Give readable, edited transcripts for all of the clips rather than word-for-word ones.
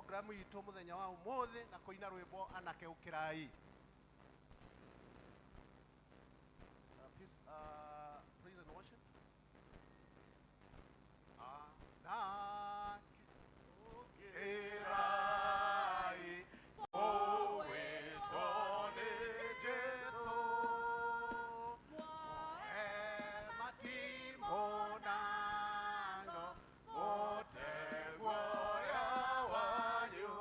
Programu itũ mũthenya wa ũmũthĩ na kũina rwĩmbo anake ũkĩrai. Peace, praise and worship. Anake ũkĩrai, ũgwĩtwo nĩ Jesũ. Muoe matimũ na ngo, mũte guoya wanyu.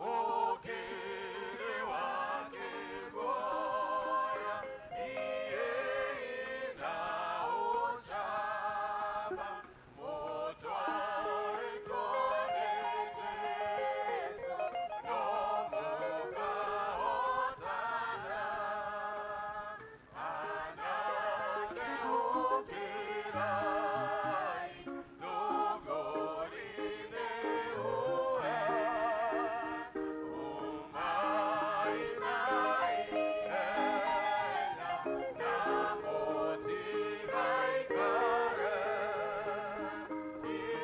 Ũkĩrĩ wake guoya, niĩ na ũcamba, mũtwarĩtwo nĩ Jesũ, no mũkahotana. Anake ũkĩrai, ndũgũri-inĩ ũre, umai na ihenya, na mũtigaikare.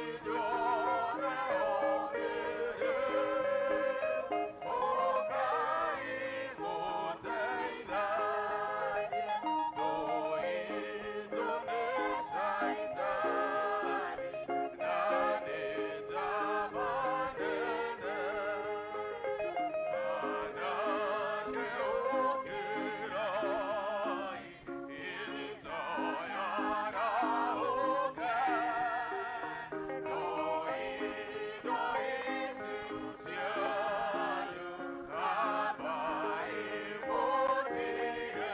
Inyuothe omĩrĩru, ũkai mũteithanie, thũ itũ nĩ Shaitani, na nĩ njamba nene. Anake ũkĩrai, ita yarahũke, no indo ici cianyu ambai mũtige.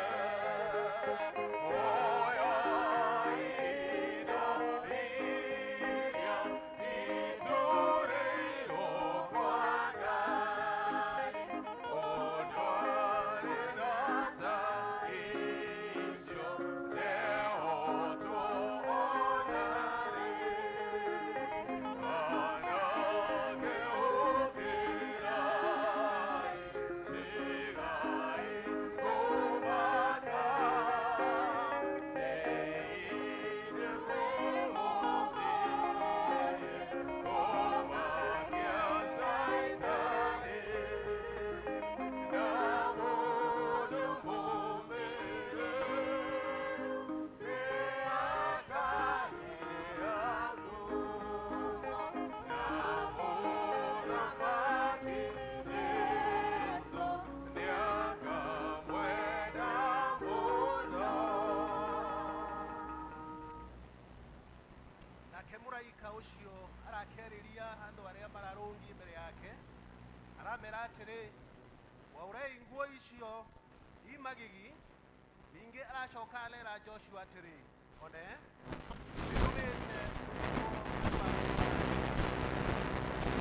Oyai indo iria iturĩirwo kwa Ngai, ũndũ na ta icio nĩhotwo ona rĩ. Anake ũkĩrai, tigai kũmaka, nĩ inyuĩ mũgũthiĩ kũmakia Shaitani. Na mũndũ mũmĩrĩru nĩakagĩa ngumo, na mũthamaki Jesũ nĩakamwenda mũno. Nake mũraika ũcio arakĩarĩria andũ arĩa mararũngiĩ mbere yake, aramera atĩrĩ, mwaũrei nguo icio i magigi. Ningĩ aracoka arera Joshua atĩrĩ, one, ndĩtũmĩte ũtuĩkwo wa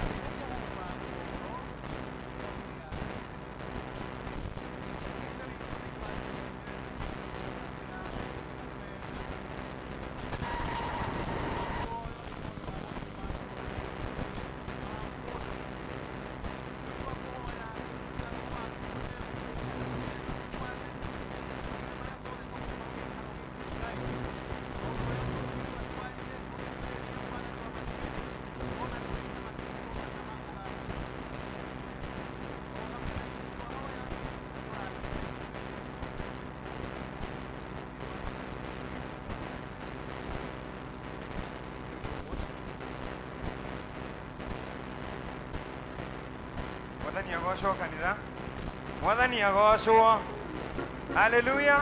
nĩngũhuba ũhoro kĩa. Ithe witũ thĩinĩ wa Kristo Jesũ atwenda. Muoyo nĩ ũndũ wa gũtũma wa mũndũ. Nĩguo kũhoya na roho waku mũtheru twathĩkĩre marĩa mothe tũgũkorwo gĩikaro gĩkĩ Ngai. Maũndũ marĩa tũgũigua twarie tũgĩthikĩrĩria Mwathani wa matigĩrĩre ona twĩke matigĩrĩrwo na makũrathima. O hamwe na ithuĩ twahoya tũrathime. Mwathani agocwo kanitha. Mwathani agocwo. Haleluya.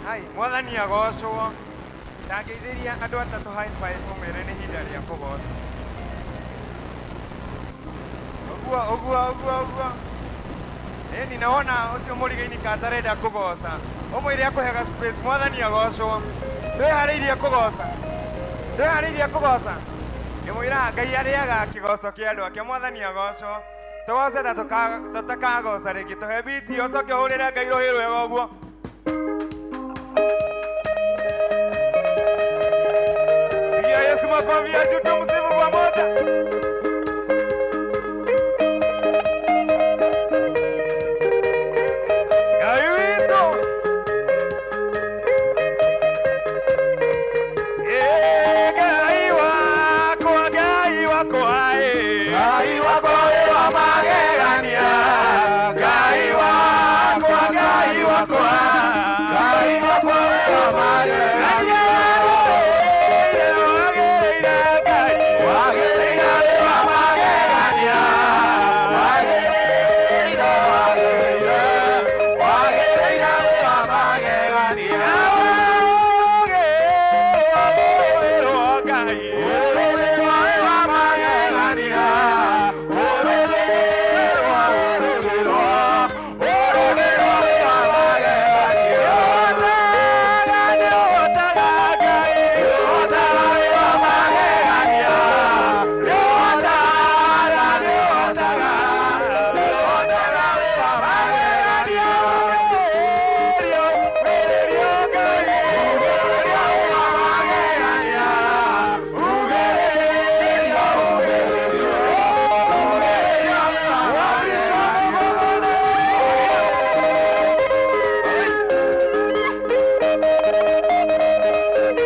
Hai, Mwathani agocwo. Ndangĩithĩria andũ atatũ high five ũmere nĩ ihinda rĩa kũgoca. Ũguo, ũguo, ũguo, ũguo. Ĩni nawona ũcio mũrigaini ka atarenda kũgoca. Ũmwĩre akũhega space. Mwathani agocwo. Twĩharĩirie kũgoca. Twĩharĩirie kũgoca. Ndĩmwĩraga Ngai arĩaga kĩgoco kĩa andũ ake. Mwathani agocwo. Tũgoce ta tũtakagoca rĩngĩ. Tũhe biti ũcoke ũhũrĩre Ngai rũhĩ rwega ũguo. Pigia Yesu makofi ya juu tumsifu pamoja. Ngai witũ. Ĩ Ngai wakwa, Ngai wakwa, ĩ. Ngai wakwa wĩ wa magegania, Ngai wakwa, Ngai wakwa, Ngai wakwa wĩ wa magegania. Wagĩrĩire Ngai, wagĩrĩire wĩ wa magegania, wagĩrĩire, wagĩrĩire, wagĩrĩire wĩ wa magegania. Ngai, ũrũgĩrwo wĩ wa magegania, ũrũgĩrwo, ũrũgĩrwo, ũrũgĩrwo wĩ wa magegania. Nĩũhotaga Ngai, nĩũhotaga wĩ wa magegania, nĩũhotaga, nĩũhotaga, nĩũhotaga wĩ wa magegania. Ugĩrĩrio, Ngai, ugĩrĩrio wĩ wa magegania, ugĩrĩrio, ugĩrĩrio, ugĩrĩrio wĩ wa magegania.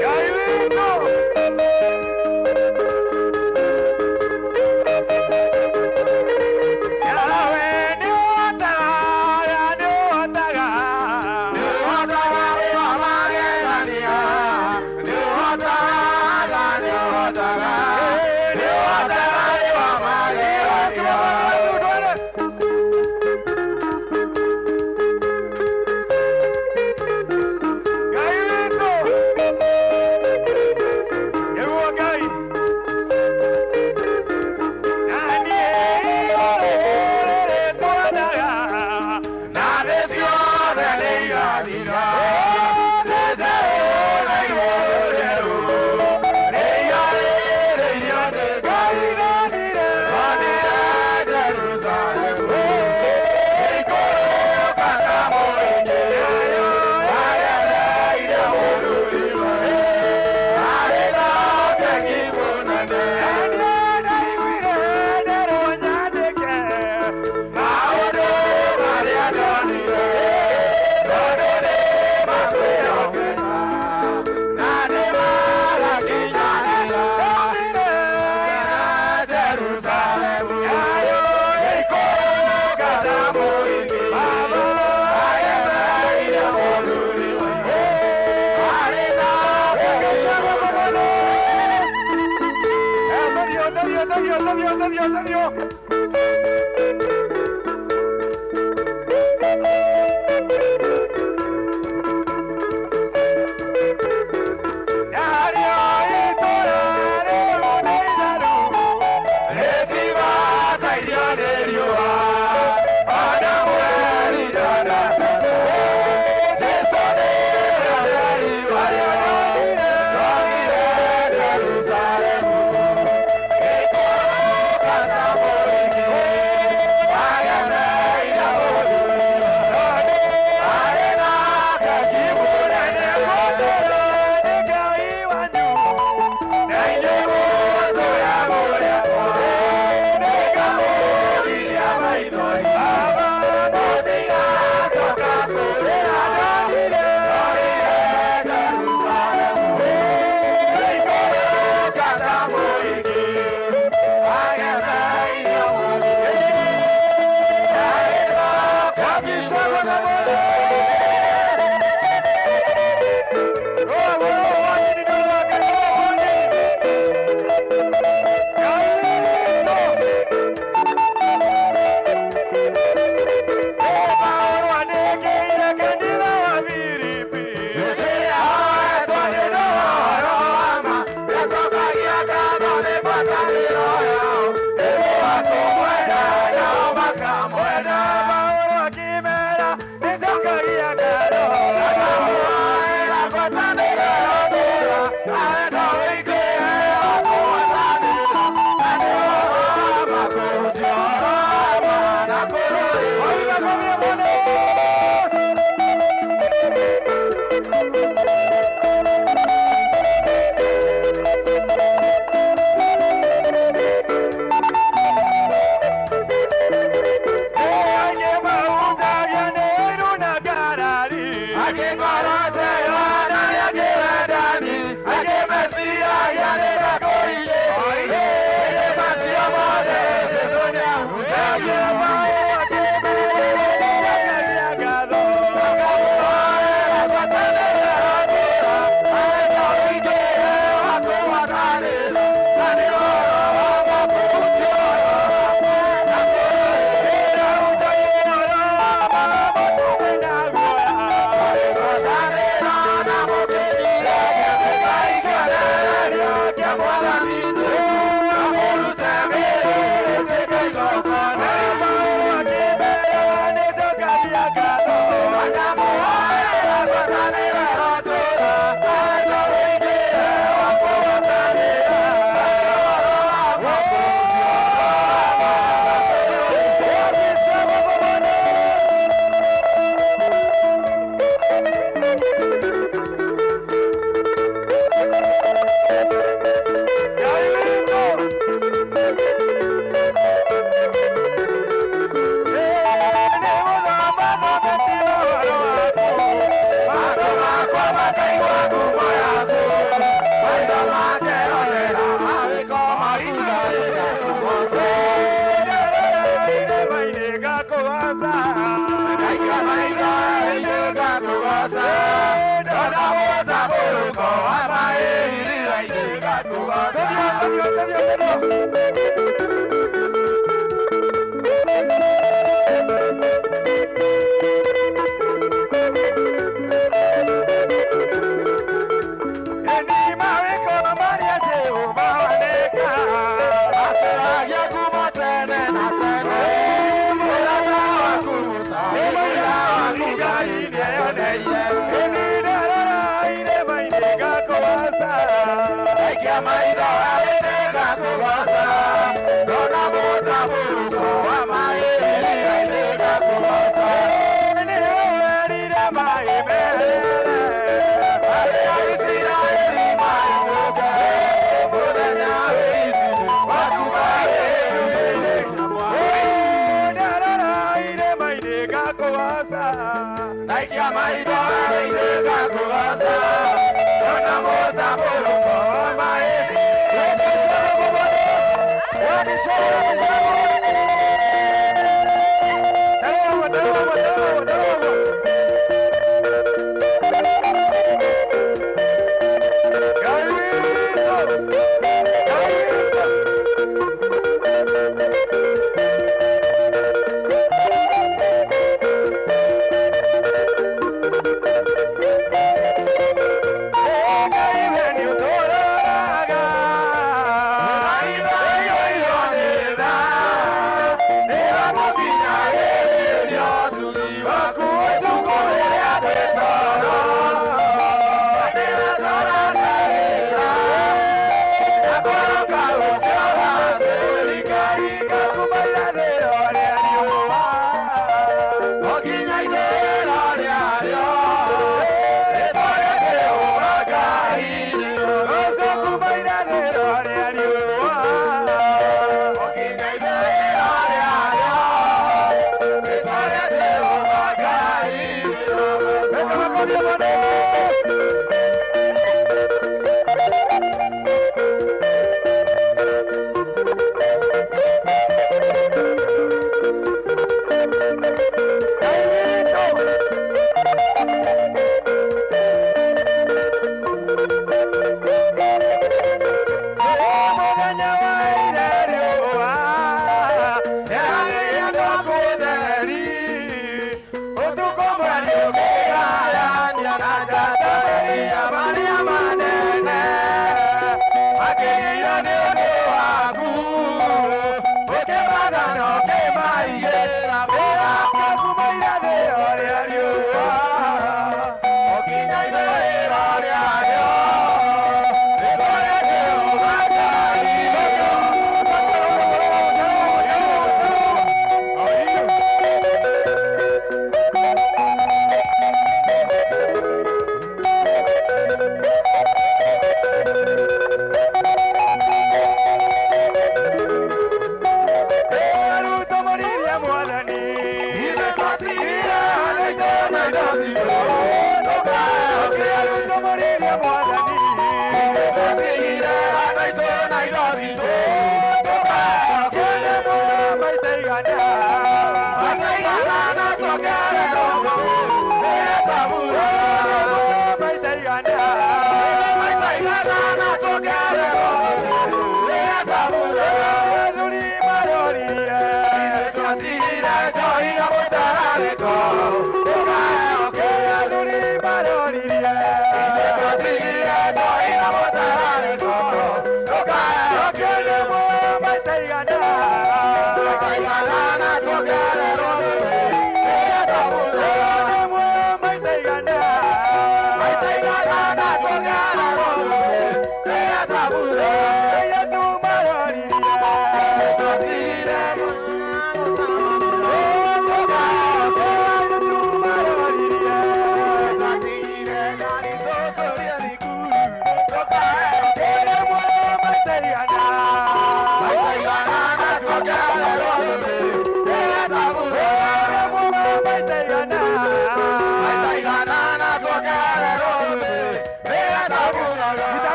Ngai witũ. Yahweh nĩũhotaga, nĩũhotaga, nĩũhotaga wĩ wa magegania, nĩũhotaga, nĩũhotaga, nĩũhotaga wĩ wa magegania. Ngai witũ, nĩguo Ngai. Na thĩ ciothe nĩ igathira, thĩ njerũ na igũrũ rĩerũ nĩ igarĩrĩirio nĩ Ngai. Ndonire Jerusalemu ĩikũrũka ta mũingĩ, agereire mũthuri arĩ na ũtegi mũnene. Ndaiguire nderwo nyandĩke maũndũ marĩa ndonire, tondũ nĩ makwĩhokeka na nĩ magakinyanĩra. Jerusalemu ĩikũrũka ta mũingĩ, agereire mũthuri arĩ na Thank you, thank you, thank you, thank you, thank you. Narĩo itũũra rĩu nĩ itheru, rĩtibatairio nĩ riũa, ona mweri ndonatata. Jesũ nĩwe ũtheri warĩo, ndonire Jerusalemu ĩikũrũka ta mũingĩ.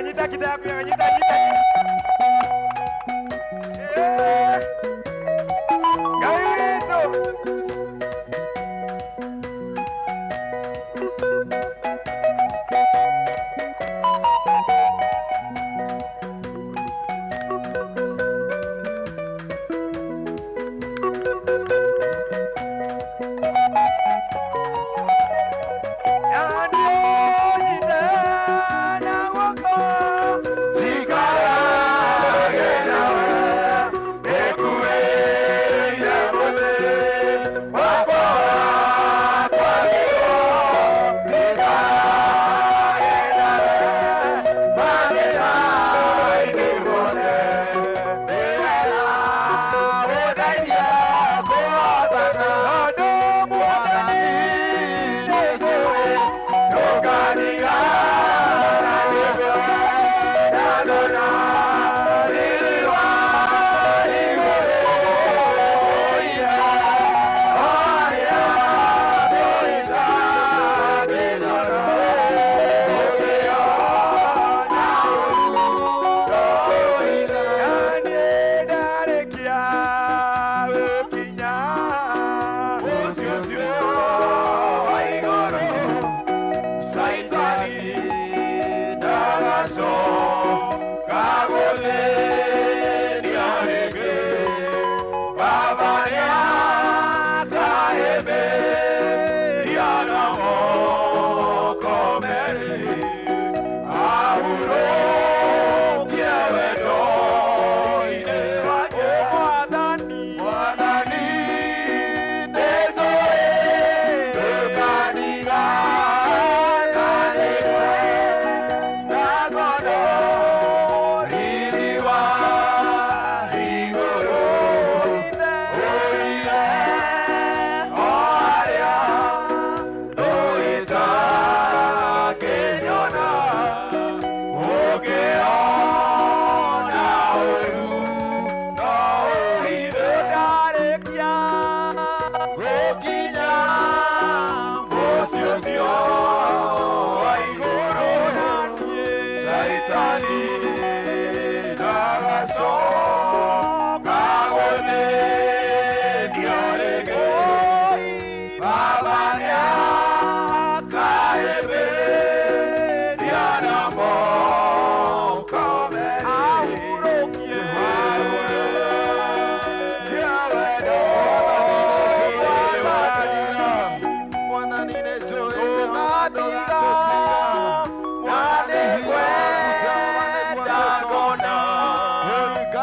Nyita kita yaku ya nyita kita.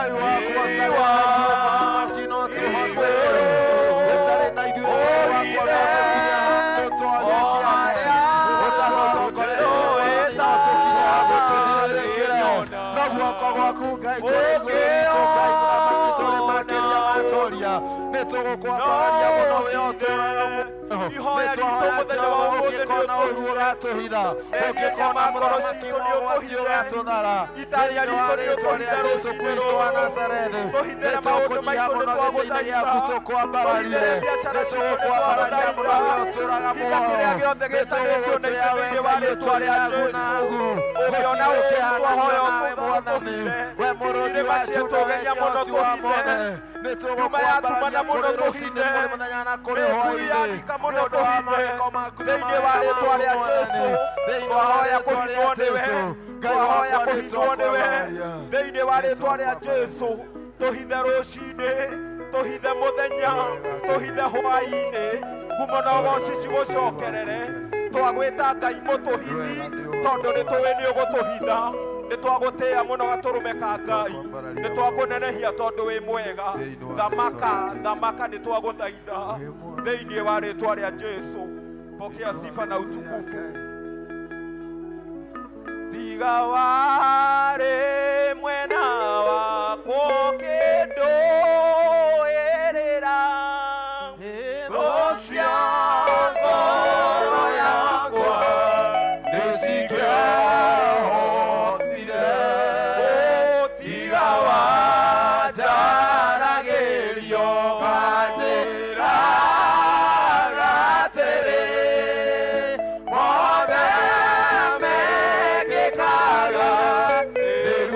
Ngai wakwa ũtarĩ na ithuĩ mũthamaki no tũhote, ũtarĩ na ithuĩ Ngai wakwa no tũkinye handũ twage kĩane, ũtagũtongoretie Mwathani no tũkinye handũ tũthirĩrĩkĩre, no guoko gwaku Ngai kũrĩ igũrũ witũ. Ngai mũthamaki, tũrĩ makĩria matoria, nĩ tũgũkwambararia mũno we ũtũũraga muoyo. Ihoya Nĩ ritũ twahoya mũthenya wa Jehova, ũmũthĩ nĩ ũngĩkona ũru ũtũhithe. Ũgatũhitha, Mehia ũngĩkona ma ngoro mũthamaki citũ nĩ mogwati ũtũhithe. Ũgatũthara Itanya thĩinĩ wa ritũ nĩ rĩtwa rĩa ũtũhithe Jesu rũcinĩ Kristo wa rũrũ. Nazarethi. Tũhithe Nĩ na maũndũ tũkũnyiha maitũ nĩ mũno gĩtĩ-inĩ gĩaku twagũthaitha. Tũkwambararie. Tũhithe biacara Nĩ citũ nĩ tũgũkwambararia mũno twagũthaitha. we ũtũũraga Hinga muoyo. kĩrĩa gĩothe Nĩ gĩtanĩtio na tũgũgũtĩĩa ithuĩ we thĩinĩ wa Ngai rĩtwa ũtũrĩ rĩa agu na Jesu. agu. Ũngĩona Gũtirĩ ũũru ũkĩhananio twahoya nawe Mwathani, ũtũhithe. we mũrũthi Irĩma wa Juda, we cietũgenia mũno kĩhoti wa tũhithe. mothe. Nĩ Nyũmba yatumana tũgũkwambararia mũno kũrĩ rũcinĩ, tũhithe. kũrĩ mũthenya na kũrĩ Mĩkuru hwaĩ-inĩ, yathika nĩ mũno ũndũ wa tũhithe. mawĩko maku na Thĩinĩ wa mawega rĩtwa maku rĩa Mwathani, Jesu thĩinĩ wa twahoya rĩtwa rĩa kũhithwo nĩwe. Jesu Ngai Twahoya wakwa nĩ kũhithwo nĩwe twakwambararia. Thĩinĩ wa Nĩ rĩtwa rĩa twakwambararia. Jesu. Tũhithe rũcinĩ, tũhithe mũthenya, tũhithe hwaĩ-inĩ. Ngumo na ũgoci cigũcokerere. Twagwĩta Ngai mũtũhithi tondũ nĩ tũĩ nĩ ũgũtũhitha. Nĩ twagũtĩĩa mũno gatũrũme ka Ngai, nĩ twakũnenehia tondũ wĩ mwega. Thamaka, thamaka, nĩ twagũthaitha thĩinĩ wa rĩtwa rĩa Jesu. Pokea sifa na utukufu. Tiga warĩ mwena wakwa ũkĩndũĩrĩra thũ cia ngoro yakwa nĩcingĩahotire. Tiga Wanjaragĩrio manjĩraga atĩrĩ, mothe mekĩkaga nĩguo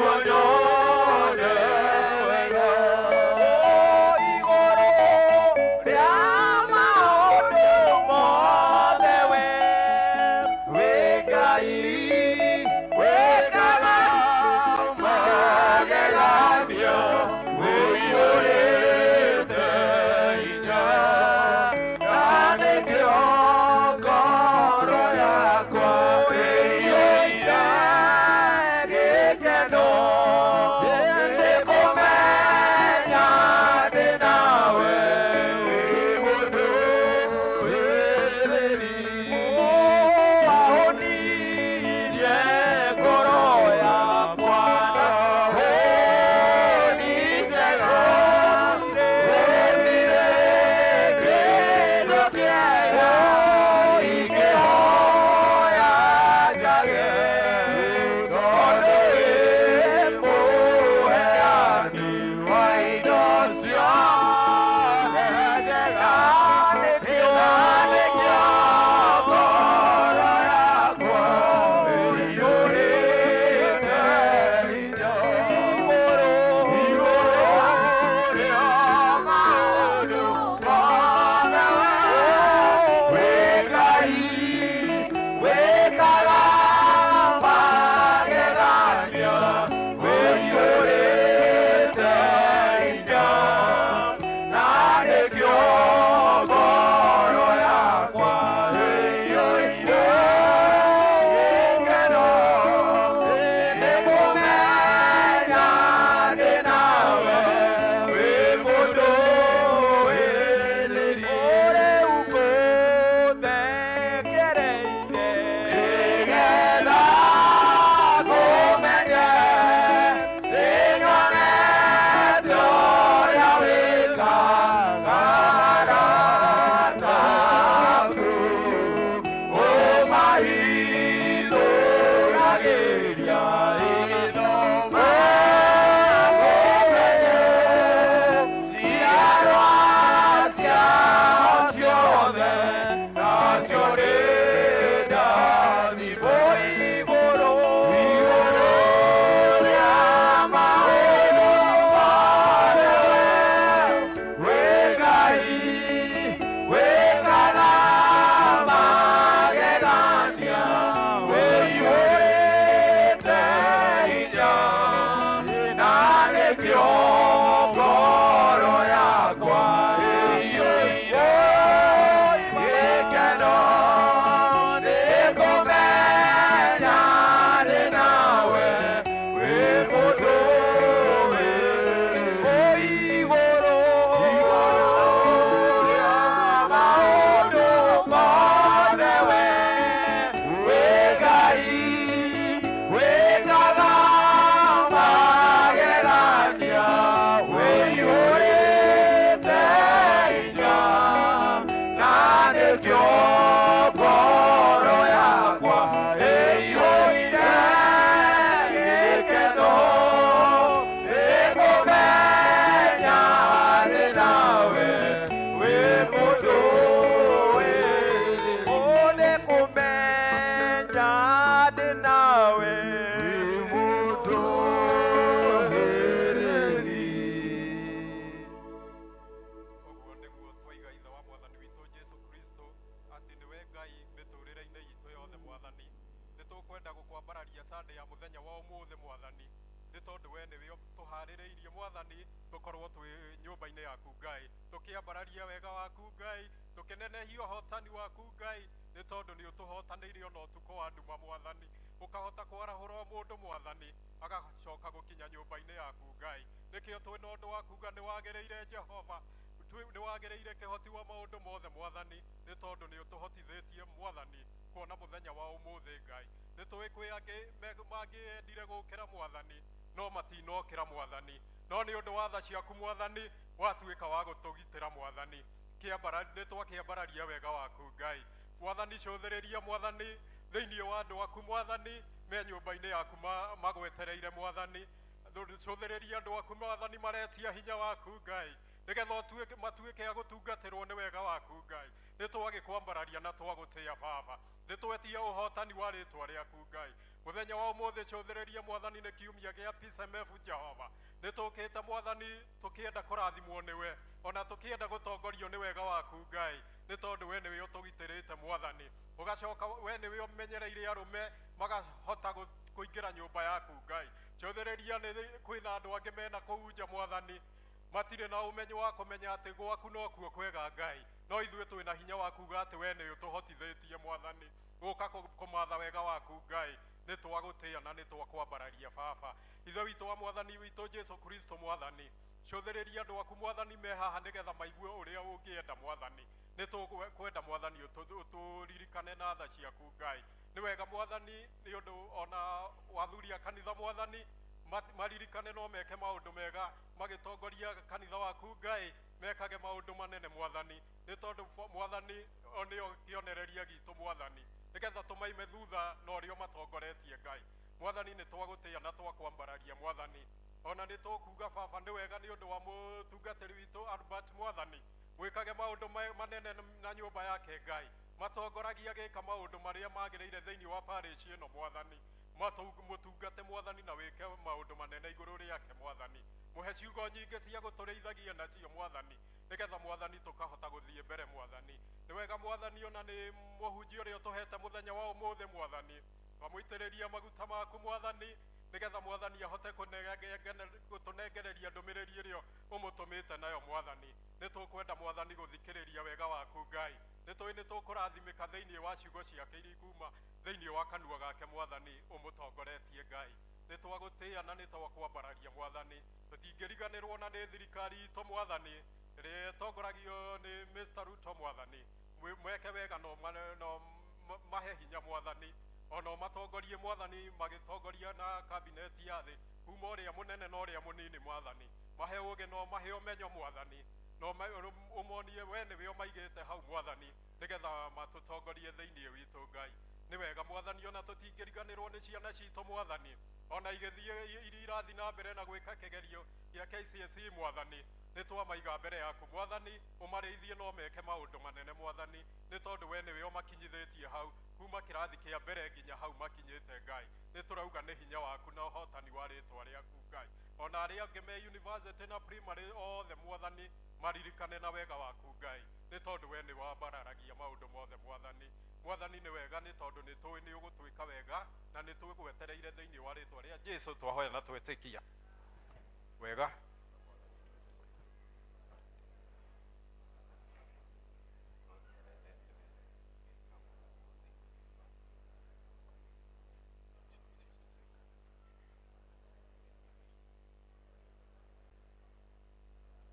Mwathani, tũkorwo twĩ nyũmba-inĩ yaku Ngai, tũkĩambararia wega waku Ngai, tũkĩnenehia ũhotani waku Ngai, nĩ tondũ nĩ ũtũhotanĩire ona ũtukũ wa nduma Mwathani, ũkahota kwarahũra o mũndũ Mwathani, agacoka gũkinya nyũmba-inĩ yaku Ngai. Nĩkĩo twĩna ũndũ wa kuga nĩ wagĩrĩire Jehova, nĩ wagĩrĩire kĩhoti wa maũndũ mothe Mwathani, nĩ tondũ nĩ ũtũhotithĩtie Mwathani kuona mũthenya wa ũmũthĩ Ngai. Nĩ tũĩ kwĩ angĩ mangĩendire gũkĩra Mwathani, no matinokĩra Mwathani, no nĩ ũndũ wa tha ciaku Mwathani, watuĩka wa gũtũgitĩra Mwathani. Nĩ twakĩambararia wega waku Ngai. Mwathani, cũthĩrĩria Mwathani thĩinĩ wa andũ aku Mwathani, me nyũmba-inĩ yaku magwetereire Mwathani. Cũthĩrĩria andũ aku Mwathani, maretia hinya waku Ngai, nĩgetha matuĩke a gũtungatĩrwo nĩ wega waku Ngai. Nĩ twagĩkwambararia na twagũtĩa Baba, nĩ twetia ũhotani wa rĩtwa rĩaku Ngai. Mũthenya wa ũmũthĩ cũthĩrĩria Mwathani, nĩ kiumia gĩa PCMF Jehova, nĩ tũkĩte Mwathani tũkĩenda kũrathimwo nĩwe, ona tũkĩenda gũtongorio nĩ wega waku Ngai, nĩ tondũ we nĩwe ũtũgitĩrĩte Mwathani, ũgacoka we nĩwe ũmenyereire arũme makahota kũingĩra nyũmba yaku Ngai. Cũthĩrĩria, nĩ kwĩna andũ angĩ mena kũu nja Mwathani, matirĩ na ũmenyo wa kũmenya atĩ gwaku nokuo kwega Ngai, no ithuĩ twĩna hinya wa kuga atĩ we nĩ ũtũhotithĩtie Mwathani gũka kũmatha wega waku Ngai. Nĩ twagũtĩa na nĩ twakwambararia Baba. Ithe witũ wa Mwathani witũ Jesu Kristo Mwathani, cũthĩrĩria andũ aku Mwathani me haha, nĩgetha maigue ũrĩa ũngĩenda Mwathani. Nĩ tũkwenda Mwathani ũtũririkane na tha ciaku Ngai. Nĩ wega Mwathani, nĩ ũndũ ona wathuri a kanitha Mwathani maririkane no meke maũndũ mega magĩtongoria kanitha waku Ngai, mekage maũndũ manene Mwathani, nĩ tondũ Mwathani o nĩo kĩonereria gitũ Mwathani, nĩgetha tũmaime thutha na ũrĩa matongoretie Ngai. Mwathani, nĩ twagũtĩa na twakwambararia Mwathani. Ona nĩ tũkuga Baba nĩ wega nĩ ũndũ wa mũtungatĩri witũ Albert Mwathani, gwĩkage maũndũ manene na nyũmba yake Ngai, matongoragia gĩka maũndũ marĩa magĩrĩire thĩinĩ wa parish ĩno Mwathani. Mũtungate Mwathani na wĩke maũndũ manene igũrũ rĩake Mwathani, mũhe ciugo nyingĩ cia gũtũrĩithagia nacio Mwathani, nĩgetha Mwathani tũkahota gũthiĩ mbere Mwathani. Nĩ wega Mwathani, ona nĩ mũhunjia ũrĩa ũtũhete mũthenya wa ũmũthĩ Mwathani, twamũitĩrĩria maguta maku Mwathani, nĩgetha Mwathani ahote gũtũnengereria ndũmĩrĩri ĩrĩa ũmũtũmĩte nayo Mwathani. Nĩ tũkwenda Mwathani gũthikĩrĩria wega waku Ngai, nĩ tũĩ nĩ tũkũrathimĩka thĩinĩ wa ciugo ciake iria ikuma thĩinĩ wa kanua gake Mwathani, ũmũtongoretie Ngai. Nĩ twagũtĩa na nĩ twakwambararia Mwathani. Tũtingĩriganĩrwo na nĩ thirikari itũ Mwathani, ĩrĩa ĩtongoragio nĩ Mr. Ruto Mwathani, mweke wega no mahe hinya Mwathani, ona matongorie Mwathani, magĩtongoria na kabineti ya thĩ kuma ũrĩa mũnene na ũrĩa mũnini Mwathani, mahe ũgĩ no mahe ũmenyo Mwathani, no ũmonie we nĩwe ũmaigĩte hau Mwathani, nĩgetha matũtongorie thĩinĩ witũ Ngai. Nĩ wega Mwathani, ona tũtingĩriganĩrwo nĩ ciana citũ Mwathani, ona igĩthiĩ iria irathiĩ na mbere na gwĩka kĩgerio gĩa KCSE Mwathani, nĩ twamaiga mbere yaku Mwathani, ũmarĩithie no meke maũndũ manene Mwathani, nĩ tondũ we nĩwe ũmakinyithĩtie hau kuma kĩrathi kĩa mbere nginya hau makinyĩte Ngai. Nĩ tũrauga nĩ hinya waku na ũhotani wa rĩtwa rĩaku Ngai. Ona arĩa angĩ me university na primary othe Mwathani, maririkane na wega waku Ngai, nĩ tondũ we nĩ wambararagia maũndũ mothe Mwathani. Mwathani, nĩ wega, nĩ tondũ nĩ tũĩ nĩ ũgũtwĩka wega na nĩ tũgwetereire thĩinĩ wa rĩtwa rĩa Jesu twahoya na twetĩkia wega.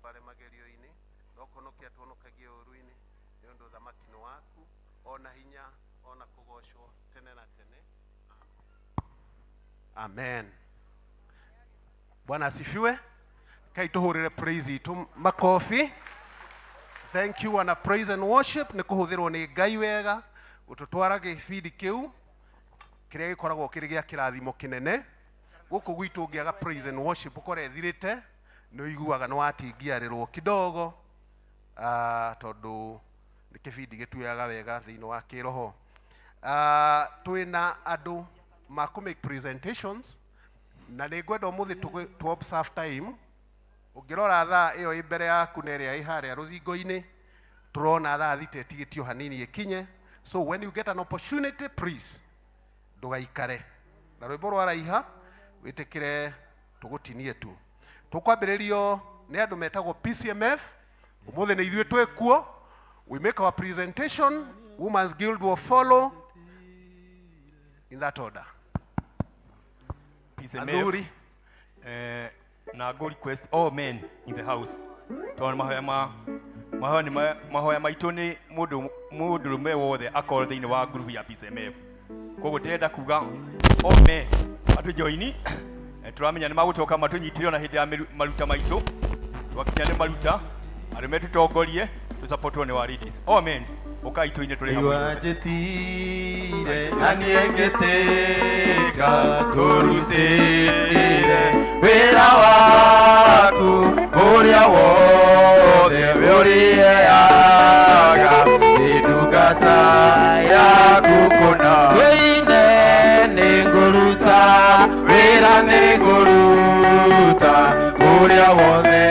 Bare magerio-inĩ, no kũhonokia tuhonokagie ũũru-inĩ, nĩ ũndũ ũthamaki nĩ waku, ona hinya, ona kũgocwo tene na tene. Amen. Bwana asifiwe. Kai tuhurire praise itu makofi. Thank you wana praise and worship, nĩ kũhũthĩrwo nĩ Ngai wega gũtũtwara gĩbindi kĩu kĩrĩa gĩkoragwo kĩrĩ gĩa kĩrathimo kĩnene gũkũ gwitũ. Ũngĩaga praise and worship ũkore ĩthirĩte, nĩ ũiguaga nĩ watingiarĩrwo kidogo, tondũ nĩ kĩbindi gĩtuoyaga wega thĩinĩ wa kĩroho. Twĩna andũ ma kũ make presentations, na nĩ ngwenda ũmũthĩ tũ observe time. Ũngĩrora thaa ĩyo ĩ mbere yaku na ĩrĩa ĩ harĩa rũthingo-inĩ, tũrona thaa 3 ĩtigĩtio hanini ĩkinye. So when you get an opportunity, please ndũgaikare na rwĩmbo rwa raiha, wĩtĩkĩre tũgũtinie tu. Tũkwambĩrĩrio nĩ andũ metagwo PCMF. Ũmũthĩ nĩ ithuĩ twĩkuo. We make our presentation. Women's Guild will follow in that order. PCMF, Athuri. Na go request all men in the house tondũ mahoya ma mahoya nĩ mahoya maitũ nĩ mũndũ mũndũrũme wothe akorwo thĩinĩ wa group ya PCMF. Koguo ndĩrenda kuga all men atũjoini. Tũramenya nĩ magũcoka matũnyitĩre ona hĩndĩ ya maruta maitũ. Twakinya nĩ maruta, arũme tũtongorie, tũsupportwo nĩ wa ladies. All men, ũkai tũine tũrĩ hamwe. Wanjĩtire na niĩ ngĩtĩka ngũrutĩre wĩra waku ũrĩa wothe ũrĩheaga, nĩ ndungata yaku kũna. Twĩine, nĩ ngũruta wĩra, nĩ ngũruta ũrĩa wothe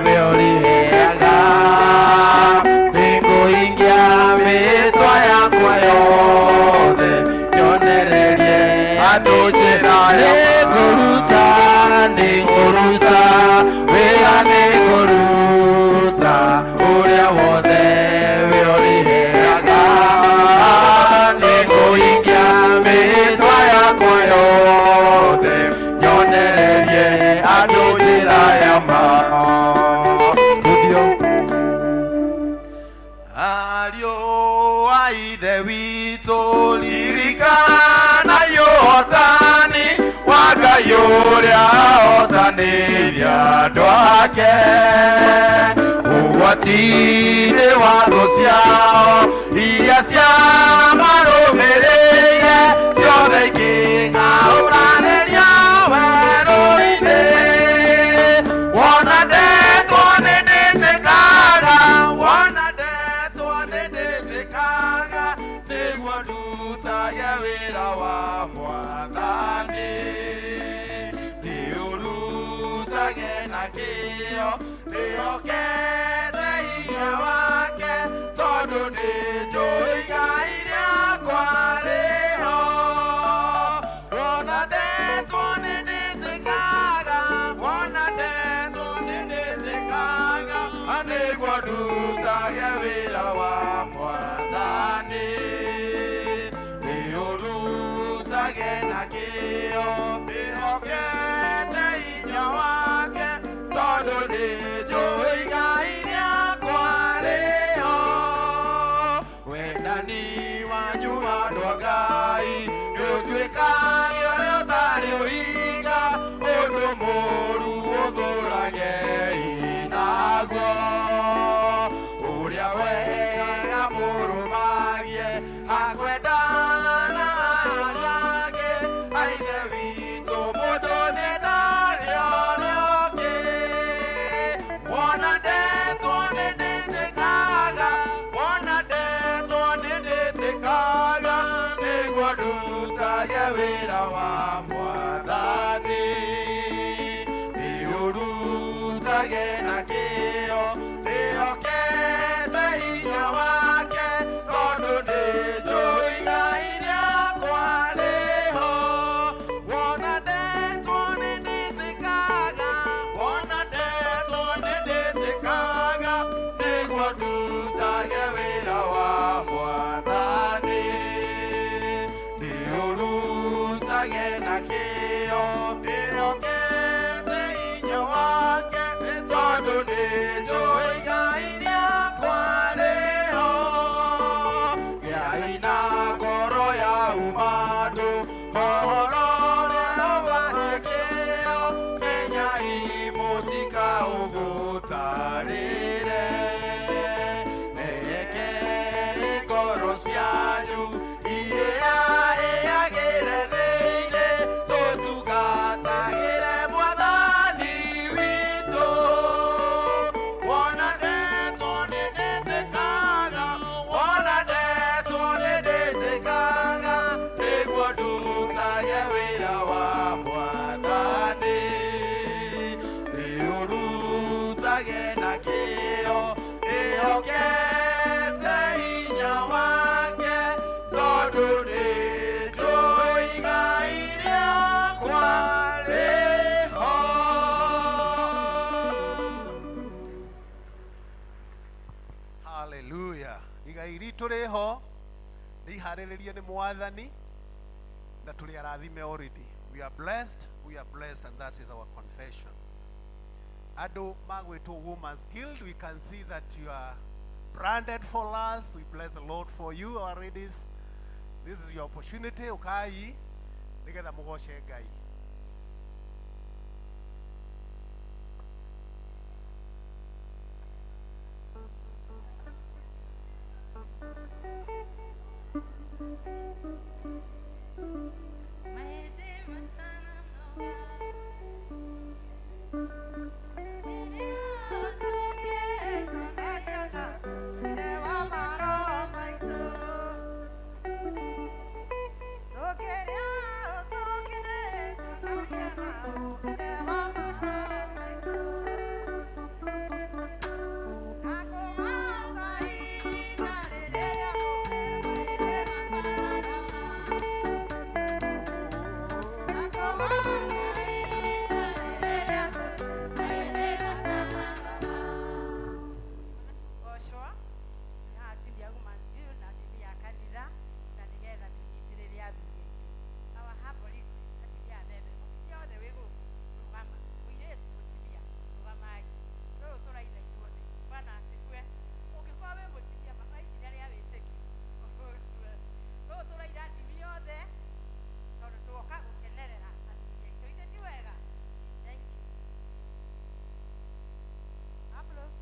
we ũrĩheaga, nĩngũhingia mĩĩtwa yakwa yothe, nyonererie andũ njĩra. Nĩngũruta, nĩngũruta wĩra, nĩngũruta ũrĩa wothe we ũrĩheaga, nĩngũhingia mĩĩtwa yakwa yothe, nyonererie andũ njĩra ya ma. Studio. Ariũ a Ithe witũ, ririkana ũhotani wa Ngai ũrĩa ahotanĩire andũ ake ũgwati-inĩ wa thũ ciao iria ciamarũmĩrĩire ciothe ikĩng'aũranĩria werũ-inĩ. Wona ndetwo nĩndĩtĩkaga, wona ndetwo nĩndĩtĩkaga, nĩguo ndutage wĩra wa Mwathani, ndĩũrutage na kĩo, ndĩhokete hinya wake, tondũ nĩnjũĩ igai rĩakwa rĩho. Wona ndetwo nĩndĩtĩkaga, wona ndetwo nĩndĩtĩkaga, nĩguo ndutage wĩra wa Mwathani, ndĩũrutage na kĩo, ndĩhokete hinya wake, tondũ nĩnjũĩ igai rĩakwa rĩho. Wendani wanyu, andũ a Ngai, nĩũtuĩkage ũrĩa ũtarĩ ũhinga, ũndũ mũũru ũthũragei naguo, ũrĩa wega mũrũmagie, akwendana na arĩa angĩ. A Ithe witũ, mũndũ nĩendarie ũrĩa ũngĩ. Wona ndetwo nĩndĩtĩkaga, wona ndetwo nĩndĩtĩkaga, nĩguo ndutage wĩra wa Mwathani, ndĩũrutage na kĩo, ndĩhokete hinya wake, tondũ nĩnjũĩ igai rĩakwa rĩho. Wona ndetwo nĩndĩtĩkaga, wona ndetwo nĩndĩtĩkaga, nĩguo ndutage wĩra wa Mwathani, ndĩũrutage na kĩo, ndĩhokete hinya wake, nĩ tondũ nĩnjũĩ igai rĩakwa rĩho. Gĩai na ngoro ya umandũ, ũhoro ũrĩa wakĩo, menyai mũtikaũgũtarĩre. Reke ngoro cianyu iĩaĩagĩre thĩinĩ, tũtungatagĩre Mwathani witũ. Wona ndetwo nĩndĩtĩkaga, wona ndetwo nĩndĩtĩkaga, nĩguo ndutage wĩra wa Mwathani, ndĩũrutage na kĩo, ndĩhokete hinya wake, tondũ nĩnjũĩ igai rĩakwa rĩho. Ngai ritũ rĩho nĩ iharĩrĩrie nĩ mwathani na tũrĩ arathime already. We are blessed, we are blessed, and that is our confession. Andũ magwĩtwo Women's Guild, we can see that you are branded for us. We bless the Lord for you, our ladies. This is your opportunity. Ukai nĩgetha mũgoce Ngai. Goshwa na timu ya Women's Guild na timu ya kanitha na nigetha tunyitirire athuri aitũ. Our humble request atumia a mbembe mũtumia wothe wĩ gũkũ rũgama, mũirĩtu mũtumia rũgamai, rũrũ tũraina ithuothe. Bwana asifiwe. Ũngĩkorwo wĩ mũtumia baba ici nĩ arĩa wĩtĩkio rũrũ tũraina atumia othe tondũ tuoka gũkenerera athuri aitũ. Ithe ti wega? Thank you. Applause.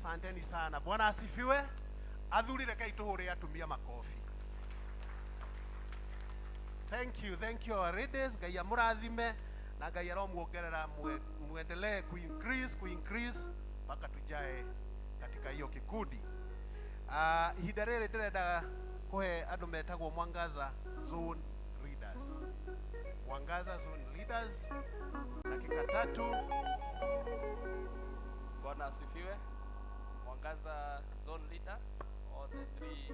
Asanteni sana. Bwana asifiwe. Athuri rekei tũhũre atumia makobi. Thank you, thank you our ladies. Ngai amũrathime na Ngai aromuongerera muendelee kuincrease kuincrease mpaka tujae katika hiyo kikundi. Ihinda rĩrĩ ndĩrenda kũhe andũ metagwo Mwangaza Zone Leaders. Mwangaza Zone Leaders, dakika 3. Bwana asifiwe. Mwangaza Zone Leaders, all the 3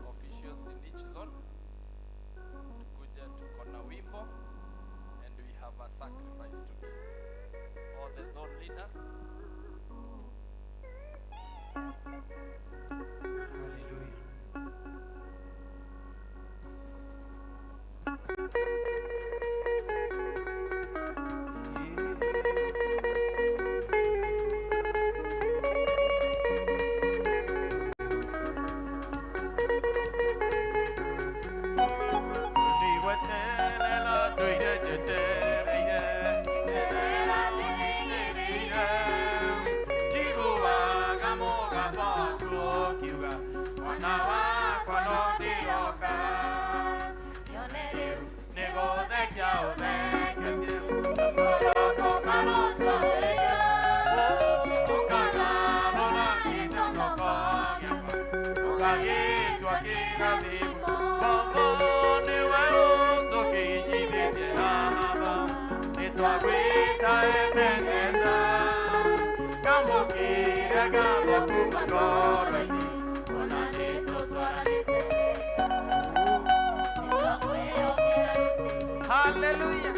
officials in each zone. Tukuja tuko na wimbo and we have a sacrifice to give. All the zone leaders. Hallelujah. Hallelujah.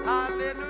Hallelujah.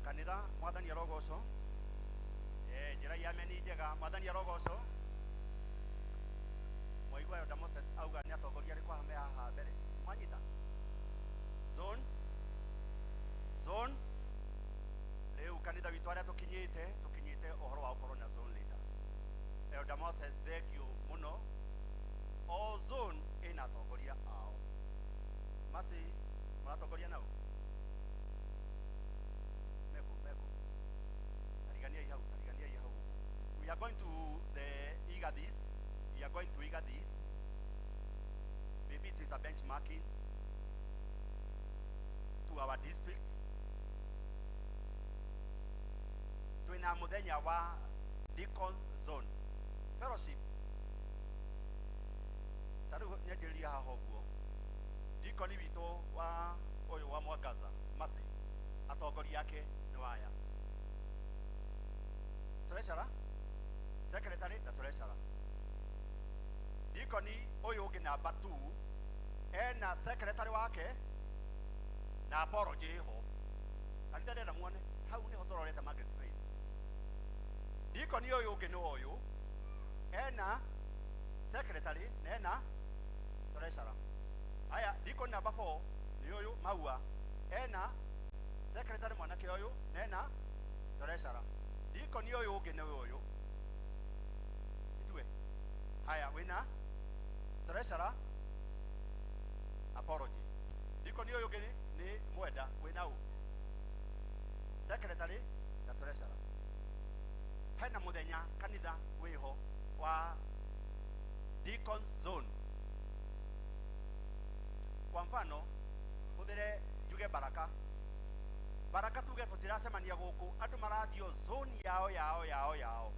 Kanitha mwathani arogocwo. Njĩra ya meni njega, mwathani arogocwo. Mwaigua Elder Moses auga nĩ atongoria arĩkũ haha me haha mbere. Mwanyita zone zone. Rĩu kanitha witũ arĩa tũkinyĩte tũkinyĩte ũhoro wa gũkorwo na zone leaders. Elder Moses, thank you mũno. O zone ĩna atongoria ao. benchmarking to our districts. Twina muthenya wa Deacon Zone Fellowship. Ta rĩu nyanjĩrĩria haha ũguo, deacon witũ wa ũyũ wa Mwangaza Mercy, atongoria ake nĩ waya treasurer, secretary na treasurer. Deacon ũyũ ũngĩ namba 2 ena secretary wake na apology ho. Kanitha ndĩrenda muone hau nĩho tũrorete Margaret Faith. Deacon ũyũ ũngĩ nĩ ũyũ ena secretary na ena treasurer. Aya, deacon namba 4 nĩ ũyũ Maua, ena secretary mwanake ũyũ na ena treasurer. Deacon ũyũ ũngĩ nĩ ũyũ itue. Haya, wĩna treasurer, apology. Deacon ũyũ ũngĩ nĩ Mwenda, wĩna ũ secretary na treasurer. Hena muthenya kanitha wĩho wa Deacon Zone. Kwa mfano hũthĩre njuge Baraka. Baraka tuge tũtiracemania gũkũ, andũ marathio zone yao yao yao yao.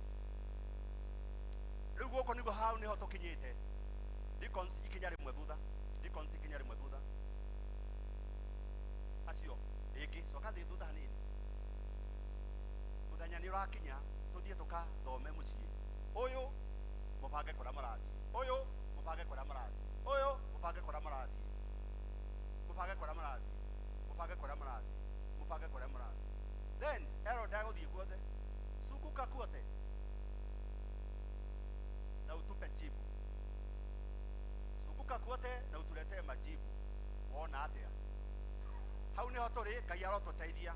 Rĩu gũkũ nĩguo hau nĩho tũkinyĩte. Deacons ikinya rĩmwe thutha, deacons ikinya rĩmwe thutha, acio rĩngĩ coka thĩ thutha hanini. Mũthenya nĩ ũrakinya tũthiĩ tũkathome mũciĩ ũyũ, mũbange kũrĩa mũrathiĩ, ũyũ mũbange kũrĩa mũrathiĩ, ũyũ mũbange kũrĩa mũrathiĩ, mũbange kũrĩa mũrathiĩ, mũbange kũrĩa mũrathiĩ, mũbange kũrĩa mũrathiĩ. Then ero ndagũthiĩ guothe, sunguka kuote na utupe jibu. Sunguka kuote na utuletee majibu. Wona atĩa? Hau nĩho tũrĩ. Ngai arotũteithia,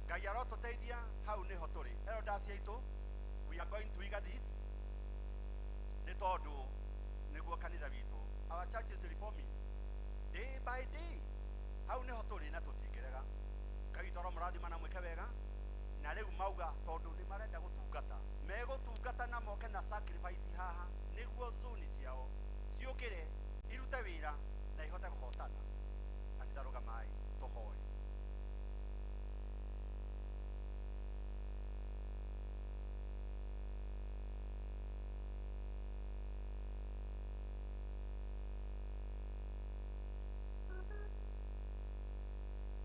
Ngai arotũteithia. Hau nĩho tũrĩ. Elders aitũ, we are going to iga this nĩ tondũ nĩguo kanitha witũ, our church is reforming day by day. Hau nĩho tũrĩ na tũtingĩrega. Ngai witũ aromũrathima na mwĩke wega. Na rĩu mauga tondũ nĩ marenda gũtungata, megũtungata na moke na sacrifice haha nĩguo zone ciao ciũkĩre, irute wĩra na ihote kũhotana. Kanitha rũgamai tũhoe.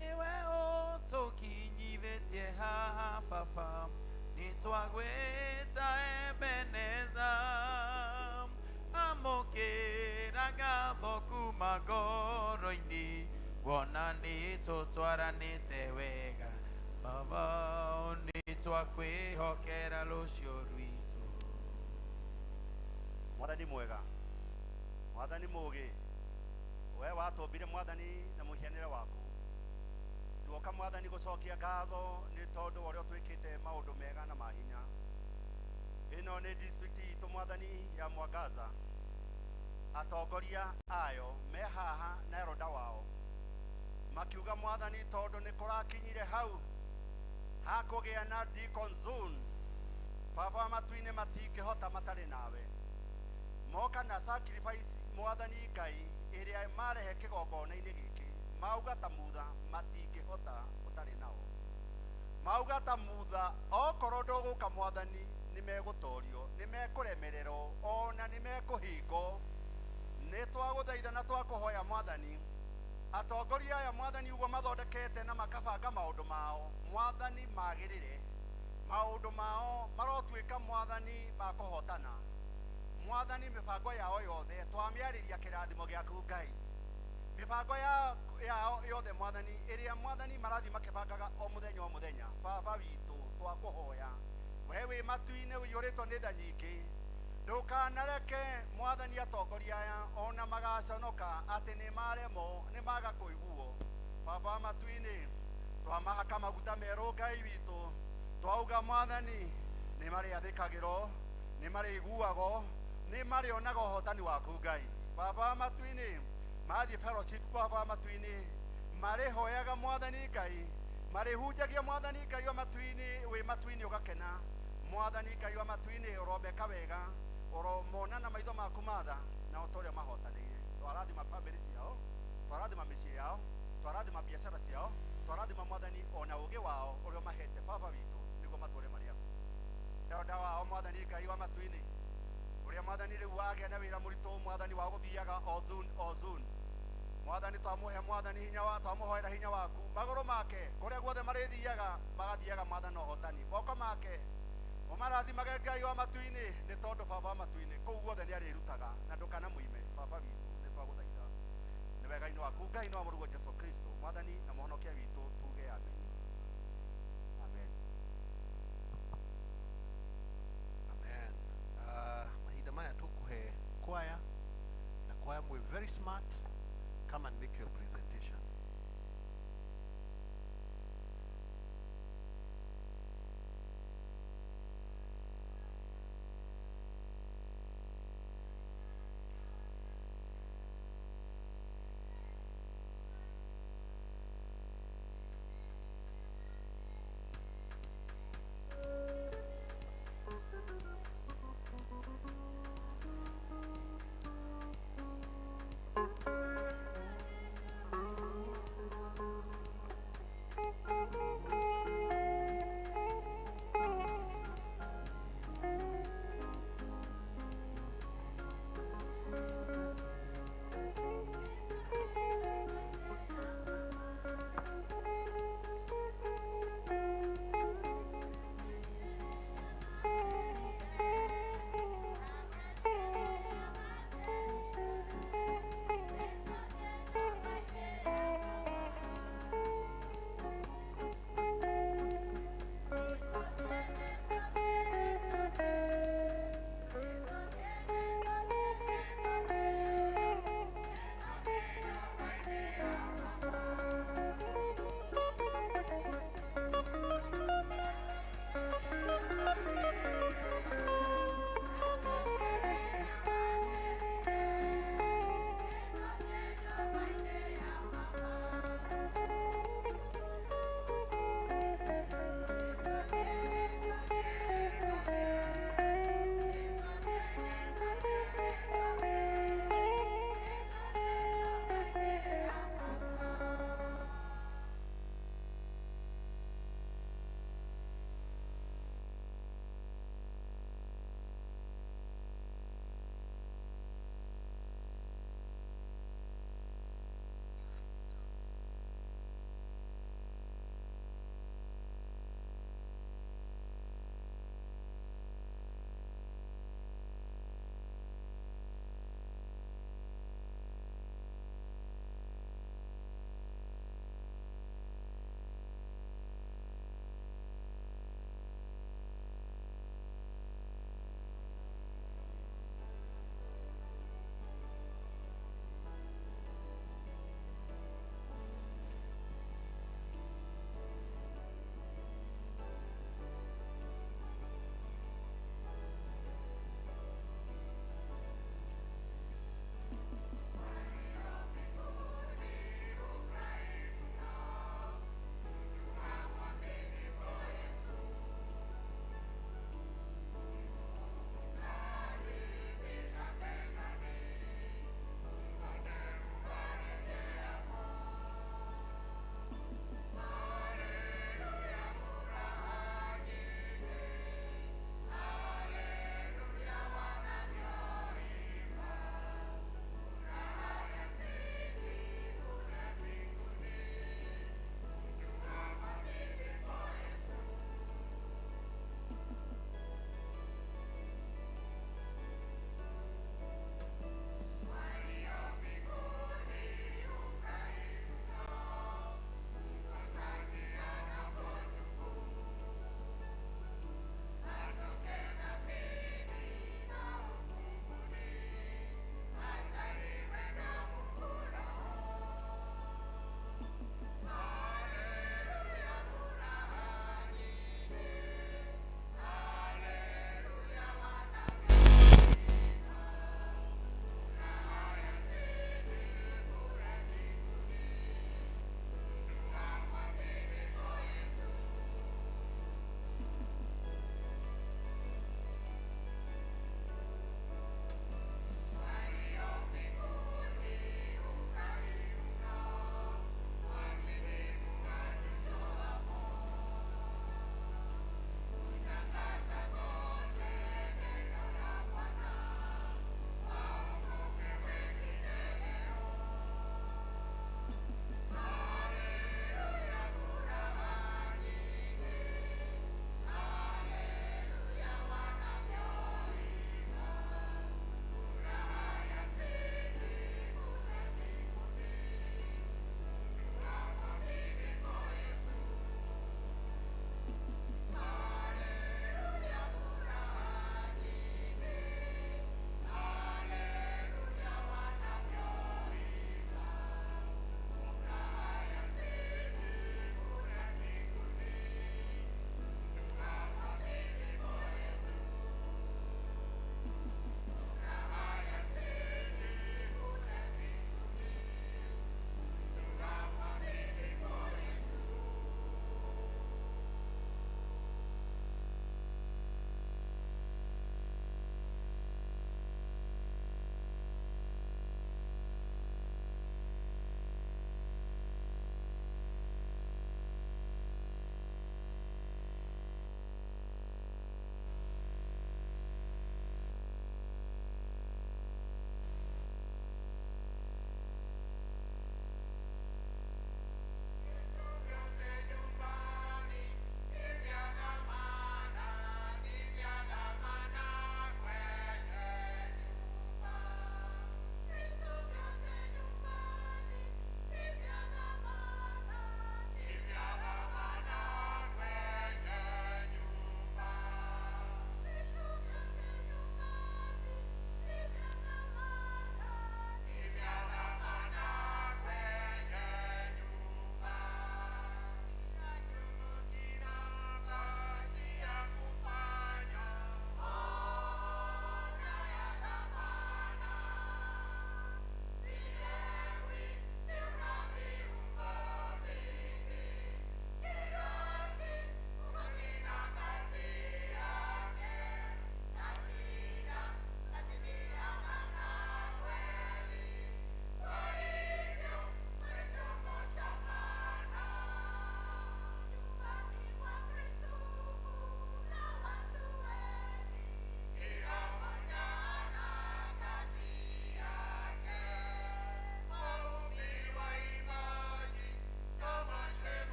Ewe ũtũkinyithĩtie haha baba, nĩtwagwĩta Ebeneza. Amũkĩra ngatho kuma ngoro-inĩ, kuona nĩtũtwaranĩte wega. Baba, nĩtwakwĩhokera rũciũ rwitũ. Mwathani mwega, mwathani mũũgĩ, we watũmbire mwathani na mũhianĩre waku. Tuoka mwathani gũcokia ngatho nĩ tondũ wa ũrĩa ũtwĩkĩte maũndũ mega na mahinya. Ĩno nĩ district itũ mwathani ya Mwangaza. Atongoria ayo me haha na eroda wao makiuga mwathani tondũ nĩ kũrakinyire hau hakũgĩa na Deacon Zone, baba wa matu-inĩ matingĩhota matarĩ nawe. Moka na sacrifice mwathani Ngai ĩrĩa marehe kĩgongona-inĩ gĩkĩ, mauga ta mutha matingĩhota ũtarĩ nao. Mauga ta mutha okorwo ndũgũka mwathani nĩ megũtorio, nĩ mekũremererwo, ona nĩ mekũhingwo. Nĩ twagũthaitha na twakũhoya mwathani, atongoria aya mwathani ũguo mathondekete na makabanga maũndũ mao mwathani magĩrĩre, maũndũ mao marotuĩka mwathani makũhotana. Mwathani mĩbango yao yothe twamĩarĩria kĩrathimo gĩaku Ngai. Mĩbango yao yothe mwathani ĩrĩa mwathani marathiĩ makĩbangaga o mũthenya o mũthenya, baba witũ twakũhoya we wĩ matu-inĩ ũiyũrĩtwo nĩ tha nyingĩ, ndũkanareke mwathani atongoria aya ona magaconoka atĩ nĩ maremwo nĩ maga kũiguo. Baba wa matu-inĩ twamahaka maguta merũ Ngai witũ, twauga mwathani nĩ marĩathĩkagĩrwo, nĩ marĩiguago, nĩ marĩonaga ũhotani waku Ngai. Baba wa matu-inĩ mathiĩ fellowship baba wa matu-inĩ marĩhoyaga mwathani Ngai, marĩhunjagia mwathani Ngai wa matu-inĩ, wĩ matu-inĩ ũgakena. Mwathani Ngai wa matu-inĩ ũrombeka wega, ũromona na maitho maku matha na ũta ũrĩa mahotanĩire. Twarathima bamĩrĩ ciao, twarathima mĩciĩ yao, twarathima biacara ciao, twarathima mwathani ona ũgĩ wao ũrĩa ũmahete baba witũ nĩguo matũre marĩ aku. Elda wao mwathani Ngai wa matu-inĩ, ũrĩa mwathani rĩu wagĩa na wĩra mũritũ mwathani wa gũthiaga o zone o zone, mwathani twamũhe mwathani hinya wa twamũhoera hinya waku, magũrũ make kũrĩa guothe marĩthiaga magathiaga mwathani na ũhotani, moko make ũmarathimage Ngai wa matu-inĩ, nĩ tondũ baba wa matu-inĩ kũu guothe nĩ arĩrutaga na ndũkanamũime. Baba witũ nĩ twagũthaitha nĩ wega-inĩ waku Ngai nĩ wa mũrũguo Jesu Kristo mwathani na mũhonokia witũ, tuge amen. Amen. Amen. Mahinda maya tukuhe kwaya na kwaya mwe very smart, come and make your presentation.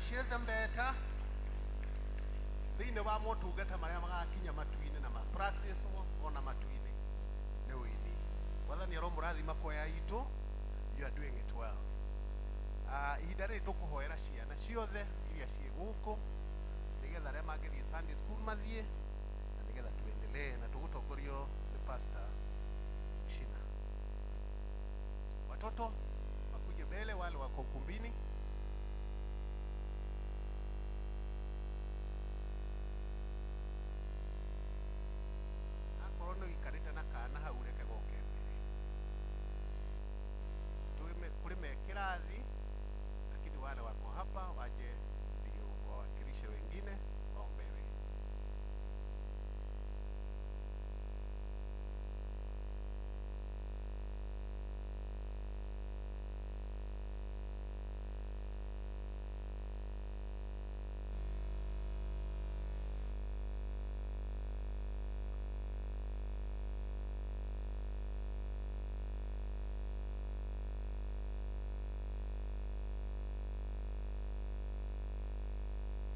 Appreciate them better. Thĩinĩ wa motungata marĩa magakinya matu-inĩ na ma practice ona matu-inĩ nĩ ũini. Mwathani aromũrathima kwaya itũ. You are doing it well. Ihinda rĩrĩ tũkũhoera ciana ciothe iria ciĩ gũkũ nĩgetha arĩa mangĩthiĩ Sunday school mathiĩ na nĩgetha tuendelee na tũgũtongorio nĩ Pastor Shina. Watoto wakuje mbele, wale wako ukumbini. Akorwo nĩ ũikarĩte na kana hau reke goke mbere. Kũrĩ me kĩrathi, lakini wale wako hapa waje ndio wawakilishe wengine waombewe.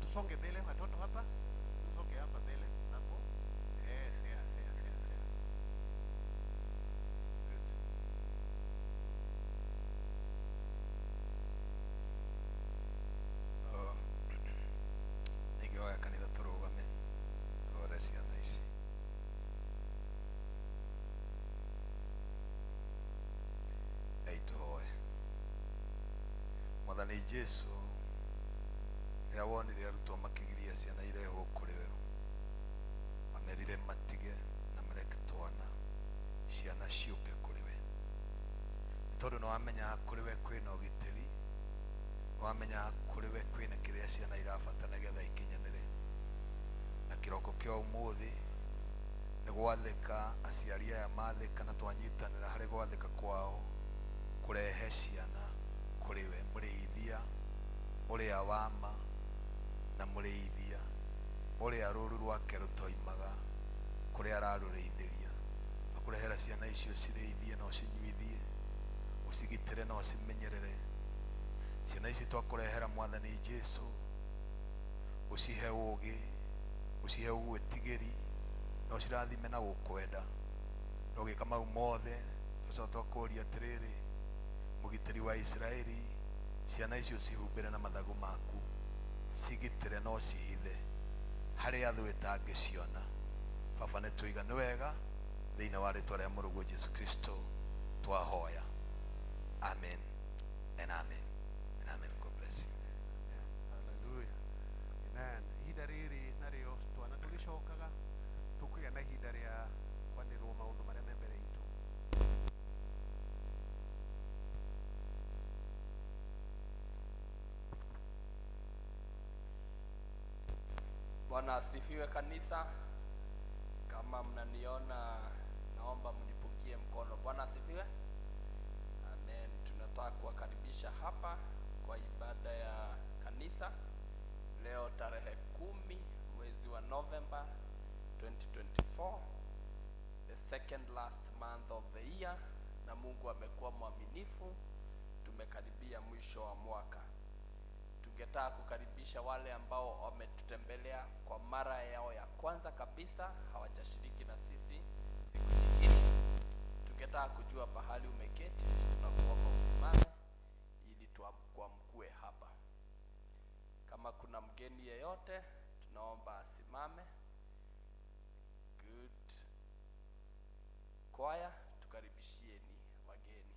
Tusonge mbele watoto hapa, tusonge hapa mbele hapo. There, there, there, there. Good. Ingĩhoya kanitha tũrũgame tũhore ciana ici. Ngai tũhoe. Mwathani Jesu, rĩrĩa wonire arutwo makĩgiria ciana irehwo kũrĩ we, amerire matige na mareke twana ciana ciũke kũrĩ we, nĩ tondũ nĩ wamenyaga kũrĩ we kwĩna ũgitĩri, nĩ wamenyaga kũrĩ we kwĩna kĩrĩa ciana irabatara nĩgetha ikinyanĩre. Na kĩroko kĩa ũmũthĩ nĩ gwathĩka aciari aya mathĩka na twanyitanĩra harĩ gwathĩka kwao kũrehe ciana kũrĩ we, mũrĩithia ũrĩa wa ma na mũrĩithia ũrĩa rũru rwake rũtoimaga kũrĩa ararũrĩithĩria. Akũrehera ciana icio cirĩithie na ũcinyuithie, ũcigitĩre na ũcimenyerere. Ciana ici twakũrehera Mwathani Jesu, ũcihe ũũgĩ, ũcihe ũgwĩtigĩri na ũcirathime na gũkwenda. Na ũgĩka mau mothe tũcoka twakũũria atĩrĩrĩ, mũgitĩri wa Isiraeli, ciana icio cihumbĩre na mathagu maku, cigitĩre na ũcihithe harĩa thũ ĩtangĩciona. Baba, nĩ tũiga nĩ wega thĩinĩ wa rĩtwa rĩa mũrũguo Jesu Kristo twahoya. Amen and amen and amen. God bless you. Hallelujah. Amen. Ihinda rĩrĩ narĩo twana tũgĩcokaga tũkũgĩa na ihinda rĩa kwanĩrwo maũndũ marĩa me mbere itũ. Bwana asifiwe kanisa. Kama mnaniona naomba mnipungie mkono. Bwana asifiwe. Amen. Tunataka kuwakaribisha hapa kwa ibada ya kanisa leo tarehe 10 mwezi wa Novemba 2024, the second last month of the year, na Mungu amekuwa mwaminifu, tumekaribia mwisho wa mwaka. Tungetaka kukaribisha wale ambao wametutembelea kwa mara yao ya kwanza kabisa, hawajashiriki na sisi siku nyingine. Tungetaka kujua pahali umeketi, tunakuomba usimame ili tuamkue hapa. Kama kuna mgeni yeyote, tunaomba asimame. Good. Kwaya, tukaribishieni wageni.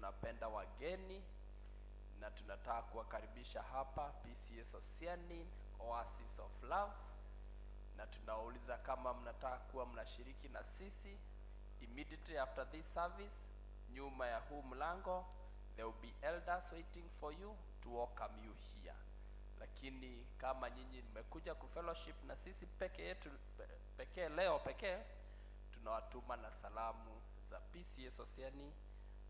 Tunapenda wageni na tunataka kuwakaribisha hapa PCEA Sosiani, Oasis of Love, na tunawauliza kama mnataka kuwa mnashiriki na sisi immediately after this service. Nyuma ya huu mlango there will be elders waiting for you to welcome you here. Lakini kama nyinyi mmekuja kufellowship na sisi peke yetu pekee leo pekee, tunawatuma na salamu za PCEA Sosiani,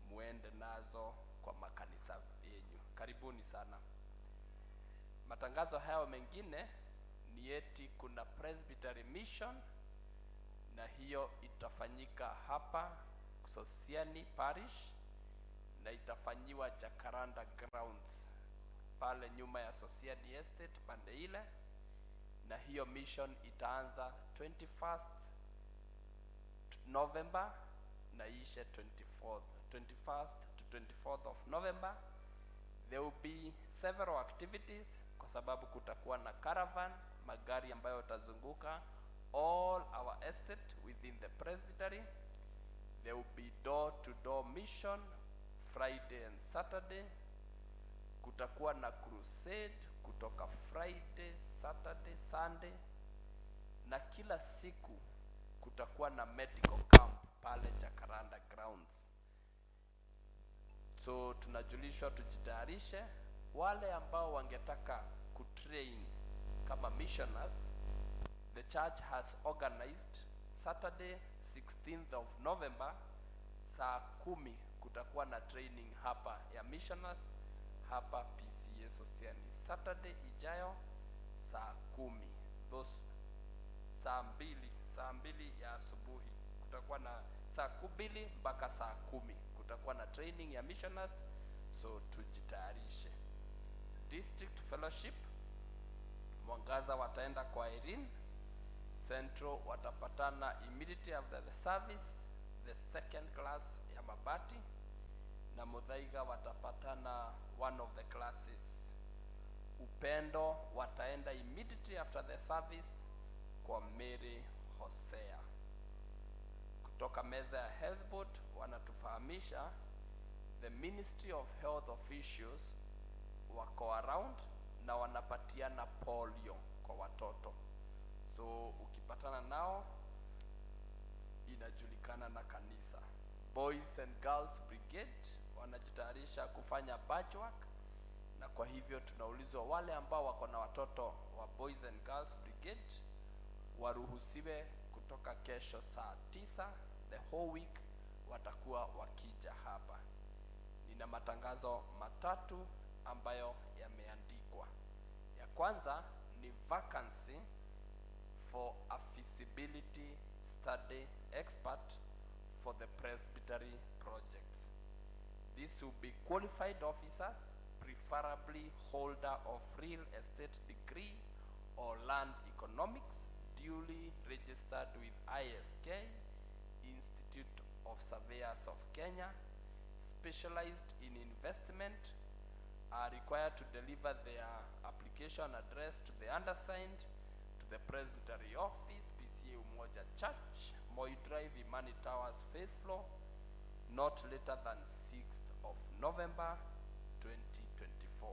muende nazo kwa makanisa yenyu. Karibuni sana. Matangazo hayo mengine ni eti kuna Presbytery Mission, na hiyo itafanyika hapa Sosiani Parish na itafanyiwa Jacaranda Grounds pale nyuma ya Sosiani Estate pande ile, na hiyo mission itaanza 21st November na ishe 24th, 21st to 24th of November. There will be several activities kwa sababu kutakuwa na caravan, magari ambayo yatazunguka all our estate within the presbytery. There will be door to door mission Friday and Saturday. Kutakuwa na crusade kutoka Friday, Saturday, Sunday, na kila siku kutakuwa na medical camp pale Jacaranda Grounds. So tunajulishwa tujitayarishe. Wale ambao wangetaka kutrain kama missioners, the church has organized Saturday 16th of November saa 10 kutakuwa na training hapa ya missioners hapa PCEA Sosiani, Saturday ijayo saa 10, those saa 2, saa 2 ya asubuhi kutakuwa na, saa 2 mpaka saa 10 kutakuwa na training ya missioners, so tujitayarishe. District Fellowship, Mwangaza wataenda kwa Irene, Central watapatana immediately after the service, the second class ya Mabati, na Muthaiga watapatana one of the classes. Upendo wataenda immediately after the service kwa Mary Hosea. Kutoka meza ya Health Board wanatufahamisha the Ministry of Health officials wako around na wanapatiana polio kwa watoto, so ukipatana nao inajulikana na kanisa. Boys and Girls Brigade wanajitayarisha kufanya patchwork, na kwa hivyo tunaulizwa wale ambao wako na watoto wa Boys and Girls Brigade waruhusiwe kutoka kesho saa 9, the whole week watakuwa wakija hapa. Nina matangazo matatu ambayo yameandikwa. Ya kwanza ni vacancy for a feasibility study expert for the presbytery projects. This will be qualified officers, preferably holder of real estate degree or land economics, duly registered with ISK, Institute of Surveyors of Kenya, specialized in investment, are required to deliver their application address to the undersigned, to the Presbytery Office, PCEA Umoja Church, Moi Drive, Imani Towers, fifth floor, not later than 6th of November 2024.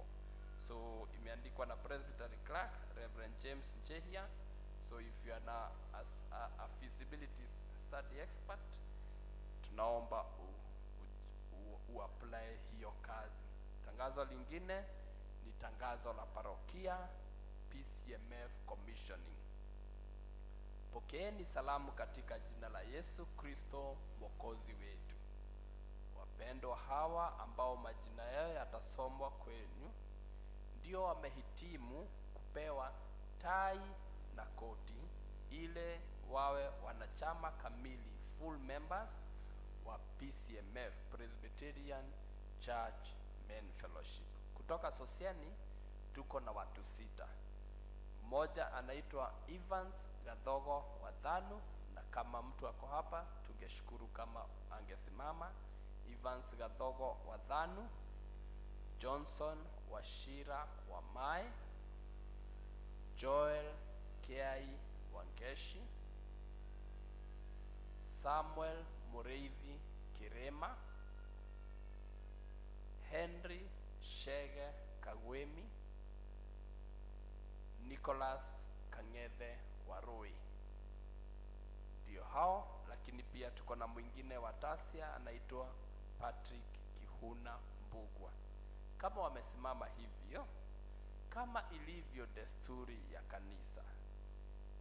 So imeandikwa na Presbytery Clerk, Reverend James Njehia. So if you are na, as a feasibility study expert, tunaomba u apply hiyo kazi. Tangazo lingine ni tangazo la parokia PCMF Commissioning. Pokeeni salamu katika jina la Yesu Kristo Mwokozi wetu. Wapendwa hawa ambao majina yao yatasomwa kwenu ndio wamehitimu kupewa tai na koti ile wawe wanachama kamili, full members wa PCMF, Presbyterian Church Men Fellowship. Kutoka Sosiani tuko na watu sita. Mmoja anaitwa Evans Gathogo Wathanu, na kama mtu ako hapa tungeshukuru kama angesimama. Evans Gathogo Wathanu, Johnson Wachira Wamae, Joel Kiai Wangeshi, Samuel Mureithi Kirema, Henry Shege Kagwemi, Nicholas Kang'ethe Warui. Ndio hao, lakini pia tuko na mwingine wa Tasia anaitwa Patrick Kihuna Mbugwa. Kama wamesimama hivyo, kama ilivyo desturi ya kanisa,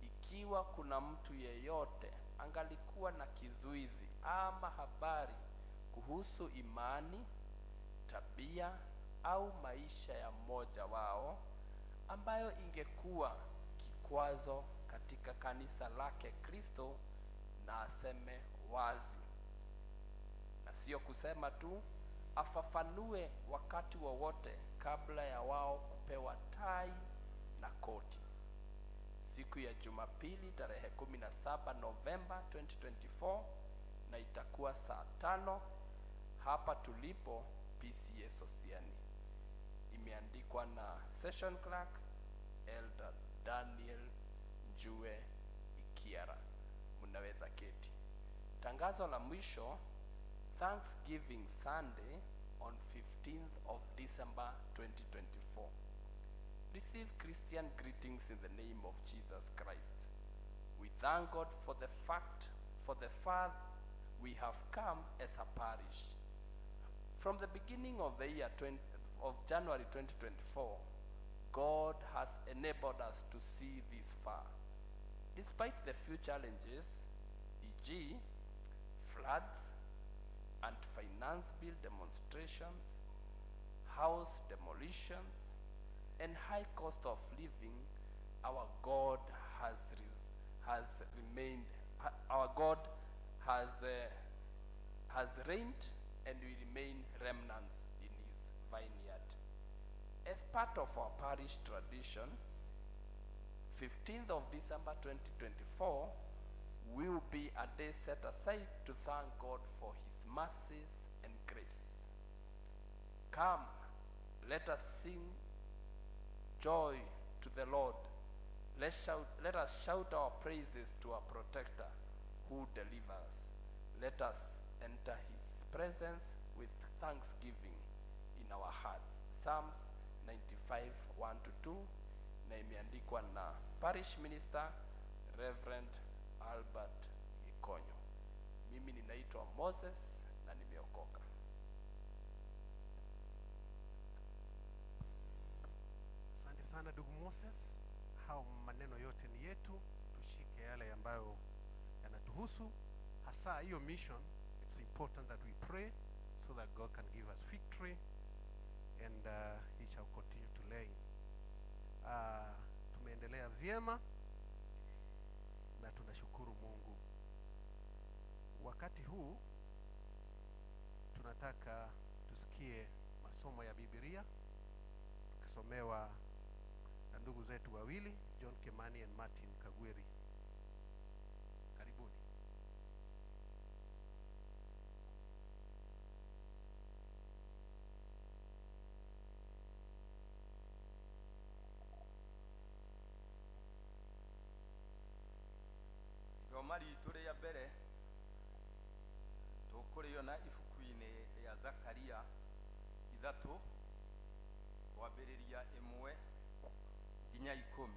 ikiwa kuna mtu yeyote angalikuwa na kizuizi ama habari kuhusu imani, tabia au maisha ya mmoja wao ambayo ingekuwa kikwazo katika kanisa lake Kristo, na aseme wazi, na sio kusema tu, afafanue wakati wowote kabla ya wao kupewa tai na koti. Siku ya Jumapili tarehe 17 Novemba 2024, na itakuwa saa 5 hapa tulipo PCA Sosiani. Imeandikwa na Session Clerk Elder Daniel Njue Ikiara. Mnaweza keti. Tangazo la mwisho, Thanksgiving Sunday on 15th of December 2024. Receive Christian greetings in the name of Jesus Christ. We thank God for the fact, for the far we have come as a parish. From the beginning of the year of January 2024, God has enabled us to see this far. Despite the few challenges, e.g., floods and finance bill demonstrations, house demolitions, and high cost of living, our God has remained. Our God has reigned, and we remain remnants in His vineyard. As part of our parish tradition, 15th of December 2024 will be a day set aside to thank God for His mercies and grace. Come, let us sing joy to the Lord. Let us shout our praises to our protector who delivers. Let us enter His presence with thanksgiving in our hearts. Psalms 95:1-2, na imeandikwa na Parish Minister Reverend Albert Gikonyo. Mimi ninaitwa Moses na nimeokoka. Asante sana ndugu Moses. Hao maneno yote ni yetu, tushike yale ambayo yanatuhusu, hasa hiyo mission. It's important that we pray so that God can give us victory and he shall continue to reign. Tumeendelea vyema na tunashukuru Mungu. Wakati huu tunataka tusikie masomo ya Biblia tukisomewa na ndugu zetu wawili, John Kimani and Martin Kagweri. Karibuni. Ithoma ritũ rĩa mbere tũkũrĩona ibuku-inĩ rĩa Zakaria 3 kwambĩrĩria 1 nginya 10.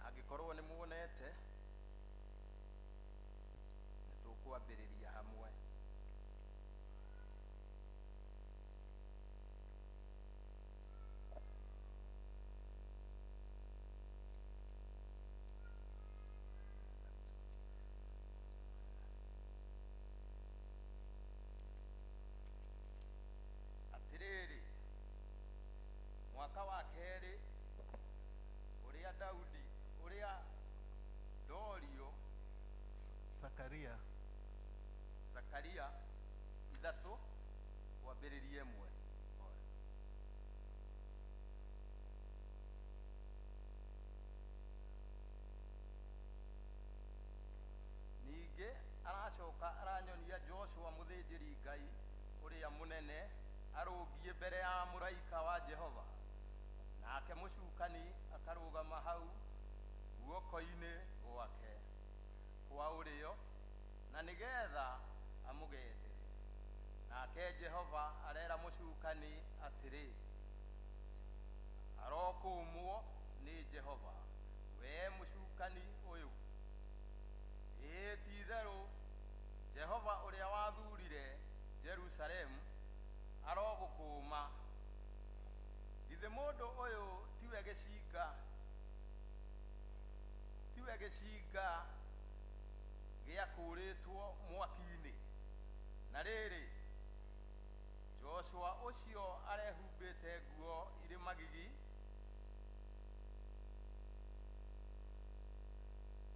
Angĩkorwo nĩ muonete, nĩ tũkwambĩrĩria hamwe. Atĩrĩrĩ, mwaka wa kerĩ ũrĩa Daudi ũrĩa Dorio Zakaria 3 kwambĩrĩria 1. Ningĩ aracoka aranyonia Joshua mũthĩnjĩri Ngai Ũrĩa Mũnene arũngiĩ mbere ya mũraika wa Jehova, nake mũcukani akarũgama hau guoko-inĩ gwake kwa ũrĩo, na nĩgetha amũgendere. Nake Jehova arera mũcukani atĩrĩ, arokũmwo nĩ Jehova, wee mũcukani ũyũ. Ĩĩ ti-itherũ Jehova ũrĩa wathurire Jerusalemu arogũkũma. Githĩ mũndũ ũyũ tiwe gĩcinga, tiwe gĩcinga gĩakũrĩtwo mwaki-inĩ? Na rĩrĩ, Joshua ũcio arehumbĩte nguo irĩ magigi,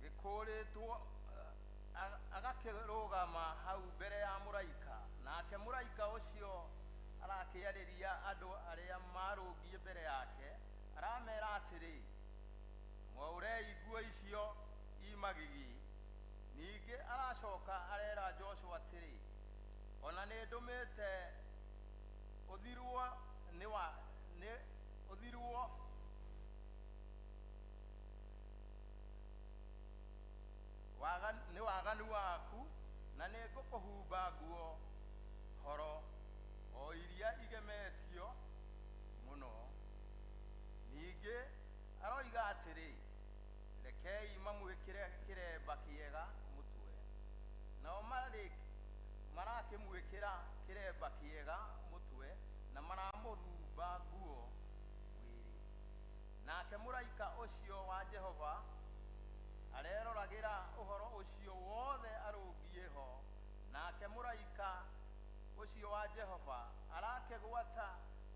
gĩkũrĩtwo agakĩrũgama hau mbere ya mũraika. Nake mũraika ũcio arakĩarĩria andũ arĩa marũngiĩ mbere yake, aramera atĩrĩ, mwaũrei nguo icio i magigi. Ningĩ aracoka arera Joshua atĩrĩ, ona nĩ ndũmĩte ũthirwo nĩ wa nĩ ũthirwo nĩ waganu waku, na nĩ ngũkũhumba nguo horo o iria igemetio mũno. Ningĩ aroiga atĩrĩ, rekei mamwĩkĩre kĩremba kĩega mũtwe. Nao marakĩmwĩkĩra kĩremba kĩega mũtwe, na maramũhumba nguo mwĩrĩ. Nake mũraika ũcio wa Jehova areroragĩra ũhoro ũcio wothe arũngiĩ ho. Nake mũraika ũcio wa Jehova arakĩgwata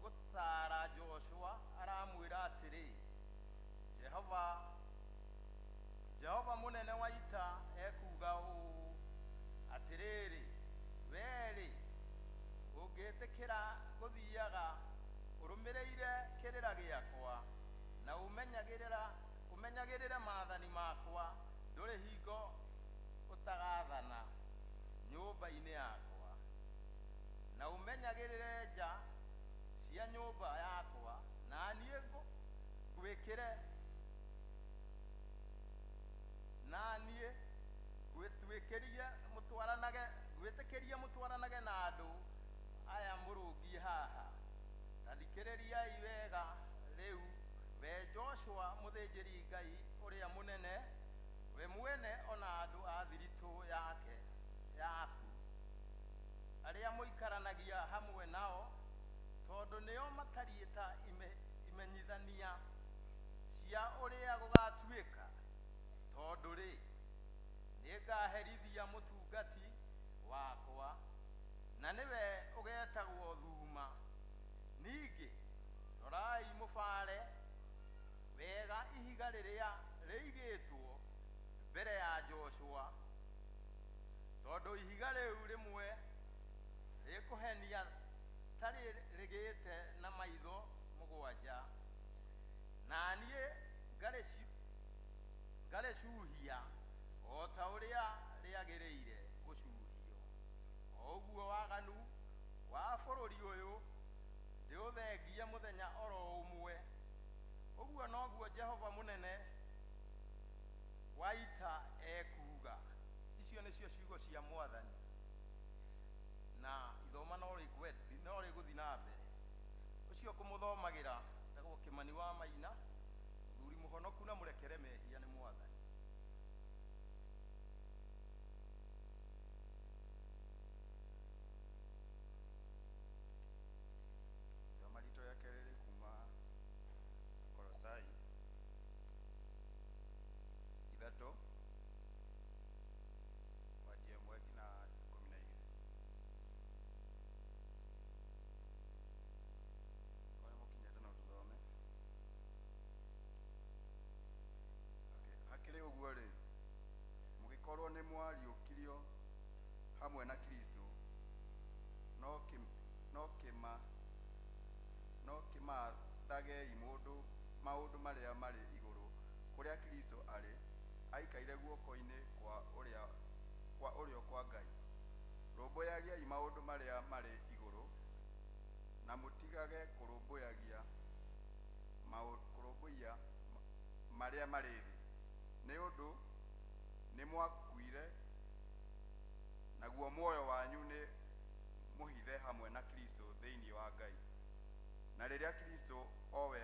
gũtaara Joshua, aramwĩra atĩrĩ, Jehova mũnene wa ita ekuuga ũũ, atĩrĩrĩ, wee-rĩ, ũngĩtĩkĩra gũthiaga ũrũmĩrĩire kĩrĩra gĩakwa, na ũmenyagĩrĩre maathani makwa, ndũrĩ hingo ũtagathana nyũmba-inĩ yakwa, na ũmenyagĩrĩre nja cia nyũmba yakwa, na niĩ ngwĩkĩre na niĩ ngwĩtĩkĩrie mũtwaranage na andũ aya mũrũngiĩ haha. Ta thikĩrĩriai wega rĩu, we Joshua mũthĩnjĩri Ngai ũrĩa mũnene, we mwene ona andũ a thiritũ yake yaku, arĩa mũikaranagia hamwe nao, tondũ nĩo matariĩ ta imenyithania cia ũrĩa gũgatuĩka. Tondũ rĩ, nĩngaherithia mũtungati wakwa, na nĩwe ũgetagwo Thuma. Ningĩ rorai mũbare wega ihiga rĩrĩa rĩigĩtwo mbere ya Joshua, tondũ ihiga rĩu rĩmwe rĩkũhenia ta rĩgĩte na maitho mũgwanja, na niĩ ngarĩcuhia o ta ũrĩa rĩagĩrĩire gũcuhio. O ũguo waganu wa bũrũri ũyũ ndĩũthengie mũthenya oro ũmwe. Ũguo noguo Jehova mũnene wa ita ekuuga. Icio nĩcio ciugo cia Mwathani, na ithoma no rĩgũthiĩ na mbere. Ũcio kũmũthomagĩra etagwo Kĩmani wa Maina, mũthuri mũhonoku na mũrekere mehia nĩ Mwathani. Ithoma ritũ rĩa kerĩ rĩ kuma Akolosai 3 kwanjia 1 nginya 12. Korwo nĩ mũkinyĩte no tũthome. Okay. Hakĩrĩ ũguo-rĩ, mũgĩkorwo nĩ mwariũkirio hamwe na Kristo, no kĩmathagei maũndũ marĩa marĩ igũrũ, kũrĩa Kristo arĩ, aikaire guoko-inĩ kwa ũrĩo kwa Ngai. Rũmbũyagiai maũndũ marĩa marĩ igũrũ, Na mũtigage kũrũmbũyagia kũrũmbũiya marĩa marĩ thĩ, nĩ ũndũ nĩ mwakuire, naguo muoyo wanyu nĩ mũhithe hamwe na Kristo thĩinĩ wa Ngai. Na rĩrĩa Kristo owe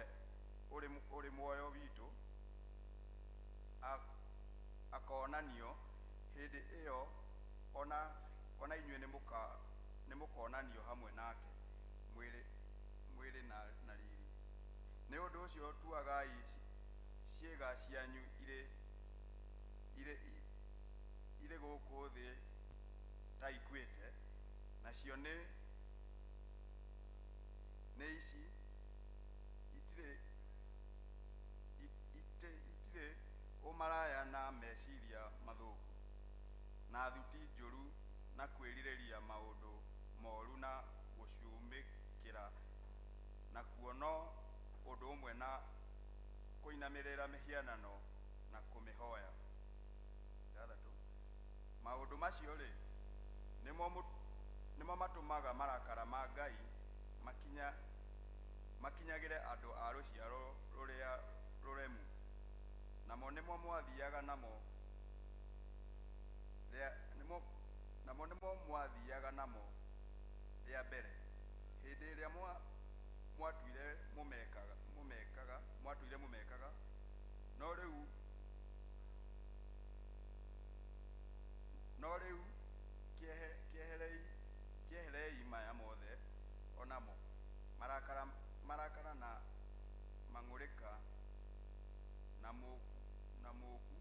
ũrĩ muoyo witũ akoonanio, hĩndĩ ĩyo ona inyuĩ nĩ mũkonanio hamwe nake mwĩrĩ na riri. Nĩ ũndũ ũcio tuagai ciĩga cianyu irĩ gũkũ thĩ ta ikuĩte, nacio nĩ ici: itirĩ ũmaraya na meciria mathũku, na thuti njũru, na kwĩrirĩria maũndũ moru, na gũcumĩkĩra, nakuo no ũndũ ũmwe na kũinamĩrĩra mĩhianano na kũmĩhoya. 6. Maũndũ macio-rĩ, nĩmo matũmaga marakara ma Ngai makinyagĩre andũ a rũciaro rũrĩa rũremu. Namo nĩmo mwathiaga namo namo nĩmo mwathiaga namo rĩa mbere, hĩndĩ ĩrĩa mwatũire mũmekaga. No rĩu kĩeherei maya mothe o namo: marakara na mang'ũrĩka na mũku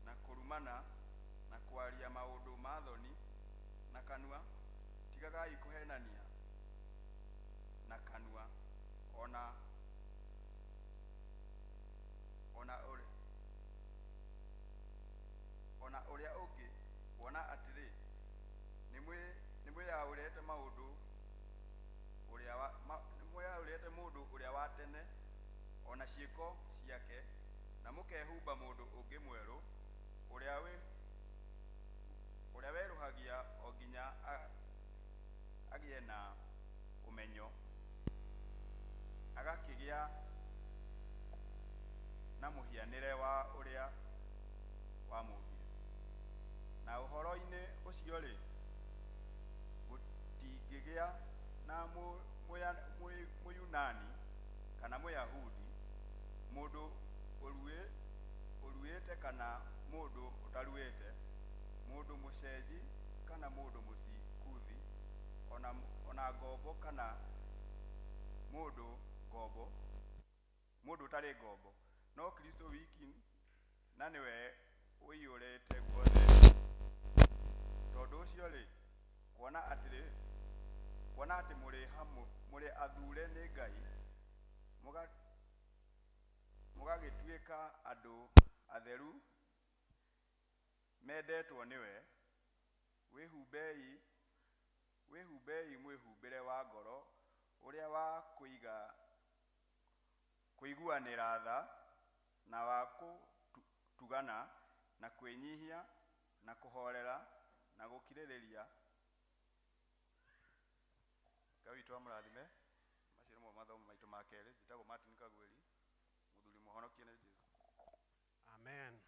na kũrumana na kwaria maũndũ ma thoni na kanua. Tigagai kũhenania na kanua, ona ũrĩa ũngĩ, kuona atĩrĩ, nĩmwĩyaũrĩte mũndũ ũrĩa wa tene ona ciĩko ciake, na mũkehumba mũndũ ũngĩ mwerũ, ũrĩa werũhagia o nginya agĩe na ũmenyo, agakĩgĩa na mũhianĩre wa ũrĩa wamũmbire. Na ũhoro-inĩ ũcio-rĩ, gũtingĩgĩa na Mũyunani kana Mũyahudi, mũndũ ũruĩte kana mũndũ ũtaruĩte, mũndũ mũcenji kana mũndũ Mũsikuthi, ona ngombo kana mũndũ ũtarĩ ngombo, no Kristo wiki, na nĩwe ũiyũrĩte guothe. Tondũ ũcio-rĩ, kuona atĩ mũrĩ athure nĩ Ngai, mũgagĩtuĩka andũ atheru mendetwo nĩwe, wĩhumbei mwĩhumbĩre wa ngoro ũrĩa wa kũiguanĩra tha, na wa kũtugana, na kwĩnyihia, na kũhoorera, na gũkirĩrĩria. Ngai witũ amũrathime. Macio nĩmo mathomo maitũ ma kerĩ. Njĩtagwo Martin Kagweri, mũthuri mũhonokie nĩ Jesu. Amen.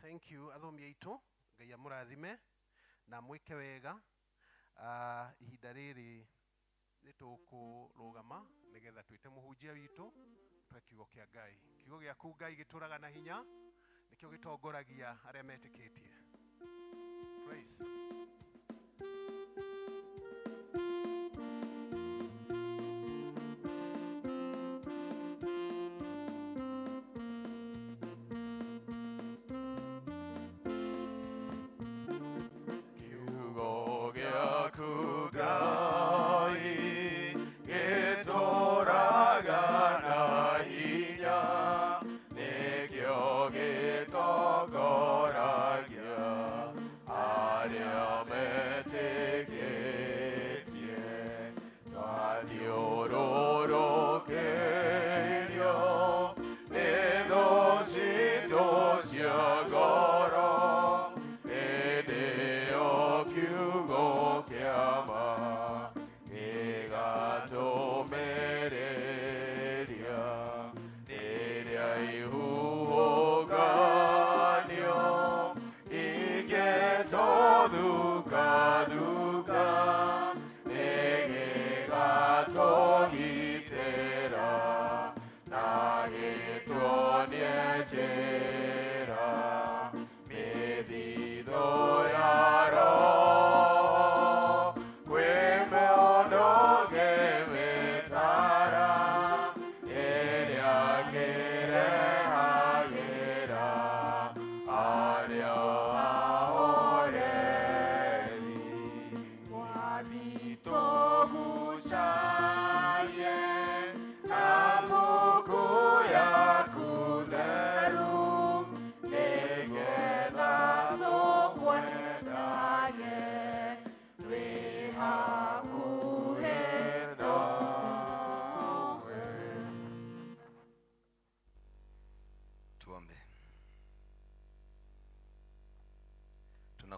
Thank you athomi aitũ. Ngai amũrathime na mwĩke wega. Ihinda rĩrĩ nĩ tũkũrũgama nĩgetha twĩte mũhunjia witũ twe kiugo kĩa Ngai. Kiugo gĩaku Ngai gĩtũraga na hinya, nĩkĩo gĩtongoragia arĩa metĩkĩtie. Praise. Kiugo gĩaku Ngai gĩtũraga na hinya, nĩkĩo gĩtongoragia arĩa metĩkĩtie.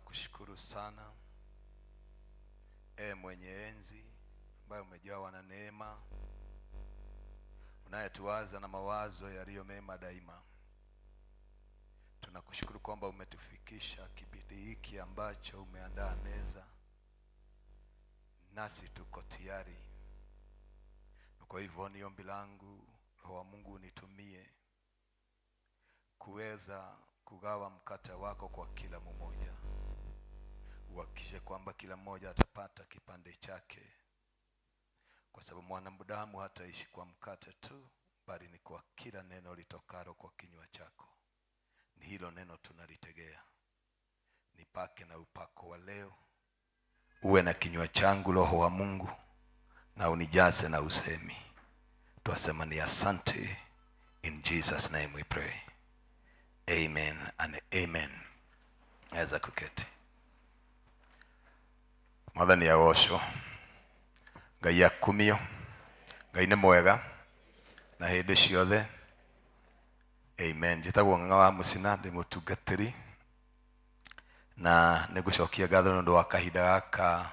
Tunakushukuru sana e mwenye enzi, ambaye umejawa na neema, unayetuwaza na mawazo yaliyo mema daima. Tunakushukuru kwamba umetufikisha kipindi hiki ambacho umeandaa meza, nasi tuko tayari. Kwa hivyo ni ombi langu, Roho wa Mungu unitumie kuweza kugawa mkate wako kwa kila mmoja, uhakikishe kwamba kila mmoja atapata kipande chake, kwa sababu mwanadamu hataishi kwa mkate tu, bali ni kwa kila neno litokalo kwa kinywa chako. Ni hilo neno tunalitegea. Nipake na upako wa leo, uwe na kinywa changu, Roho wa Mungu, na unijaze na usemi. Twasema ni asante. In Jesus name we pray, amen and amen. Naweza kuketi. Mwathani agocwo, Ngai akumio, Ngai nĩ mwega na hĩndĩ ciothe. Amen. Njĩtagwo Ng'ang'a wa Mũcina, ndĩ mũtungatĩri, na nĩ ngũcokia ngatho nĩ ũndũ wa kahinda gaka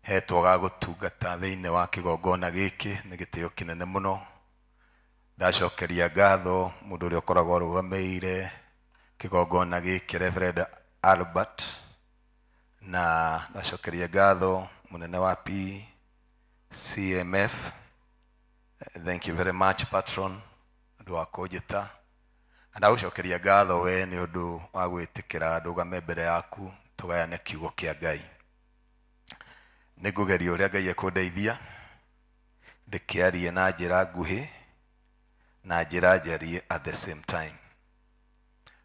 hetwo ga gũtungata thĩinĩ wa kĩgongona gĩkĩ. Nĩ gĩtĩo kĩnene mũno. Ndacokeria ngatho mũndũ ũrĩa ũkoragwo arũgamĩire kĩgongona gĩkĩ, Reverend Albert, na ndacokeria ngatho mũnene wa PCMF. Thank you very much, patron, ũndũ wa kũnjĩta. Na ndagũcokeria ngatho we nĩ ũndũ wa gwĩtĩkĩra ndũgame mbere yaku tũgayane kiugo kĩa Ngai. Nĩ ngũgeria ũrĩa Ngai ekũndeithia ndĩkĩarie na njĩra nguhĩ na njĩra njarie at the same time.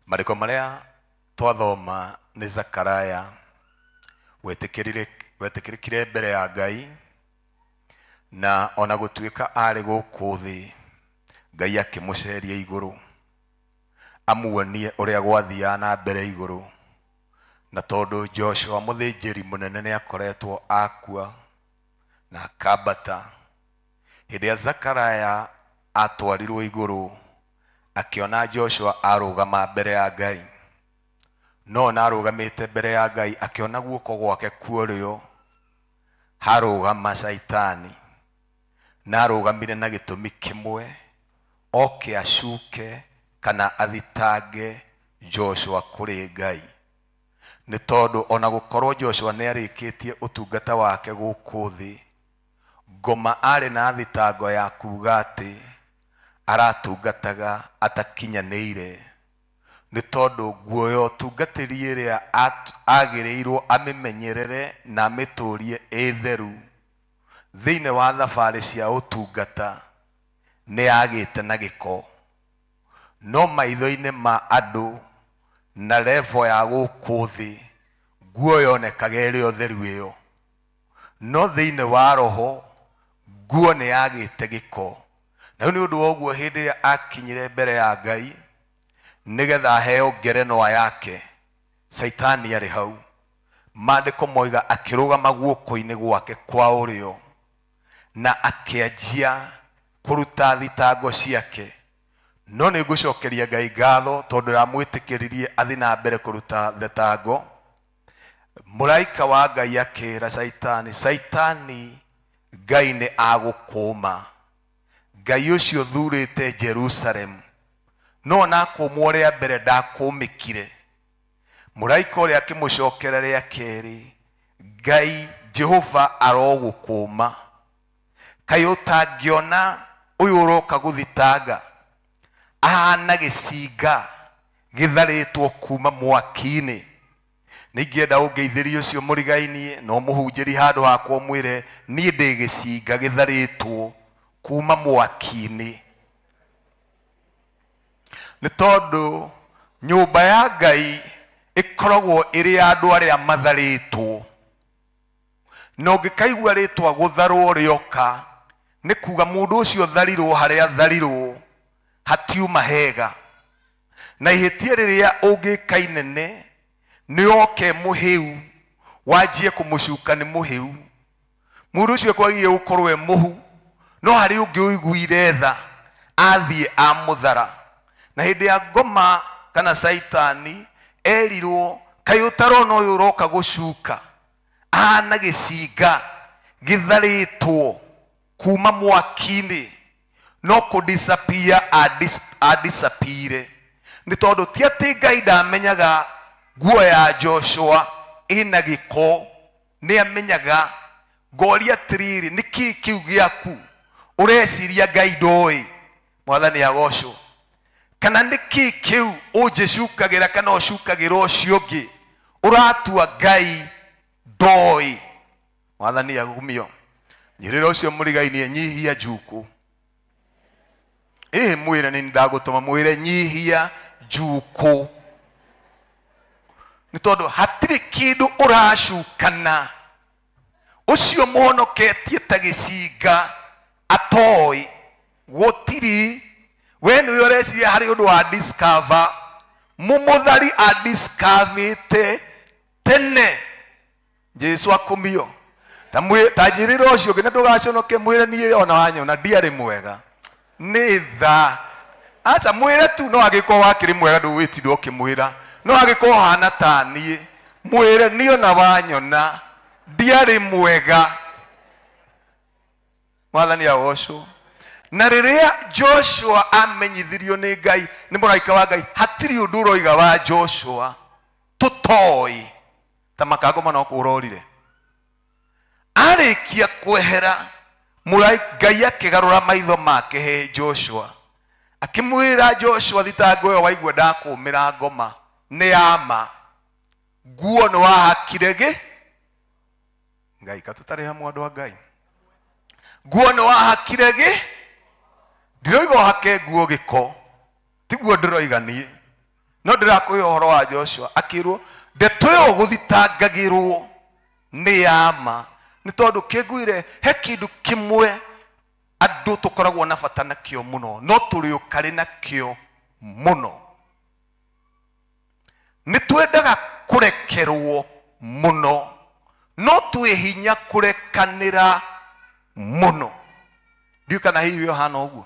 Marĩko marĩa twathoma nĩ Zakaraya wetĩkĩrĩkire mbere ya Ngai, na ona gũtuĩka arĩ gũkũ thĩ, Ngai akĩmũceria igũrũ amuonie ũrĩa gwathiaga na mbere igũrũ. Na tondũ Joshua mũthĩnjĩri mũnene nĩ akoretwo akua na akambata, hĩndĩ ya Zakaraya atwarirwo igũrũ akĩona Joshua arũgama mbere ya Ngai. No na arũgamĩte mbere ya Ngai, akĩona guoko gwake kuorĩo harũgama Caitani, na arũgamire na gĩtũmi kĩmwe, oke acuke kana athitange Joshua kũrĩ Ngai. Nĩ tondũ ona gũkorwo Joshua nĩ arĩkĩtie ũtungata wake gũkũ thĩ, ngoma arĩ na thitango ya kuga atĩ aratungataga atakinyanĩire, nĩ tondũ nguo ya ũtungatĩri ĩrĩa agĩrĩirwo amĩmenyerere na amĩtũrie ĩ theru thĩinĩ wa thabarĩ cia ũtungata nĩ yagĩte na gĩko. No maitho-inĩ ma andũ na level ya gũkũ thĩ, nguo yonekaga ĩrĩ o theru ĩyo, no thĩinĩ wa roho nguo nĩ yagĩte gĩko. Na rĩu nĩ ũndũ wa ũguo, hĩndĩ ĩrĩa akinyire mbere ya Ngai nĩgetha aheo ngerenwa yake, Caitani arĩ hau. Maandĩko moiga akĩrũgama guoko-inĩ gwake kwa ũrĩo na akĩanjia kũruta thitango ciake. No nĩ ngũcokeria Ngai ngatho tondũ ndamwĩtĩkĩririe athiĩ na mbere kũruta thitango. Mũraika wa Ngai akĩra Caitani, "Caitani, Ngai nĩ agũkũma. Ngai ũcio thurĩte Jerusalem, no ona akũmwo rĩa mbere ndakũmĩkire." Mũraika ũrĩa akĩmũcokera rĩa kerĩ, "Ngai Jehova arogũkũma. Kaĩ ũtangĩona ũyũ ũroka gũthitanga ahana gĩcinga gĩtharĩtwo kuma mwaki-inĩ?" Nĩ ingĩenda ũngeithĩrie ũcio mũrigainie na ũmũhunjĩrie handũ hakwa, ũmwĩre niĩ ndĩ gĩcinga gĩtharĩtwo kuma mwaki-inĩ. Nĩ tondũ nyũmba ya Ngai ĩkoragwo ĩrĩ ya andũ arĩa matharĩtwo, na ũngĩkaigua rĩtwa gũtharwo rĩoka, nĩ kuga mũndũ ũcio tharirwo harĩa tharirwo hatiuma hega. Na ihĩtia rĩrĩa ũngĩka inene nĩ oke mũhĩu wanjie kũmũcuka nĩ mũhĩu. Mũndũ ũcio kwagĩrĩire gũkorwo e mũhu, no harĩ ũngĩ ũiguire tha athiĩ amũthara. Na hĩndĩ ya ngoma kana Caitani Erirwo, kaĩ ũtarona ũyũ ũroka gũcuka ahana gĩcinga gĩtharĩtwo kuma mwaki-inĩ, no kũdisappear adisappeare. Nĩ tondũ ti atĩ Ngai ndamenyaga nguo ya Joshua ĩna gĩko, nĩ amenyaga. Ngoria atĩrĩrĩ, nĩ kĩĩ kĩu gĩaku ũreciria Ngai ndoĩ? Mwathani agocwo. Kana nĩ kĩĩ kĩu ũnjĩcukagĩra kana ũcukagĩra ũcio ũngĩ ũratua Ngai ndoĩ? Mwathani agumio. Nyĩrĩra ũcio mũrigainie, nyihia njukũ. Ĩhĩ mwĩre nĩ ndagũtũma, mwĩre nyihia njukũ, nĩ tondũ hatirĩ kĩndũ ũracukana ũcio mũhonoketie ta gĩcinga atoĩ. Gũtirĩ. We nĩwe ũreciria harĩ ũndũ wa discover, mũmũthari adiscoverĩte tene. Jesu akumio. Ta njĩrĩra ũcio ũngĩ na ndũgaconoke, mwĩre niĩ ona wanyona ndiarĩ mwega, nĩ tha. Aca, mwĩre tu. No angĩkorwo wakĩrĩ mwega ndũgwĩtinda ũkĩmwĩra, no angĩkorwo hana ta niĩ, mwĩre niĩ ona wanyona ndiarĩ mwega. Mwathani agocwo. Na rĩrĩa Joshua amenyithirio nĩ Ngai, nĩ mũraika wa Ngai, hatirĩ ũndũ ũroiga wa Joshua tũtoĩ ta makangoma no kũrorire. Arĩkia kwehera, Ngai akĩgarũra maitho make he Joshua, akĩmwĩra, Joshua, thitango ĩyo waigua ndakũmĩra ngoma nĩ ya ma, nguo nĩ wahakire gĩ Ngai katũtarĩ hamwe. Andũ a Ngai, nguo nĩ wahakire gĩ. Ndiroiga ũhake nguo gĩko, tiguo ndĩroiga niĩ, no ndĩrakũhe ũhoro wa Joshua akĩrwo ndeto ĩyo gũthitangagĩrwo nĩ ya ma. Nĩ tondũ kĩnguire he kĩndũ kĩmwe andũ tũkoragwo na bata nakĩo mũno, no tũrĩ ũkarĩ nakĩo mũno. Nĩ twendaga kũrekerwo mũno, no twĩ hinya kũrekanĩra mũno. Ndiũĩ kana hihi ũhana ũguo,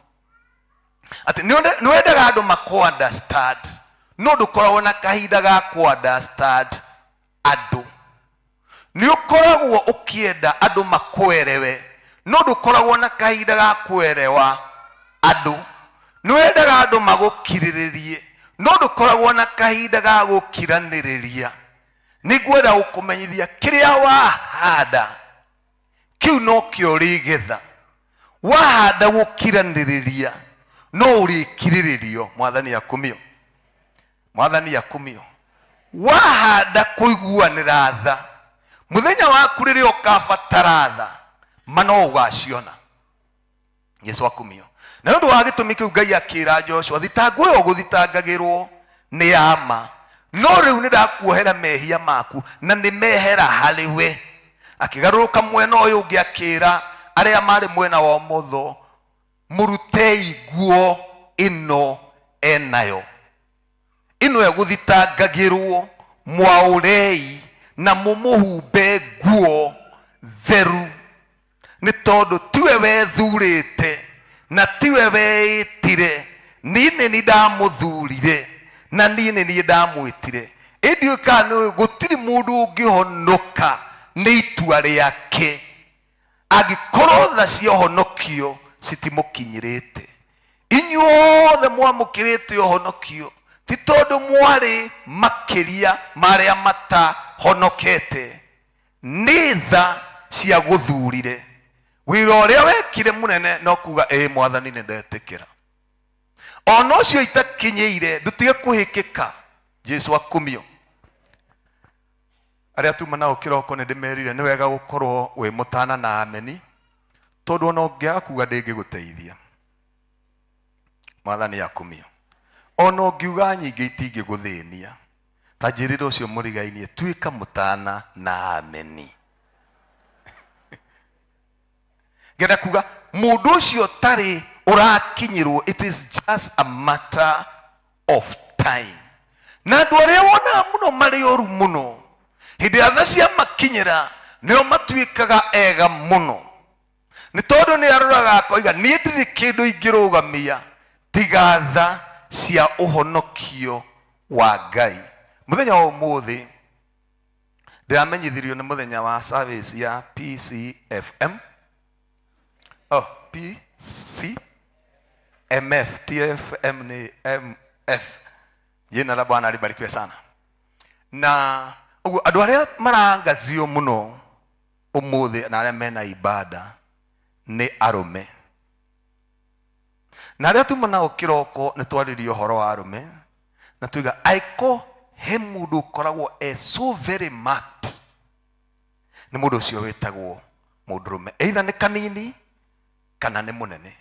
atĩ nĩ wendaga andũ makũ understand, no ndũkoragwo na kahinda ga kũ understand andũ. Nĩ ũkoragwo ũkĩenda andũ makwerewe, no ndũkoragwo na kahinda ga kwerewa andũ. Nĩ wendaga andũ magũkirĩrĩrie, no ndũkoragwo na kahinda ga gũkiranĩrĩria. Nĩ ngwenda gũkũmenyithia, kĩrĩa wahanda kĩu nokĩo ũrĩgetha. Wahanda gũkiranĩrĩria, no ũrĩkirĩrĩrio. Mwathani akumio. Mwathani akumio. Wahanda kũiguanĩra tha, mũthenya waku rĩrĩa ũkabatara tha, ma no ũgaciona. Jesu akumio. Na nĩ ũndũ wa gĩtũmi kĩu Ngai akĩra Joshua, thitango ĩyo ũgũthitangagĩrwo nĩ ya ma, no rĩu nĩ ndakuohera mehia maku na nĩ mehera harĩ we. Akĩgarũrũka mwena ũyũ ũngĩ akĩra arĩa marĩ mwena wa ũmotho, mũrutei nguo ĩno enayo, ĩno ĩgũthitangagĩrwo, mwaũrei na mũmũhumbe nguo theru, nĩ tondũ tiwe wethurĩte na tiwe weĩtire, niĩ nĩ niĩ ndamũthurire na niĩ nĩ niĩ ndamwĩtire. Ĩndĩ kana nĩ gũtirĩ mũndũ ũngĩhonoka nĩ itua rĩake angĩkorwo tha cia ũhonokio citimũkinyĩrĩte. Inyuothe mwamũkĩrĩte ũhonokio ti tondũ mwarĩ makĩria marĩa matahonokete, nĩ tha cia gũthurire. Wĩra ũrĩa wekire mũnene no kuga, ĩĩ Mwathani, nĩ ndetĩkĩra, ona ũcio itakinyĩire. Ndũtige kũhĩkĩka. Jesu akumio. Arĩa tuma nao kĩroko nĩ ndĩmerire nĩ wega gũkorwo wĩ mũtana na ameni, tondũ ona ũngĩaga kuga ndĩngĩgũteithia. Mwathani akumio. Ona ũngiuga nyingĩ itingĩgũthĩnia. Ta njĩrĩra ũcio mũrigainie, tuĩka mũtana na ameni. Ngenda kuga mũndũ ũcio tarĩ ũrakinyĩrwo, it is just a matter of time. Na andũ arĩa wonaga mũno marĩ oru mũno, hĩndĩ ya tha ciamakinyĩra nĩo matuĩkaga ega mũno, nĩ tondũ nĩ aroraga akoiga, niĩ ndirĩ kĩndũ ingĩrũgamia tiga tha cia ũhonokio wa Ngai. Mũthenya wa ũmũthĩ ndĩramenyithirio nĩ mũthenya wa service ya PCFM, oh, PCMF, TFM ni MF. Jina la Bwana libarikiwe sana. Na ũguo andũ arĩa marangazio mũno ũmũthĩ na arĩa mena ibada nĩ arũme, na arĩa tuma nao kĩroko nĩ twaririe ũhoro wa arũme na tuiga aiko he mũndũ ũkoragwo e so very marked, nĩ mũndũ ũcio wĩtagwo mũndũrũme, either nĩ kanini kana nĩ mũnene.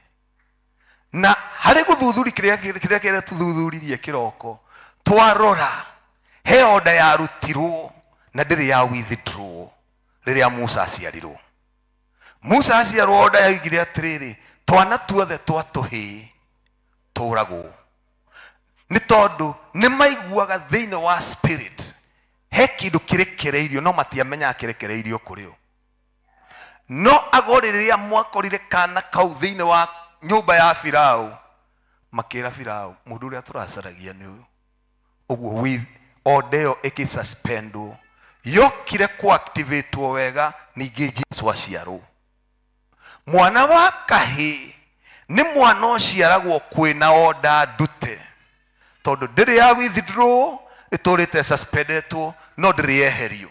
Na harĩ gũthuthuri kĩrĩa kĩrĩa kĩrĩa tũthuthuririe kĩroko, twarora he order yarutirwo na ndĩrĩ ya withdraw rĩrĩa Musa aciarirwo. Musa aciarwo order yaugire atĩrĩrĩ, twana tuothe twa tũhĩĩ tũragwo, nĩ tondũ nĩ maiguaga thĩinĩ wa spirit he kĩndũ kĩrekereirio, no matiamenyaga kĩrekereirio kũrĩ ũ. No agori rĩrĩa mwakorire kana kau thĩinĩ wa nyũmba ya Firaũ, makĩra Firaũ, mũndũ ũrĩa tũracaragia nĩ ũyũ. Ũguo with order ĩyo ĩkĩsuspendwo, yokire kuactivatwo wega ningĩ Jesu aciarwo. Mwana wa kahĩĩ nĩ mwana ũciaragwo kwĩna order ndute, tondũ ndĩrĩ ya withdraw, ĩtũrĩte suspendetwo, no ndĩrĩ yeherio.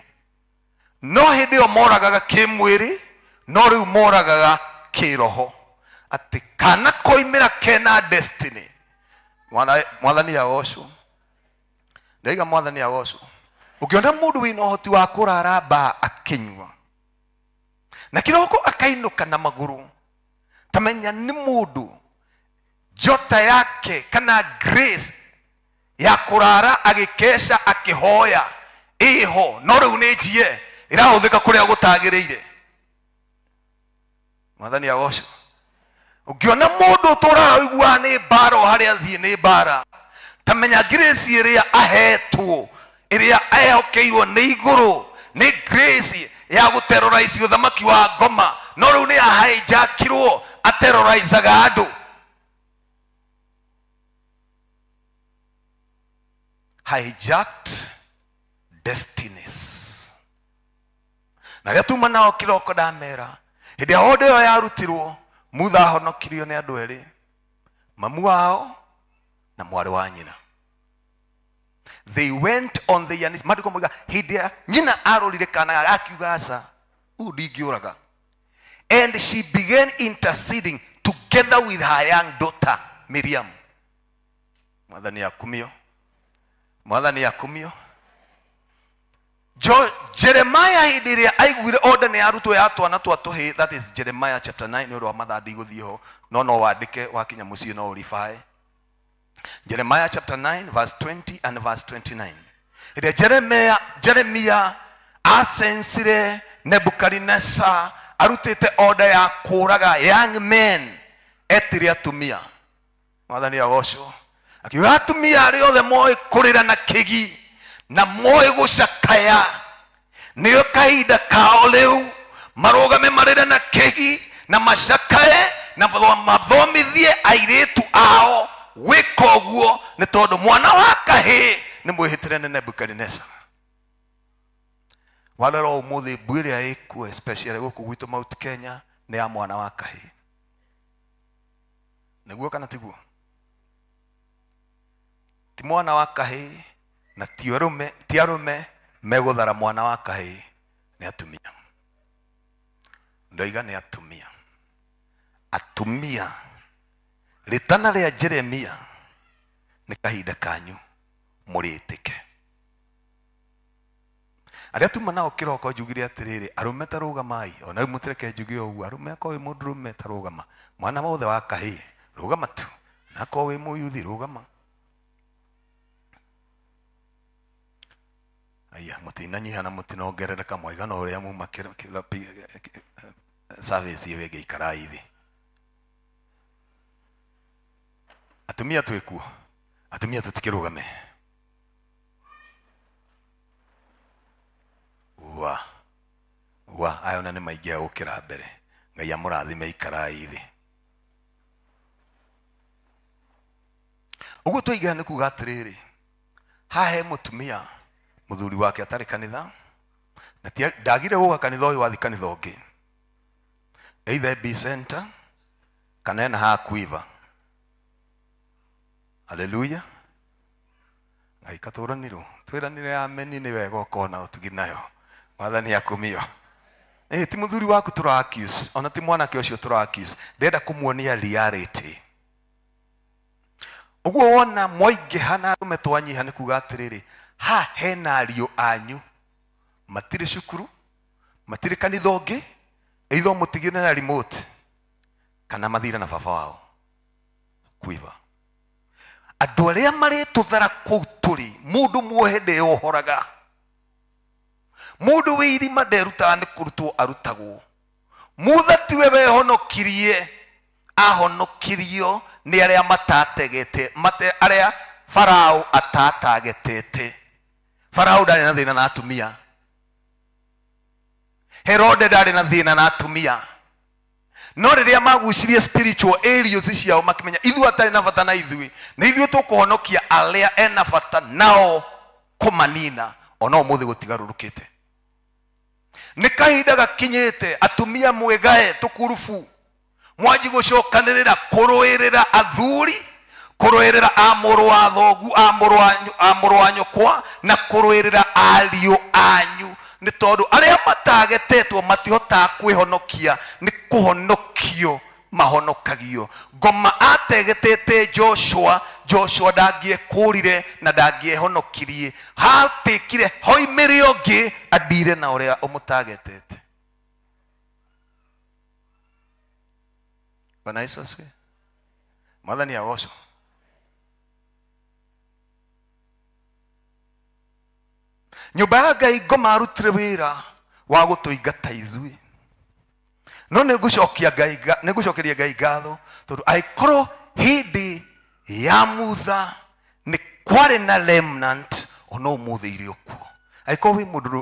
No hĩndĩ ĩyo moragaga kĩmwĩrĩ, no rĩu moragaga kĩroho, atĩ kana koimĩra kena destiny. Mwathani agocwo. Ndaiga mwathani agocwo. Ũngĩona mũndũ wĩna ũhoti wa kũrara mbaa akĩnyua na kĩroko akainũka na magũrũ, tamenya nĩ mũndũ njota yake kana grace ya kũrara agĩkeca akĩhoya ĩho, no rĩu nĩ njie ĩrahũthĩka kũrĩa gũtagĩrĩire. Mwathani agocwo. Ũngĩona mũndũ ũtũraga ũiguaga nĩ mbara o harĩa athiĩ nĩ mbara, tamenya grace ĩrĩa ahetwo, ĩrĩa ehokeirwo nĩ igũrũ, nĩ grace ya gũterrorize ũthamaki wa ngoma, no rĩu nĩ ahijackirwo aterrorizaga andũ. Hijacked destinies. Na rĩrĩa tuma nao kĩroko ndamera, hĩndĩ ya order ĩyo yarutirwo, Mutha ahonokirio nĩ andũ erĩ, mamu wao na mwarĩ wa nyina. They went on the knees. Maandĩko moiga hĩndĩ ya nyina arorire kana akiuga aca, ũyũ ndingĩũraga. And she began interceding together with her young daughter Miriam. Mwathani akumio, mwathani akumio. Jeremiah hĩndĩ ĩrĩa aiguire order nĩ yarutwo ya twana twa tũhĩĩ, that is Jeremiah chapter 9, nĩ ũndũ wa mathaa ndigũthiĩ ho, no no wandĩke wakinya mũciĩ no ũribae. Jeremiah chapter 9 verse 20 and verse 29. Hĩndĩ ĩrĩa Jeremiah asensire Nebukadnezar arutĩte order ya kũraga young men, etire atumia. Mwathani agocwo. Akiuga atumia arĩa othe moĩ kũrĩra na kĩgi na moĩ gũcakaya, nĩyo kahinda kao rĩu marũgame marĩre na kĩgi na macakae na mathomithie airĩtu ao gwĩka ũguo, nĩ tondũ mwana wa kahĩĩ nĩ mwĩhĩtĩre nĩ Nebukadnezar. Warora ũmũthĩ mbu ĩrĩa ĩkuo especially gũkũ gwitũ Mount Kenya nĩ ya mwana wa kahĩĩ, nĩguo kana tiguo? Ti mwana wa kahĩĩ na ti arũme, ti arũme megũthara mwana wa kahĩĩ, nĩ atumia. Ndoiga nĩ atumia. Atumia, rĩtana rĩa Jeremia nĩ kahinda kanyu mũrĩtĩke. Arĩa tuma nao kĩroko njugire atĩrĩrĩ, arũme ta rũgamai, ona rĩu mũtireke njuge ũguo, arũme akorwo wĩ mũndũrũme ta rũgama, mwana wothe wa kahĩĩ rũgama tu, na akorwo wĩ mũyuthi rũgama. Aya, mũtinanyiha na mũtinongerereka, mwaigana ũrĩa muma service ĩyo ĩngĩ, ikarai thĩ. Atumia twĩkuo, atumia tũtikĩrũgame. Wa wa aya ona nĩ maingĩha gũkĩra mbere. Ngai amũrathime, ikarai thĩ. Ũguo twoiga nĩ kuga atĩrĩrĩ, haha he mũtumia Muthuri wake atarĩ kanitha na ndagire gũka kanitha ũyũ wathi kanitha ũngĩ, either B center kana ena haha Quiver. Haleluya. Ngai katũranirwo twĩranire ameni nĩ wega ũkona ũtugi nayo mwathani akumio. Ti muthuri waku tũra accuse, ona ti mwanake ũcio tũra accuse, ndĩrenda kũmuonia reality. Ũguo wona mwaingĩha na arũme twanyiha nĩ kuga atĩrĩrĩ, ha hena ariũ anyu matirĩ cukuru, matirĩ kanitha ũngĩ, either mũtigire na remote kana mathire na baba wao kuiba. Andũ arĩa marĩtũthara kũu tũrĩ, mũndũ muohe ndeyohoraga, mũndũ wĩ irima nderutaga nĩ kũrutwo arutagwo. Mutha tiwe wehonokirie, ahonokirio nĩ arĩa matategete, mate, arĩa Farao atatagetete. Farao ndarĩ na thĩna na atumia, Herode ndarĩ na thĩna na atumia, no rĩrĩa magucirie spiritual areas ciao makĩmenya ithuĩ atarĩ na bata na ithuĩ, nĩ ithuĩ tũkũhonokia arĩa ena bata nao kũmanina. Ona ũmũthĩ gũtigarũrũkĩte, nĩ kahinda gakinyĩte atumia mwĩgae tũkurubu, mwanji gũcokanĩrĩra kũrũĩrĩra athuri, kũrũĩrĩra a mũrũ wa thogu, a mũrũ wa a mũrũ wa nyũkwa, na kũrũĩrĩra ariũ anyu, nĩ tondũ arĩa matagetetwo matihotaga kwĩhonokia, nĩ kũhonokio mahonokagio. Ngoma ategetete Joshua, Joshua ndangĩekũrire na ndangĩehonokirie, hatĩkire hoimĩre ũngĩ andire na ũrĩa ũmũtagetete. Bwana Yesu asifiwe. Mwathani agocwo. Nyũmba ya Ngai ngoma arutire wĩra wa gũtũingata ithuĩ, no nĩngũcokia Ngai nĩngũcokeria Ngai ngatho tondũ angĩkorwo hĩndĩ ya Musa nĩ kwarĩ na remnant, ona ũmũthĩ irĩ o kuo. Angĩkorwo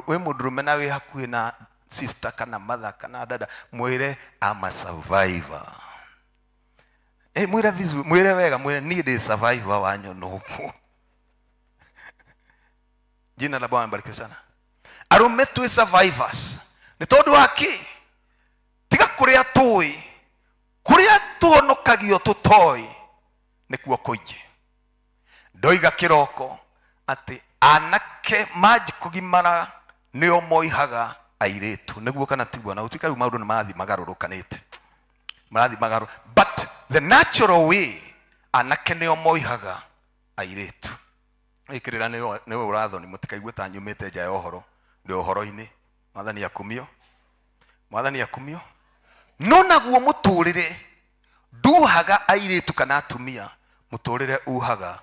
wĩ mũndũrũme na wĩ hakuhĩ na sister kana mother kana dada, mwĩre I'm a survivor. Mwĩre vizuri, mwĩre wega, mwĩre niĩ ndĩ survivor wa nyono ũguo. Jina la Bwana barikiwe sana. Arũme twĩ survivors nĩ tondũ wa kĩ? Tiga kũrĩa tũĩ, kũrĩa tuonokagio tũtoĩ nĩkuo kũingĩ. Ndoiga kĩroko atĩ anake manji kũgimara nĩo moihaga airĩtu, nĩguo kana tiguo? Na gũtuĩka rĩu maũndũ nĩ marathiĩ magarũrũkanĩte, marathiĩ magarũ, but the natural way anake nĩo moihaga airĩtu. Ĩkĩrĩra nĩwe ũrathoni, mũtikaigue ta nyumĩte nja ya ũhoro, ndĩ ũhoro-inĩ. Mwathani akumio, Mwathani akumio. No naguo mũtũrĩre nduhaga airĩtu kana atumia, mũtũrĩre uhaga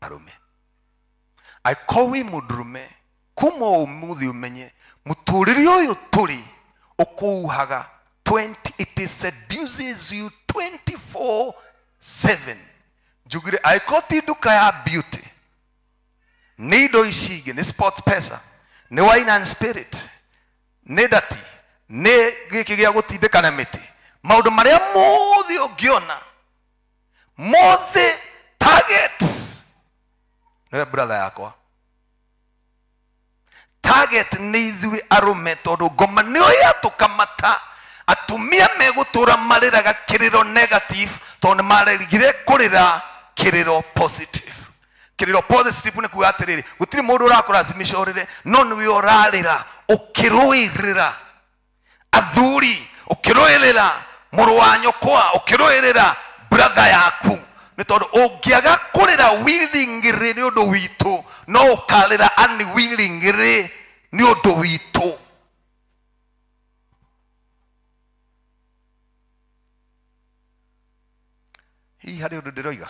arũme. Angĩkorwo wĩ mũndũrũme kuma ũmũthĩ ũmenye mũtũrĩre ũyũ tũrĩ ũkũuhaga 20, it seduces you 24/7. Njugire angĩkorwo ti nduka ya beauty, nĩ indo ici ingĩ, nĩ sport pesa, nĩ wine and spirit, nĩ ndati, nĩ gĩkĩ gĩa gũtindĩka na mĩtĩ, maũndũ marĩa mothe ũngĩona mothe target nĩwe brother yakwa, target nĩ ithuĩ arũme, tondũ ngoma nĩyo yatũkamata. Atumia megũtũra marĩraga kĩrĩro negative tondũ nĩ marerigire kũrĩra kĩrĩro positive. Kĩrĩro positive nĩ kuga atĩrĩrĩ, gũtirĩ mũndũ ũrakũrazimisha ũrĩre, no nĩwe ũrarĩra ũkĩrũĩrĩra athuri, ũkĩrũĩrĩra mũrũ wa nyũkwa, ũkĩrũĩrĩra brother yaku, nĩ tondũ ũngĩaga kũrĩra willingly nĩ ũndũ witũ, no ũkarĩra unwillingly nĩ ũndũ witũ. Hihi harĩ ũndũ ndĩroiga?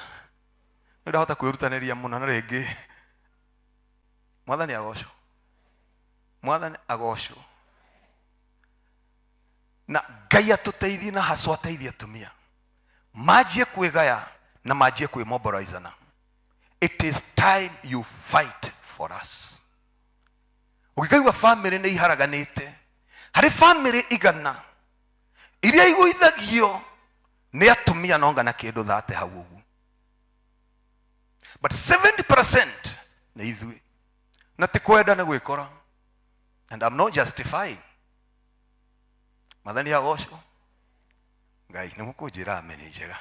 Nĩ ndahota kwĩrutanĩria mũno na rĩngĩ. Mwathani agocwo, Mwathani agocwo, na Ngai atũteithie na haswa ateithie atumia manjie kwĩgaya na manjie kwĩmobilizana. It is time you fight for us. Ũngĩkaigua family nĩ iharaganĩte, harĩ family igana iria igũithagio nĩ atumia nonga na kĩndũ thate hau ũguo, but 70% nĩ ithuĩ. Na ti kwenda nĩ gwĩkora. And I'm not justifying. Mwathani agocwo. Ngai nĩ mũkũnjĩra amen njega.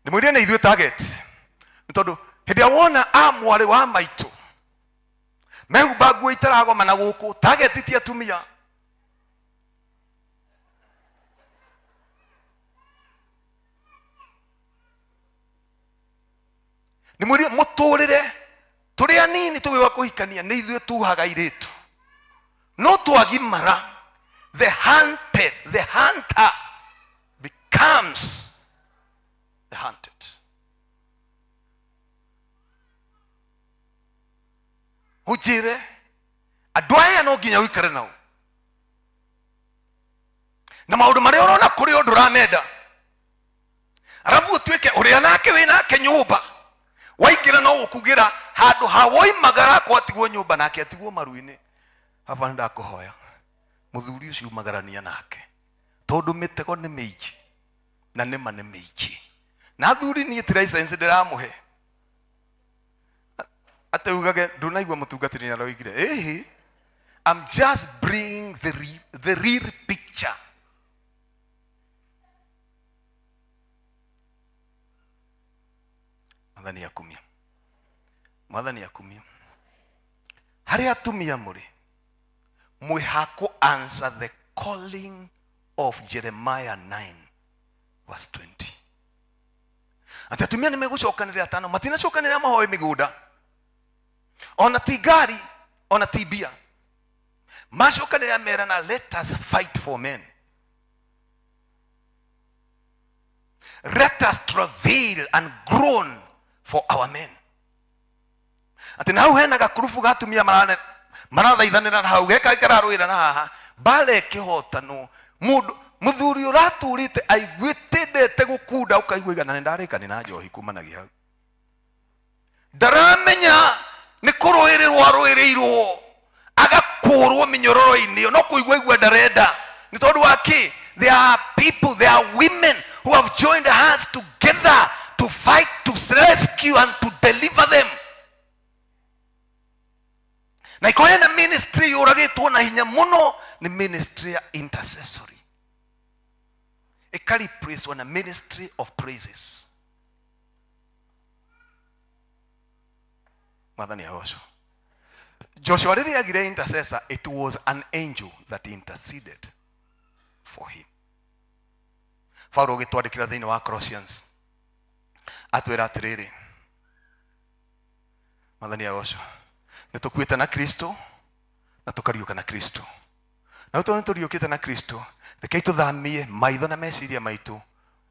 Ndĩmwĩrire nĩ ithuĩ target. Nĩ tondũ hĩndĩ ĩrĩa wona a mwarĩ wa maitũ mehumba nguo itaragoma na gũkũ target ti atumia. Ndĩmwĩrire mũtũrĩre tũrĩ anini tũgĩũka kũhikania nĩ ithuĩ tuhaga airĩtu no twagimara the hunted the hunter becomes the hunted ũnjĩre andũ aya no nginya ũikare nao na maũndũ marĩa ũrona kũrĩ ũndũ ũramenda arabu ũtuĩke ũrĩa nake wĩ nake nyũmba waingĩra no gũkugĩra handũ ha woimagara kwatigwo nyũmba nake atigwo maru-inĩ baba nĩ ndakũhoya mũthuri ũcio umagarania nake tondũ mĩtego nĩ mĩingĩ na nĩma nĩ mĩingĩ na athuri niĩ ti license ndĩramũhe atĩ ugage ndũnaigua mũtungatĩri nĩaroigire ĩhĩ I'm just bringing the, re, the real picture mwathani akumio mwathani akumio harĩa atumia mũrĩ mwĩhakwo answer the calling of Jeremiah 9 verse 20 atĩ atumia nĩ megũcokanĩrĩra atano matinacokanĩrĩra mahoe mĩgũnda ona ti ngari ona ti mbia macokanĩrĩra merana let us fight for men let us travail and groan for our men atĩ na hau hena gakurubu ga atumia marathaithanĩra na hau geka kararũĩra na haha mbara ĩkĩhotanwo mũndũ mũthuri ũratũrĩte aiguĩte ndete gũkunda ũkaigua igana nĩ ndarĩkani na njohi kumanagia hau ndaramenya nĩ kũrũĩrĩrwo arũĩrĩirwo agakũrwo mĩnyororo-inĩ ĩyo no kũigua igua ndarenda nĩ tondũ wa kĩ there are people there are women who have joined hands together to fight to rescue and to deliver them na ikorwo hena ministry yũragĩtwo na hinya mũno nĩ ministry ya intercessory ĩkareplacewo na ministry of praises mwathani agocwo joshua rĩrĩa agire intercessor it was an angel that interceded for him paulo ũgĩtwandĩkĩra thĩinĩ wa Colossians atwĩra atĩrĩrĩ mwathani agocwo nĩ tũkuĩte na kristo na tũkariũka na kristo na tondũ nĩ tũriũkĩte na kristo rekei tũthamie maitho na meciria maitũ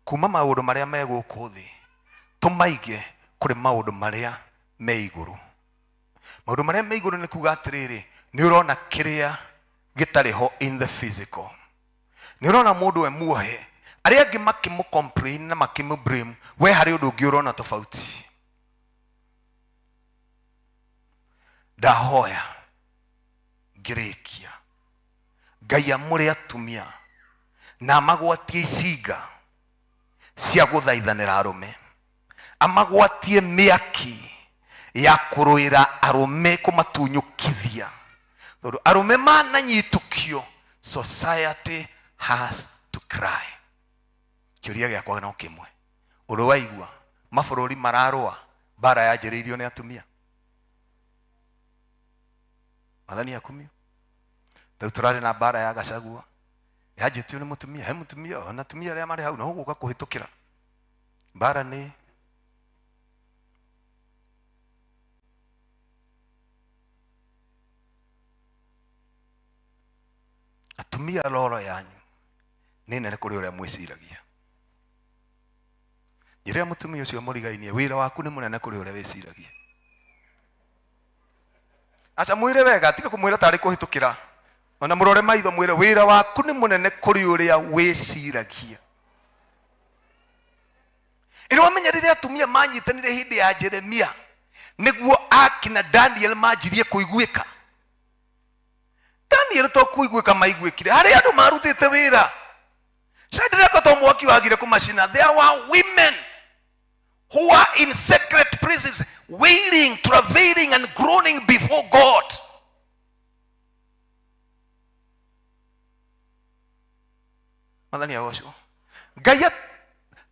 kuma maũndũ marĩa me gũkũ thĩ tũmaige kũrĩ maũndũ marĩa me igũrũ maũndũ marĩa me igũrũ nĩ kuga atĩrĩrĩ nĩ ũrona kĩrĩa gĩtarĩ ho in the physical nĩ ũrona mũndũ we muohe arĩa angĩ makĩmũ complain na makĩmũ blame we harĩ ũndũ ũngĩ ũrona tofauti ndahoya ngĩrĩkia ngai amũre atumia na amagwatie icinga cia gũthaithanĩra arũme amagwatie mĩaki ya kũrũĩra arũme kũmatunyũkithia tondũ arũme mananyitũkio society has to cry kĩũria gĩakwa no kĩmwe ũrĩ waigua mabũrũri mararũa mbara yanjĩrĩirio nĩ atumia mathani akumio rĩu tũrarĩ na mbara ya gacagua yanjĩtio nĩ mũtumia he mũtumia ona atumia arĩa marĩ hau no gũka kũhĩtũkĩra mbara nĩ atumia roro yanyu nĩ nene kũrĩ ũrĩa mwĩciragia njĩra mũtumia ũcio mũrigainie wĩra waku nĩ mũnene kũrĩ ũrĩa wĩciragia aca mwĩre wega tiga kũmwĩra tarĩ kũhĩtũkĩra ona mũrore maitho mwĩre wĩra waku nĩ mũnene kũrĩ ũrĩa wĩciragia ĩrĩ wamenya rĩrĩa atumia manyitanire hĩndĩ ya jeremia nĩguo akina daniel manjirie kũiguĩka daniel to kũiguĩka maiguĩkire harĩ andũ marutĩte wĩra shadraka to mwaki wagire kũmacina there were women Who are in secret places wailing, travailing and groaning before God. Mwathani agocwo. Ngai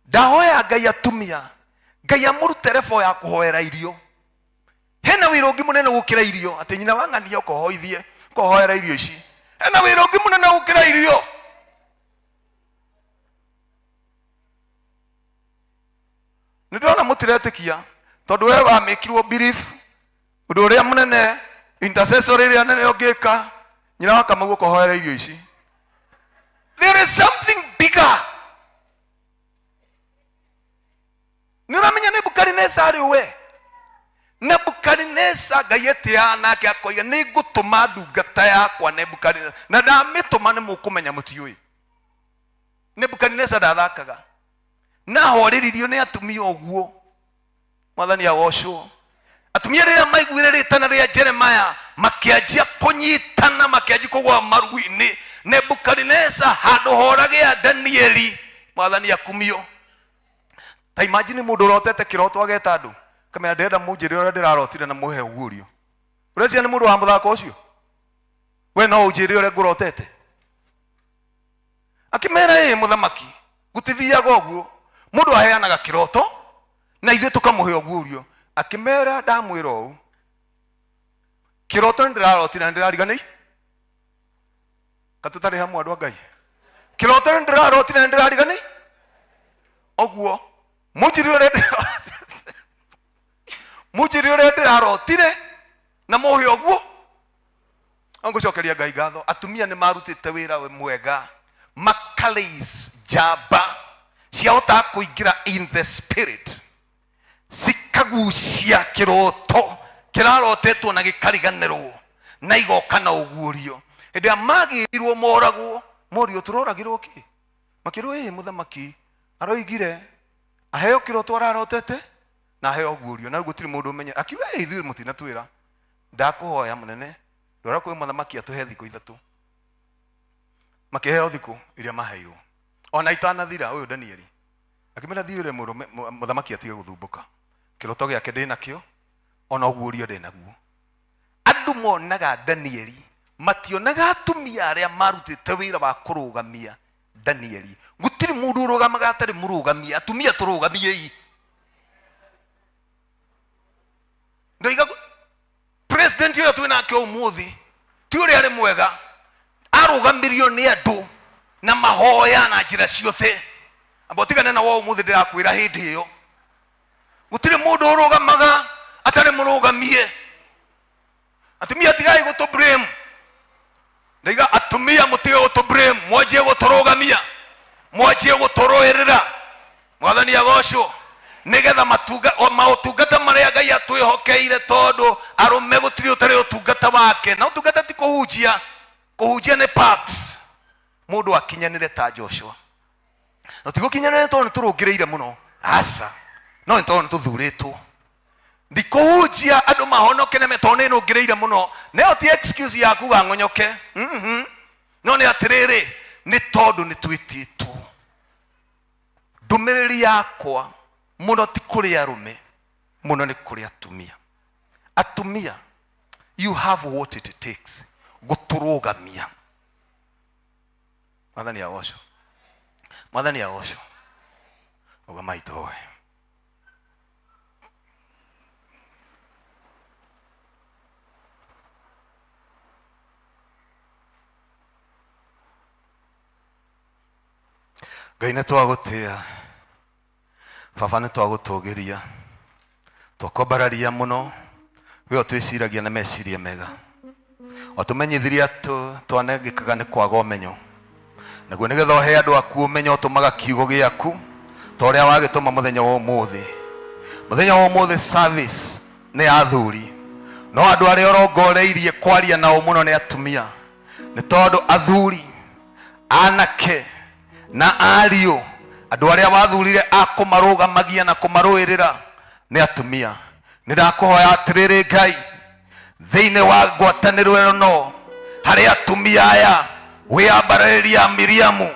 ndahoya Ngai atumia, Ngai amũrute rebo ya kũhoera irio. Hena wĩra ũngĩ mũnene gũkĩra irio, atĩ nyina wa ng'ania ũkohoithie, ũkohoera irio ici. Hena wĩra ũngĩ mũnene gũkĩra irio. Nĩ ndĩrona mũtiretĩkia tondũ we wamĩkirwo belief ũndũ ũrĩa mũnene intercessor ĩrĩa nene ũngĩka nyina wa Kamau ũkohoera irio ici. There is something bigger. Nĩ ũramenya Nebukadineza arĩ we? Nebukadineza Ngai etĩaga nake akoiga nĩ ngũtũma ndungata yakwa Nebukadineza, na ndamĩtũma nĩ mũkũmenya mũtiũĩ. Nebukadineza ndathakaga na ahoreririo nĩ atumia ũguo. Mwathani agocwo. Atumia rĩrĩa maiguire rĩtana rĩa Jeremaya makĩanjia kũnyitana, makĩanjia kũgwa maru-inĩ. Nebukadineza handũ horagĩa Danieli, Mwathani akumio. Ta imagine mũndũ ũrotete kĩroto ageta andũ kamera, ndĩrenda mũnjĩre ũrĩa ndĩrarotire na mũhe ũguũrio. Ũreciria nĩ mũndũ wa mũthako ũcio? We no ũnjĩre ũrĩa ngũrotete? Akĩmera, ĩ mũthamaki, gũtithiaga ũguo, mũndũ aheanaga kĩroto na ithuĩ tũkamũhe ũguũrio. Akĩmera, ndamwĩra ũũ, kĩroto nĩ ndĩrarotire na ndĩrariganĩi katũtarĩ hamwe andũ a Ngai, kĩroto nĩ ndĩrarotire na ndĩrariganĩi ũguo, mũnjĩre ũrĩa ndĩrarotire, mũnjĩre ũrĩa ndĩrarotire na mũhe ũguo. Ngũcokeria Ngai ngatho, atumia nĩ marutĩte wĩra mwega, makalace njamba ciahotaga kũingĩra in the spirit, cikagucia kĩroto kĩrarotetwo na gĩkariganĩrwo, na igoka na ũguũrio. Hĩndĩ ĩrĩa magĩrirwo moragwo, morio tũroragĩrwo kĩ, makĩrwo ĩ mũthamaki aroigire aheo kĩroto ararotete na aheo ũguũrio, na rĩu gũtirĩ mũndũ ũmenye. Akiuga ĩ ithuĩ mũtinatwĩra, ndakũhoya mũnene, ndwara kwĩ mũthamaki atũhe thikũ ithatũ. Makĩheo thikũ iria maheirwo, ona itanathira ũyũ Danieli akĩmera, thiĩ wĩre mũthamaki atige gũthumbũka, kĩroto gĩake ndĩ nakĩo, ona ũguũrio ndĩ naguo. Andũ monaga Danieli, mationaga atumia arĩa marutĩte wĩra wa kũrũgamia Danieli. Gũtirĩ mũndũ ũrũgamaga atarĩ mũrũgamie. Atumia tũrũgamiei. Ndoiga president ũrĩa twĩ nake ũmũthĩ ti ũrĩa arĩ mwega, arũgamirio nĩ andũ na mahoya na njĩra ciothe. Amba ũtigane na wa ũmũthĩ, ndĩrakwĩra hĩndĩ ĩyo gũtirĩ mũndũ ũrũgamaga atarĩ mũrũgamie. Atumia tigai gũtũ blame, ndaiga atumia mũtige gũtũ blame, mwanjie gũtũrũgamia, mwanjie gũtũrũĩrĩra. Mwathani agocwo, nigetha matunga o maũtungata marĩa Ngai atwĩhokeire, tondũ arũme gũtirĩ ũtarĩ ũtungata wake, na ũtungata ti kũhunjia, kũhunjia nĩ part. Mũndũ akinyanĩre ta Joshua, na ti gũkinyanĩre tondũ nĩ tũrũngĩrĩire mũno, aca, no nĩ tondũ nĩ tũthurĩtwo. Ndikũhunjia andũ mahonoke na tondũ nĩ nũngĩrĩire mũno, nayo ti excuse ya kuga ng'onyoke. No nĩ atĩrĩrĩ, nĩ tondũ nĩ twĩtĩtwo. Ndũmĩrĩri yakwa mũno ti kũrĩ arũme, mũno nĩ kũrĩ atumia. Atumia, you have what it takes gũtũrũgamia. Mwathani agocwo, Mwathani agocwo. Rũgamai tũhoe. Ngai nĩ twagũtĩa baba, nĩ twagũtũgĩria, twakwambararia mũno, we ũtwĩciragia na meciria mega, watũmenyithirie atĩ twanengĩkaga nĩ kwaga ũmenyo, naguo nĩgetha ũhe andũ aku ũmenyo ũtũmaga kiugo gĩaku ta ũrĩa wagĩtũma mũthenya wa ũmũthĩ. Mũthenya wa ũmũthĩ service nĩ ya athuri, no andũ arĩa ũrongoreirie kwaria nao mũno nĩ atumia, nĩ tondũ athuri, anake na ariũ, andũ arĩa wathurire a kũmarũgamagia na kũmarũĩrĩra nĩ atumia. Nĩ ndakũhoya atĩrĩrĩ Ngai, thĩinĩ wa ngwatanĩro ĩno harĩ atumia aya, wĩambarĩria Miriamu,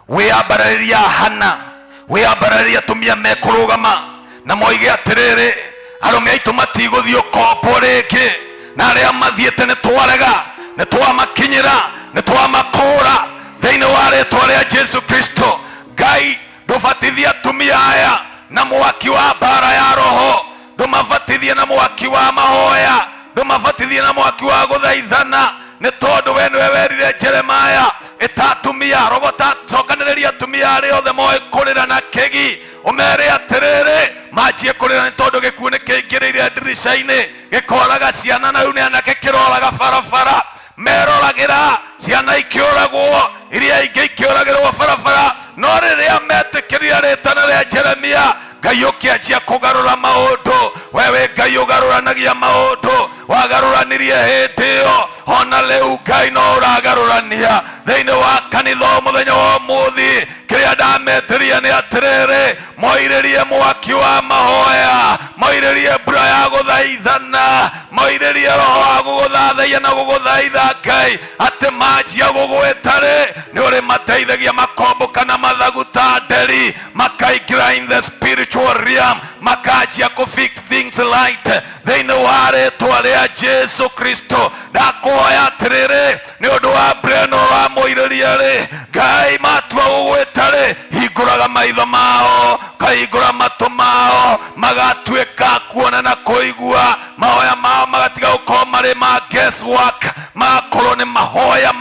wĩambarĩria Hana, wĩambarĩria atumia mekũrũgama Na moige atĩrĩrĩ, arũme aitũ matigũthiĩ ũkombo rĩngĩ, na arĩa mathiĩte nĩ twarega, nĩ twamakinyĩra, nĩ twamakũũra thĩinĩ wa rĩtwa rĩa Jesu Kristo. Ngai, ndũbatithie atumia aya na mwaki wa mbara ya roho, ndũmabatithie na mwaki wa mahoya, ndũmabatithie na mwaki wa gũthaithana, nĩ tondũ we nĩwe werire Jeremaya, ĩta atumia, rogota, cokanĩrĩria atumia arĩa othe moĩ kũrĩra na kĩgi, ũmere atĩrĩrĩ, manjie kũrĩra nĩ tondũ gĩkuũ nĩ kĩingĩrĩire ndirica-inĩ, gĩkoraga ciana na rĩu nĩ anake kĩroraga barabara, meroragĩra ciana ikĩũragwo, iria ingĩ ikĩũragĩrwo barabara. No rĩrĩa metĩkĩrire rĩtana rĩa Jeremia, Ngai ũkĩanjia kũgarũra maũndũ. Wewe Ngai ũgarũranagia maũndũ, wagarũranirie hĩndĩ ĩyo, ona rĩu Ngai no ũragarũrania thĩinĩ wa kanitha o mũthenya wa ũmũthĩ. Kĩrĩa ndametĩria nĩ atĩrĩrĩ, moirĩrie mwaki wa mahoya, moirĩrie mbura ya gũthaithana, moirĩrie roho wa gũgũthathaiya na gũgũthaitha Ngai, atĩ manjia gũgwĩta-rĩ, nĩ ũrĩmateithagia makombũka na mathagu ta nderi, makaingĩra in the spiritual realm, makanjia kũ fix things right thĩinĩ wa rĩtwa rĩa Jesu Kristo. Ndakũhoya atĩrĩrĩ, nĩ ũndũ wa mbura ĩno ũramũirĩria-rĩ, Ngai matua gũgwĩta-rĩ, hingũraga maitho mao, kahingũra matũ mao, magatuĩka kuona na kũigua, mahoya mao magatiga gũkorwo marĩ ma guesswork, magakorwo nĩ mahoya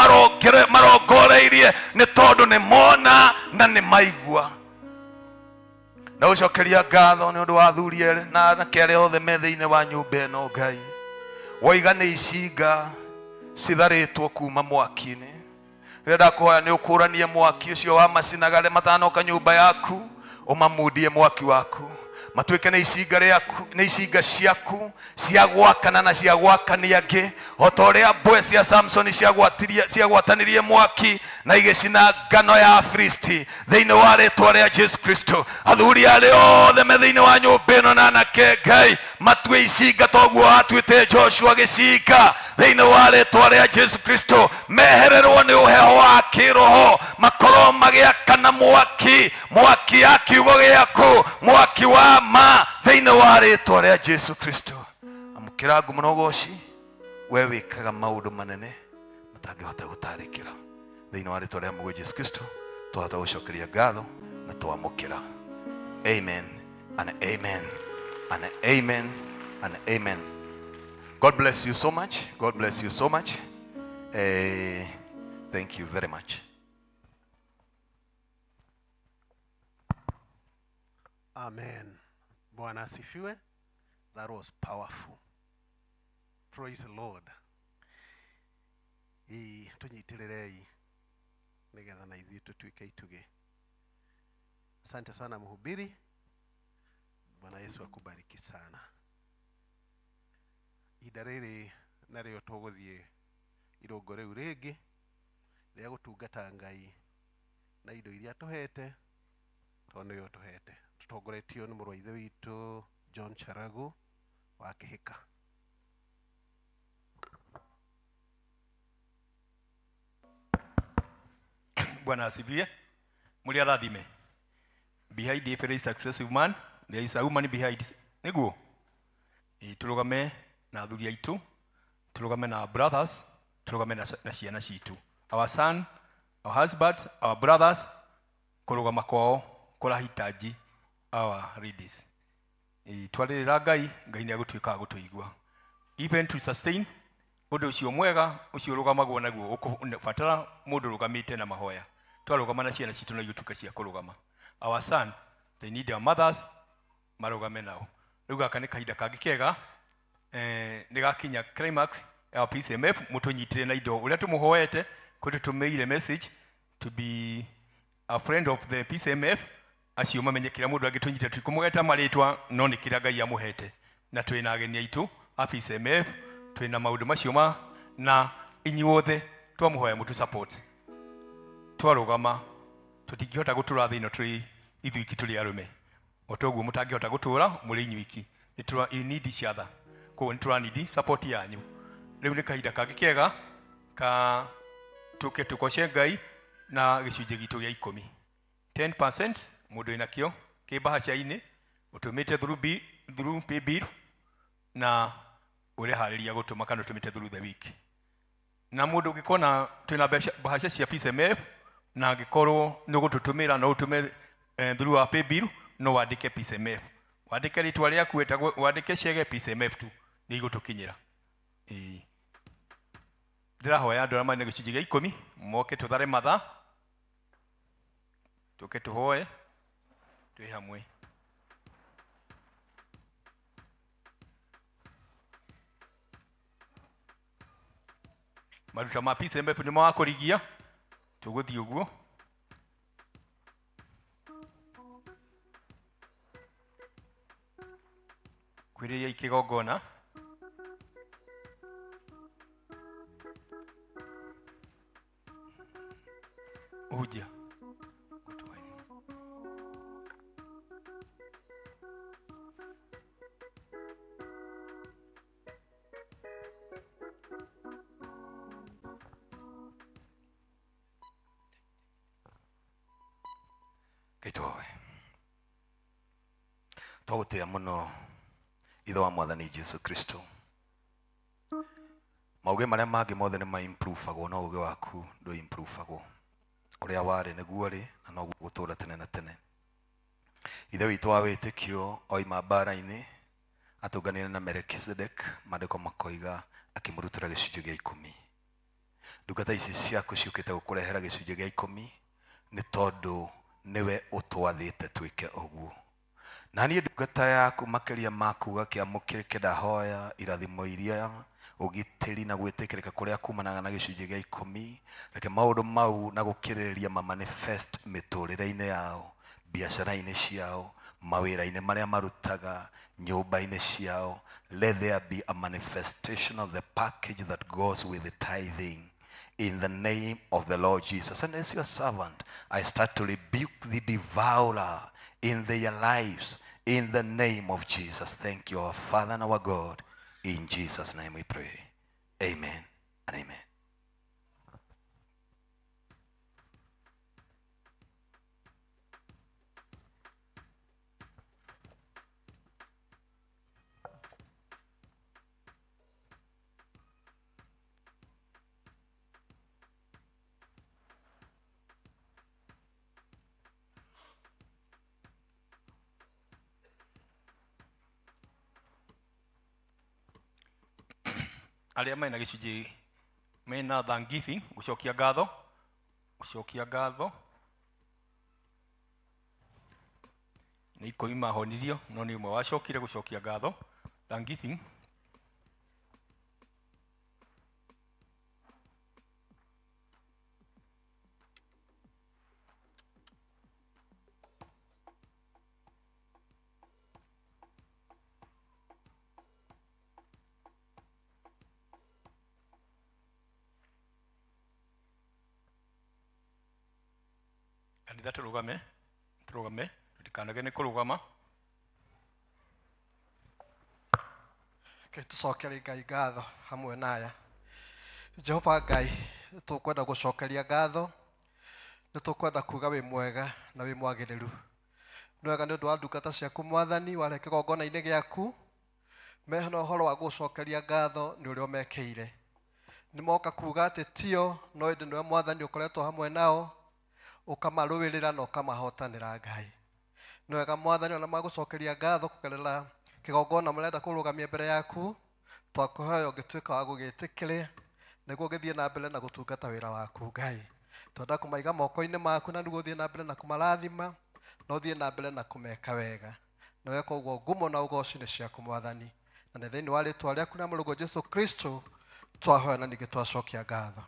marongoreirie, nĩ tondũ nĩ mona na nĩ maigua. Na gũcokeria ngatho nĩ ũndũ wa athuri erĩ na anake arĩa othe me thĩinĩ wa nyũmba ĩno. Ngai, woiga nĩ icinga citharĩtwo kuma mwaki-inĩ. Rĩrĩa ndakũhoya nĩ ũkũranie mwaki ũcio wa macinaga arĩa matanoka nyũmba yaku, ũmamundie mwaki waku, matuĩke nĩ icinga rĩaku, nĩ icinga ciaku cia gwakana na cia gwakania angĩ, o ta ũrĩa mbwe cia Samsoni ciagwatanirie mwaki na igĩcina ngano ya Afilisti. Thĩinĩ wa rĩtwa rĩa Jesu Kristo, athuri arĩa othe me thĩinĩ wa nyũmba ĩno na anake, Ngai, matue icinga toguo watuĩte Joshua gĩcinga. Thĩinĩ wa rĩtwa rĩa Jesu Kristo, mehererwo nĩ ũheho wa kĩroho, makorwo magĩakana mwaki, mwaki ya kiugo gĩaku, mwaki wa ma, thĩinĩ wa rĩtwa rĩa Jesu Kristo. Amũkĩra ngumo na ũgoci, we wĩkaga maũndũ manene matangĩhota gũtarĩkĩra. Thĩinĩ wa rĩtwa rĩa Mũgũi Jesu Kristo twahota gũcokeria ngatho na twamũkĩra. Amen and amen and amen and amen. God bless you so much. God bless you so much. Thank you very much. Amen. Bwana asifiwe. That was powerful. Praise the Lord. Ĩ, tũnyitĩrĩrei nĩgetha na ithuĩ tũtuĩke itugĩ. Asante sana mhubiri. Bwana Yesu akubariki sana. Ihinda rĩrĩ narĩo tũgũthiĩ irũngo rĩu rĩngĩ rĩa gũtungata Ngai na indo iria tũhete, tondũ nĩwe ũtũhete. Tũtongoretio nĩ mũrũ wa ithe witũ John Charagu wa Kĩhĩka. Bwana asifiwe. Muri arathime. Behind every successful man, there is a woman behind. Niguo. Turugame na athuri aitu, turugame na brothers, turugame na ciana citu. Our son, our husbands, our brothers, kurugama kwao kurahitaji our ladies. Twarĩrĩra Ngai, Ngai nĩ agũtuĩka wa gũtũigua. Even to sustain ũndũ ũcio mwega ũcio ũrũgamagwo naguo, ũkũbatara mũndũ ũrũgamĩte na mahoya. Twarũgama na ciana citũ no igũtuĩka cia kũrũgama. Our son, they need their mothers, marũgame nao. Rĩu gaka nĩ kahinda kangĩ kega, nĩ gakinya climax ya PCMF, mũtũnyitĩre na indo ũrĩa tũmũhoete, kũrĩ tũtũmĩire message to be a friend of the PCMF, acio mamenye kĩrĩa mũndũ angĩtũnyitĩra, tũtikũmũgeta marĩtwa, no nĩ kĩrĩa Ngai amũhete. Na twĩna ageni aitũ a PCMF, twĩna maũndũ macio ma na inyuothe twamũhoya mũtũ support. Twarũgama tũtingĩhota gũtũra thĩ ĩno tũrĩ ithuiki tũrĩ arũme, o toguo mũtangĩhota gũtũra mũrĩ inyuiki. Nĩ tũra, you need each other, koguo nĩ tũra need support yanyu. Rĩu nĩ kahinda kangĩ kega ka tũke tũgoce Ngai na gĩcunjĩ gitũ gĩa ikũmi, 10%. Mũndũ wĩnakĩo kĩ mbahaca-inĩ. Ũtũmĩte through bi through pay bill na ũreharĩria gũtũma kana ũtũmĩte through the week. Na mũndũ ũngĩkona twĩna mbeca mbahaca cia PCMF na angĩkorwo nĩ ũgũtũtũmĩra no ũtũme through our pay bill, no wandĩke PCMF, wandĩke rĩtwa rĩaku wĩtagwo, wandĩke Chege PCMF tu nĩ igũtũkinyĩra. Ĩĩ, ndĩrahoya andũ arĩa marĩ na gĩcunjĩ gĩa 10 moke tũthare mathaa, tũke tũhoe twĩ hamwe. Maruta ma PCMF nĩ mawakũrigia, tũgũthiĩ ũguo. Kwĩrĩria ikĩgongona. Ũhunjia. Ngai twagũtĩĩa mũno ithe wa mwathani Jesu Kristo. Maũgĩ marĩa mangĩ mothe nĩ ma-improve-agwo, no ũgĩ waku ndũ-improve-agwo. Ũrĩa warĩ nĩguo ũrĩ na noguo ũgũtũũra tene na tene. Ithe witũ wa wĩtĩkio oima mbara-inĩ atũnganire na Melkizedek, maandĩko makoiga akĩmũrutĩra gĩcunjĩ gĩa 10. Ndungata ici ciaku ciũkĩte gũkũrehera gĩcunjĩ gĩa 10 nĩ tondũ nĩwe ũtwathĩte twĩke ũguo. Na niĩ ndungata yaku makĩria ma kuga kĩamũkĩrĩke, ndahoya irathimo iria ũgitĩri na gwĩtĩkĩrĩka kũrĩa kumanaga na gĩcunjĩ gĩa 10, reke maũndũ mau na gũkĩrĩrĩria ma manifest mĩtũrĩre-inĩ yao, biacara-inĩ ciao, mawĩra-inĩ marĩa marutaga, nyũmba-inĩ ciao. Let there be a manifestation of the package that goes with the tithing. In the name of the Lord Jesus. And as your servant, I start to rebuke the devourer in their lives. In the name of Jesus. Thank you, our Father and our God. In Jesus' name we pray. Amen and amen. Arĩa mena gĩcunjĩ mena thanksgiving, gũcokia ngatho, gũcokia ngatho nĩ 10 mahonirio, no nĩ ũmwe wacokire gũcokia ngatho. Thanksgiving. Kanitha tũrũgame, tũrũgame, tũtikanage nĩ kũrũgama. Reke tũcokerie Ngai ngatho hamwe na aya. Jehova Ngai, tũkwenda gũcokeria ngatho, nĩ tũkwenda kuga wĩ mwega na wĩ mwagĩrĩru. Nĩ wega nĩ ũndũ wa ndungata ciaku mwathani, warehe kĩgongona-inĩ gĩaku, mehana ũhoro wa gũcokeria ngatho nĩ ũrĩa ũmekĩire. Nĩ moka kuga atĩ tio, no ĩndĩ nĩwe mwathani ũkoretwo hamwe nao, ũkamarũĩrĩra na ũkamahotanĩra Ngai. Nĩ wega mwathani ona magũcokeria ngatho kũgerera kĩgongona mũrenda kũrũgamia mbere yaku, twakũhoya ũngĩtuĩka wa gũgĩtĩkĩria nĩguo ũgĩthiĩ na mbere na gũtungata wĩra waku Ngai. Twenda kũmaiga moko-inĩ maku na nĩguo ũthiĩ na mbere na kũmarathima na ũthiĩ na mbere na kũmeka wega. Na weka ũguo ngumo na ũgoci nĩ ciaku mwathani, na nĩ thĩinĩ wa rĩtwa rĩaku na mũrũguo Jesu Kristo twahoya na ningĩ twacokia ngatho.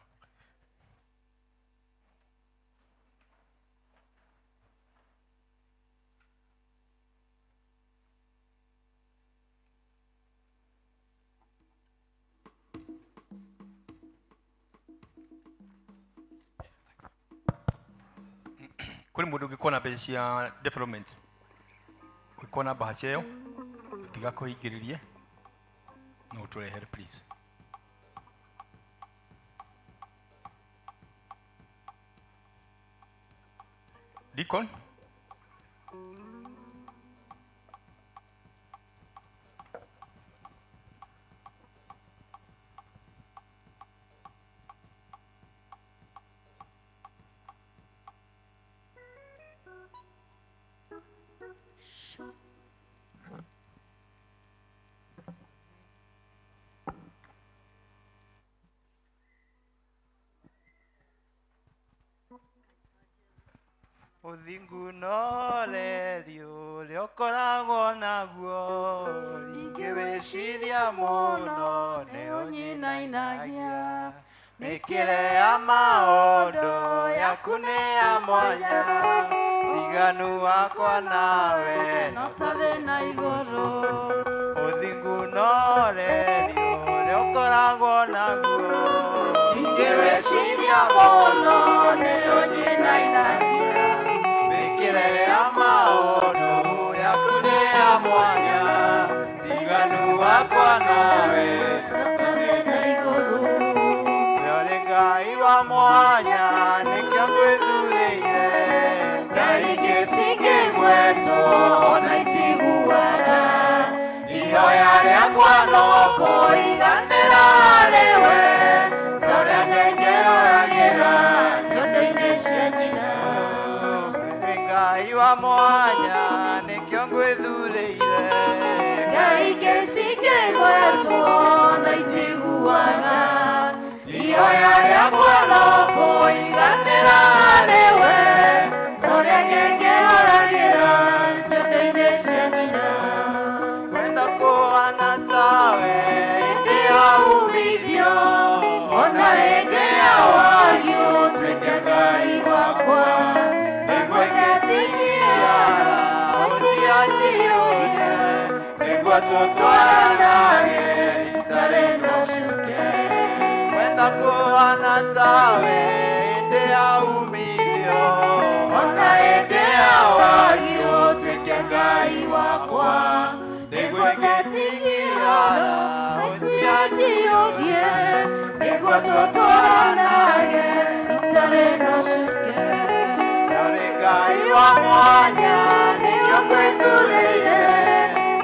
Kũrĩ mũndũ ũngĩkorwo na mbeca cia development, ũngĩkorwo na mbahaca ĩyo, ndigakũhingĩrĩrie, no ũtũrehere please. Deacon? Ũthingu na ũreri ũrĩa ũkoragwo naguo ingĩwĩciria mũno nĩ ũnyinainagia. Mĩkĩre ya maũndũ yaku nĩ ya mwanya, tiganu wakwa nawe no ta thĩ na igũrũ. Ũthingu na ũreri ũrĩa ũkoragwo naguo ingĩwĩciria mũno nĩ ũnyinainagia. Mĩkĩre ya maũndũ yaku nĩ ya mwanya, tiganu wakwa nawe no ta thĩ na igũrũ. Ũrĩ Ngai wa mwanya nĩkĩo ngwĩthurĩire, Ngai ingĩ cingĩgwetwo ona itiguaga. Ihoya rĩakwa no kũiganĩra harĩwe, ta ũrĩa ngenge yoragĩra nyondo-inĩ cia nyina. Ũrĩ Ngai wa mwanya nĩkĩo ngwĩthurĩire, Ngai ingĩ cingĩgwetwo ona itiguaga. Ihoya rĩakwa no kũiganĩra harĩwe, ta ũrĩa ngenge yoragĩra nyondo-inĩ cia nyina. Wenda kũhana tawe hĩndĩ ya umithio, ona hĩndĩ ya wagi ũtuĩke Ngai wakwa. Nĩguo ngetigiara ũtianjiyũrie, nĩguo tũtwaranage itarĩ na ũcuke. Wenda kũhana tawe hĩndĩ ya umithio, ona hĩndĩ ya wagi ũtuĩke Ngai wakwa. Nĩguo ngetigiara ũtianjiyũrie, nĩguo tũtwaranage itarĩ na ũcuke. Ũrĩ Ngai wa mwanya nĩkĩo ngwĩthurĩire,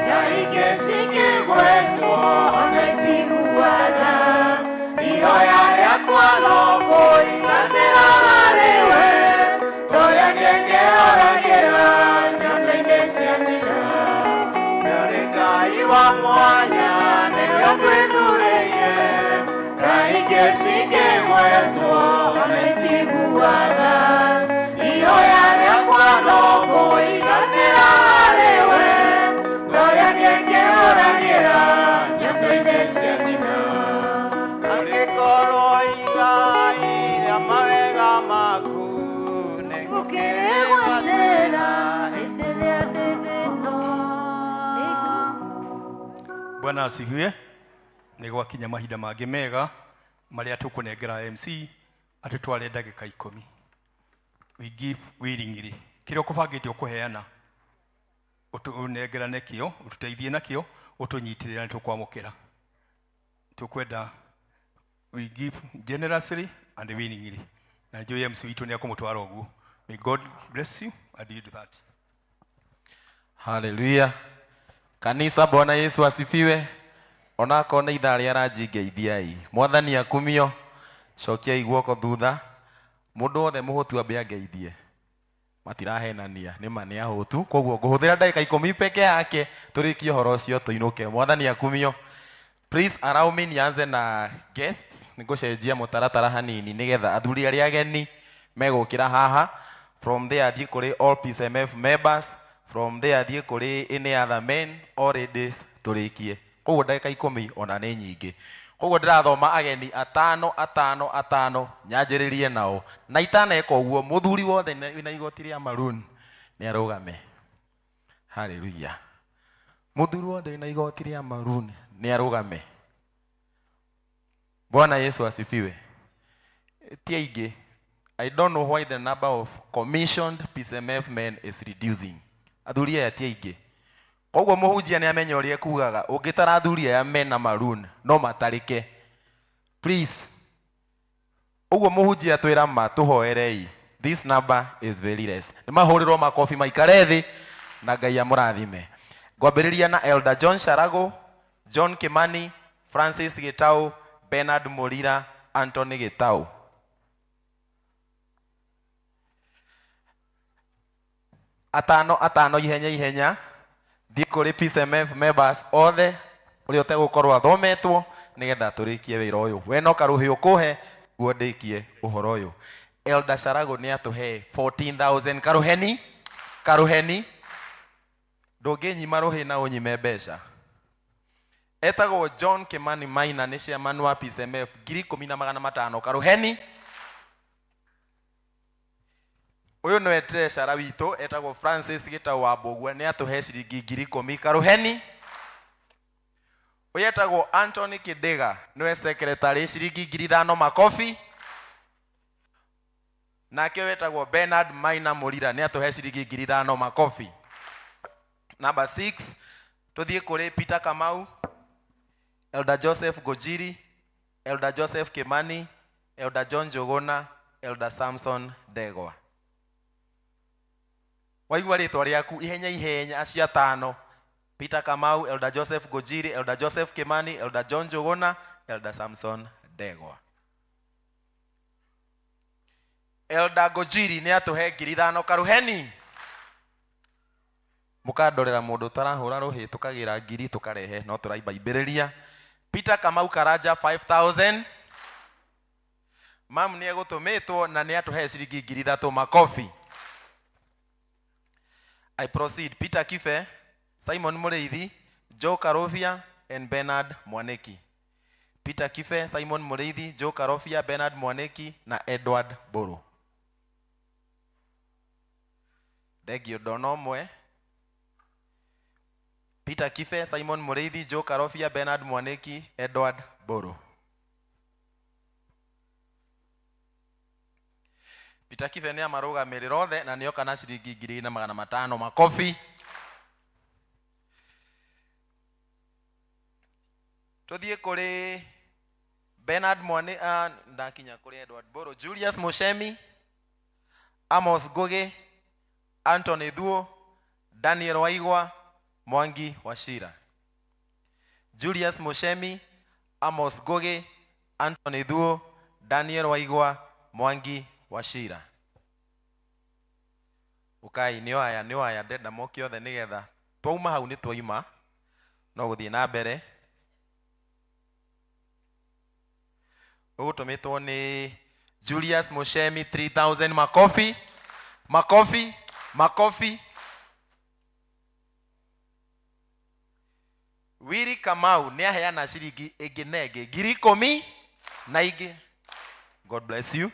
Ngai ingĩ cingĩgwetwo ona itiguaga. Ihoya rĩakwa no kũiganĩra harĩwe, ta ũrĩa ngenge yoragĩra nyondo-inĩ cia nyina. Ũrĩ Ngai wa mwanya nĩkĩo ngwĩthurĩire, Ngai ingĩ cingĩgwetwo ona itiguaga. Ihoya rĩakwa no kũiganĩra harĩwe, ta ũrĩa ngenge yoragĩra nyondo-inĩ cia nyina. Angĩkorwo igai rĩa mawega maku nĩngũkĩrĩgwatĩra hĩndĩ ĩrĩa ndĩ thĩ-ĩno. Bwana asifiwe. Nĩ gwakinya mahinda mangĩ mega marĩa tũkũnengera MC atũtware ndagĩka 10. We give willingly. Kĩrĩa ũkũbangĩte ũkũheana ũtũnengerane kĩo, ũtũteithie nakĩo, ũtũnyitĩrĩra nĩ tũkwamũkĩra. Tũkwenda we give generously and willingly. Na njũĩ MC witũ nĩ ekũmũtwara ũguo. May God bless you and you do that. Haleluya. Kanisa, Bwana Yesu asifiwe. Onakorwo nĩ ithaa rĩa ranji ngeithiai. Mwathani akumio. Cokiai guoko thutha. Mũndũ wothe mũhũtu ambe angeithie. Matirahenania, nĩ ma nĩ ahũtu. Koguo ngũhũthĩra ndagĩka 10 peke yake tũrĩkie ũhoro ũcio tũinũke. Mwathani akumio. Please allow me nianze na guests. Nĩngũcenjia mũtaratara hanini nĩgetha athuri arĩa ageni megũkĩra haha. From there thiĩ kũrĩ all PCMF members. From there thiĩ kũrĩ any other men or ladies tũrĩkie. Koguo ndagĩka 10 ona nĩ nyingĩ. Koguo ndĩrathoma ageni atano atano atano nyanjĩrĩrie nao. Na itaneka ũguo mũthuri wothe wĩna igoti rĩa maroon nĩ arũgame. Hallelujah. Mũthuri wothe wĩna igoti rĩa maroon nĩ arũgame. Bwana Yesu asifiwe. Ti aingĩ. I don't know why the number of commissioned PCMF men is reducing. Athuri aya ti aingĩ. Koguo mũhunjia nĩ amenya ũrĩa ekugaga, ũngĩtara athuri aya mena maroon no matarĩke. Please. Ũguo mũhunjia twĩra ma tũhoerei. This number is very less. Nĩ mahũrĩrwo makobi maikare thĩ na Ngai amũrathime. Ngwambĩrĩria na Elder John Sharago, John Kimani, Francis Gitau, Bernard Murira, Anthony Gitau. Atano atano ihenya ihenya thiĩ kũrĩ PCMF members othe ũrĩa ũtegũkorwo athometwo nĩgetha tũrĩkie wĩra ũyũ. We no karũhĩ ũkũhe guo ndĩkie ũhoro ũyũ. Elder Sharago nĩ atũhe 14000 karuheni karuheni ndũngĩnyima rũhĩ na ũnyime mbeca. Etagwo John Kimani Maina nĩ chairman wa PCMF 10,500 karuheni. Ũyũ nĩwe treasurer witũ etagwo Francis Gitau wa Mbũgua nĩ atũhe ciringi 10,000 karuheni. Ũyũ etagwo Anthony Kidega nĩwe secretary ciringi 5,000 makobi. Nake wetagwo Bernard Maina Mũrira nĩ atũhe ciringi 5,000 makobi. Number 6 tuthiĩ kũrĩ Peter Kamau, Elder Joseph Gojiri, Elder Joseph Kimani, Elder John Njuguna, Elder Samson Ndegwa. Waigua rĩtwa rĩaku ihenya ihenya acio atano: Peter Kamau, Elder Joseph Gojiri, Elder Joseph Kimani, Elder John Njuguna, Elder Samson Ndegwa. Elder Gojiri nĩ atũhe 5,000 karuheni. Mũkandorera mũndũ ũtarahũra rũhĩ tũkagĩra ngiri tũkarehe no tũraimbaibĩrĩria. Peter Kamau Karanja 5000. Mam nĩ egũtũmĩtwo na nĩ atũhe ciringi 3,000 makobi. I proceed. Peter Kibe, Simon Mũrĩithi, Joe Karobia and Bernard Mwaniki. Peter Kibe, Simon Mũrĩithi, Joe Karobia, Bernard Mwaniki na Edward Mbũrũ. Thengio ndona ũmwe. Peter Kibe, Simon Mũrĩithi, Joe Karobia, Bernard Mwaniki, Edward Mbũrũ. Peter Kibe nĩ amarũgamĩrĩra othe na nĩoka na ciringi 2,500 makobi. Tuthiĩ kũrĩ Bernard Mwaniki, ndakinya kũrĩ Edward Mbũrũ, Julius Muchemi, Amos Ngugi, Anthony Thuo, Daniel Waigwa, Mwangi Wachira. Julius Muchemi, Amos Ngugi, Anthony Thuo, Daniel Waigwa, Mwangi Wachira. Ukai nĩ aya nĩ aya ndenda moke othe nĩgetha twauma hau nĩ twaima no gũthiĩ na mbere. Ũgũtũmĩtwo nĩ Julius Muchemi 3000 makofi makofi makofi. Wiri Kamau nĩ aheana ciringi ĩngĩ na ĩngĩ 10,000 na ingĩ. God bless you.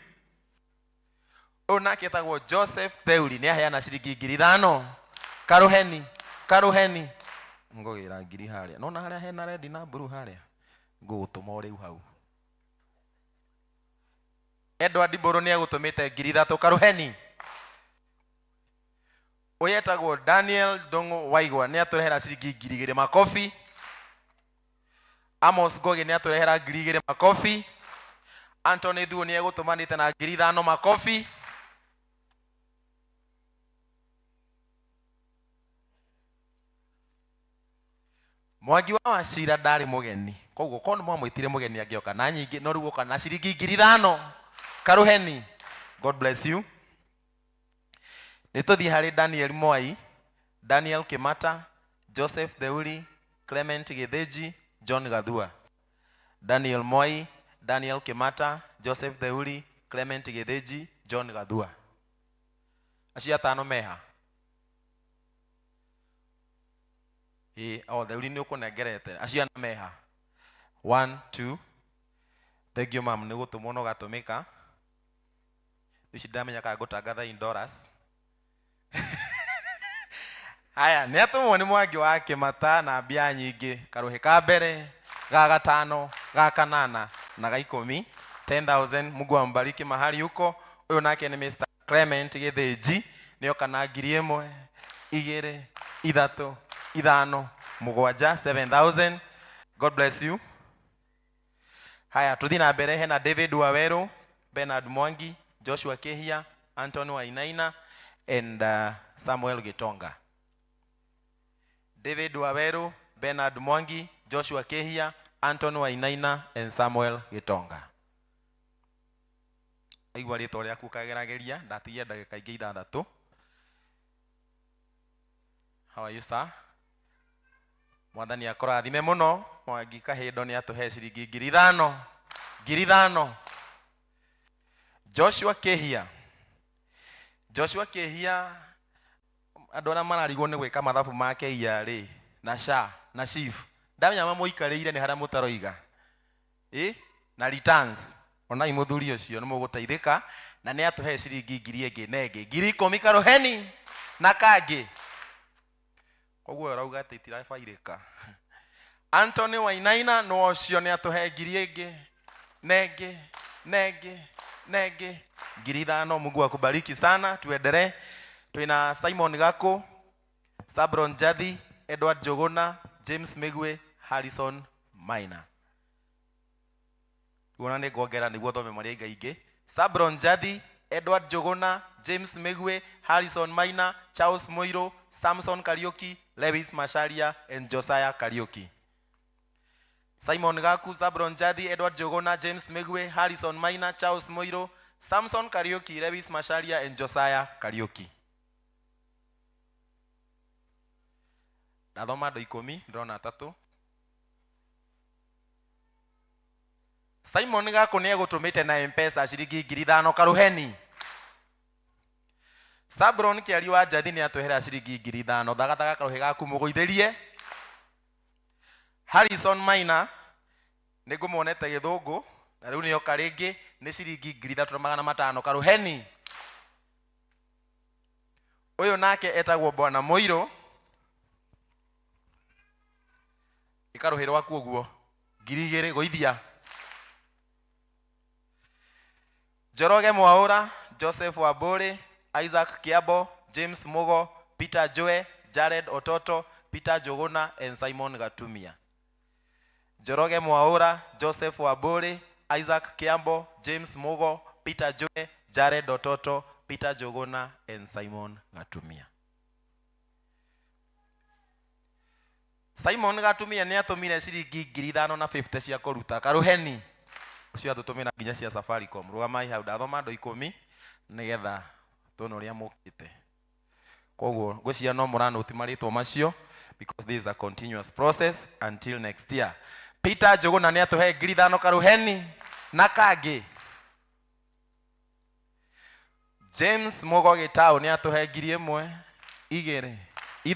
Ũyũ nake etagwo Joseph Theuri nĩ aheana ciringi 5,000. Karuheni karuheni ngũgĩra ngiri harĩa nona harĩa hena rendi na mburu harĩa ngũgũtũma o rĩu hau. Edward Mbũrũ nĩ egũtũmĩte 3,000 karuheni. Ũyũ etagwo Daniel Ndung'u Waigwa nĩ atũrehera ciringi 2,000 makobi. Amos Ngugi nĩ atũrehera 2,000 makobi. Anthony Thuo nĩ egũtũmanĩte na 5,000 makobi. Mwangi wa Wachira ndarĩ mũgeni koguo korwo nĩ mwamwĩtire mũgeni angĩoka na nyingĩ no rĩu oka na ciringi 5,000 karuheni. God bless you. Nĩ tũthiĩ harĩ Daniel Mwai, Daniel Kimata, Joseph Theuri, Clement Githinji, John Gathua. Daniel Mwai, Daniel Kimata, Joseph Theuri, Clement Githinji, John Gathua. Acio atano meha? Ĩĩ, o Theuri nĩ ũkũnengerete. Acio ana meha? 1 2. Thank you ma'am, nĩ gũtũmwo no gatũmĩka. Ici ndamenya kana ngũtangatha in dollars. Haya, nĩ atũmwo nĩ Mwangi wa Kĩmata na mbia nyingĩ. Karũhĩ ka mbere, ga gatano, ga kanana na ga 10. 10,000. Mungu ambariki mahali huko. Ũyũ nake nĩ Mr. Clement Githinji nĩoka na 1,000, 2, 3, 5, 7, 7,000. God bless you. Haya, tuthiĩ na mbere hena David Waweru, Bernard Mwangi, Joshua Kehia, Anton Wainaina and Samuel Gitonga. David Waweru, Bernard Mwangi, Joshua Kehia, Anton Wainaina and Samuel Gitonga. Aigua rĩtwa rĩaku kagerageria ndatigia ndagĩka ingĩ 6. How are you sir? Mwathani akũrathime mũno. Mwangi Kahindo nĩ atũhe ciringi 5,000. 5,000. Joshua Kehia, Joshua Kehia, andũ arĩa mararigwo nĩ gwĩka mathabu ma KRA na SHA na SHIF, ndamenya mamũikarĩire nĩ harĩa mũtaroiga ĩ na returns. Onai mũthuri ũcio nĩ mũgũteithĩka, na nĩ atũhe ciringi ngiri ĩngĩ na ĩngĩ, 10,000 karũheni na kangĩ. Koguo ũrauga atĩ itirabairĩka. Anthony Wainaina no ũcio nĩ atũhe ngiri ĩngĩ na ĩngĩ na ĩngĩ na ĩngĩ, 5,000. Mungu akubariki sana. Tuendelee, twina Simon Gaku, Sabron Jathi, Edward Jogona, James Migwe, Harrison Maina. Tuona nĩ ngongera nĩguo thome marĩa ingaingĩ. Sabron Jathi, Edward Jogona, James Migwe, Harrison Maina, Charles Moiro, Samson Kariuki, Lewis Macharia and Josiah Kariuki. Simon Gaku, Sabron Jathi, Edward Jogona, James Migwe, Harrison Maina, Charles Moiro, Samson Kariuki, Lewis Macharia and Josiah Kariuki. Ndathoma andũ 10, ndĩrona atatũ. Simon Gaku nĩ egũtũmĩte na M-Pesa ciringi 5,000 karũheni. Sabron Kĩari wa Njathi nĩ atwehera ciringi 5,000, thagathaga karũhĩ gaku mũgũithĩrie. Harrison Maina nĩ ngũmuonete gĩthũngũ na rĩu nĩoka rĩngĩ nĩ ciringi 3,500 karũheni. Ũyũ nake etagwo Bwana Mũirũ, ĩkarũhĩ rwaku ũguo 2,000 gũithia. Njoroge Mwaũra, Joseph Wamburi, Isaac Kiambo, James Mugo, Peter Joe, Jared Ototo, Peter Jogona and Simon Gatumia. Njoroge Mwaũra, Joseph Wamburi, Isaac Kiambo, James Mugo, Peter Joe, Jared Ototo, Peter Jogona and Simon Gatumia. Simon Gatumia nĩ atũmire ciringi 5,050 cia kũruta karũheni. Ũcio atũtũmĩra nginya cia Safaricom. Rũgamai hau, ndathoma andũ 10 nĩgetha tuone ũrĩa mũkĩte. Koguo ngwĩciria no mũranũti marĩtwa macio because this is a continuous process until next year. Peter Njuguna nĩ atũhe 5,000 karũheni na kangĩ. James Mugo Gĩtaũ nĩ atũhe 1,000, 2,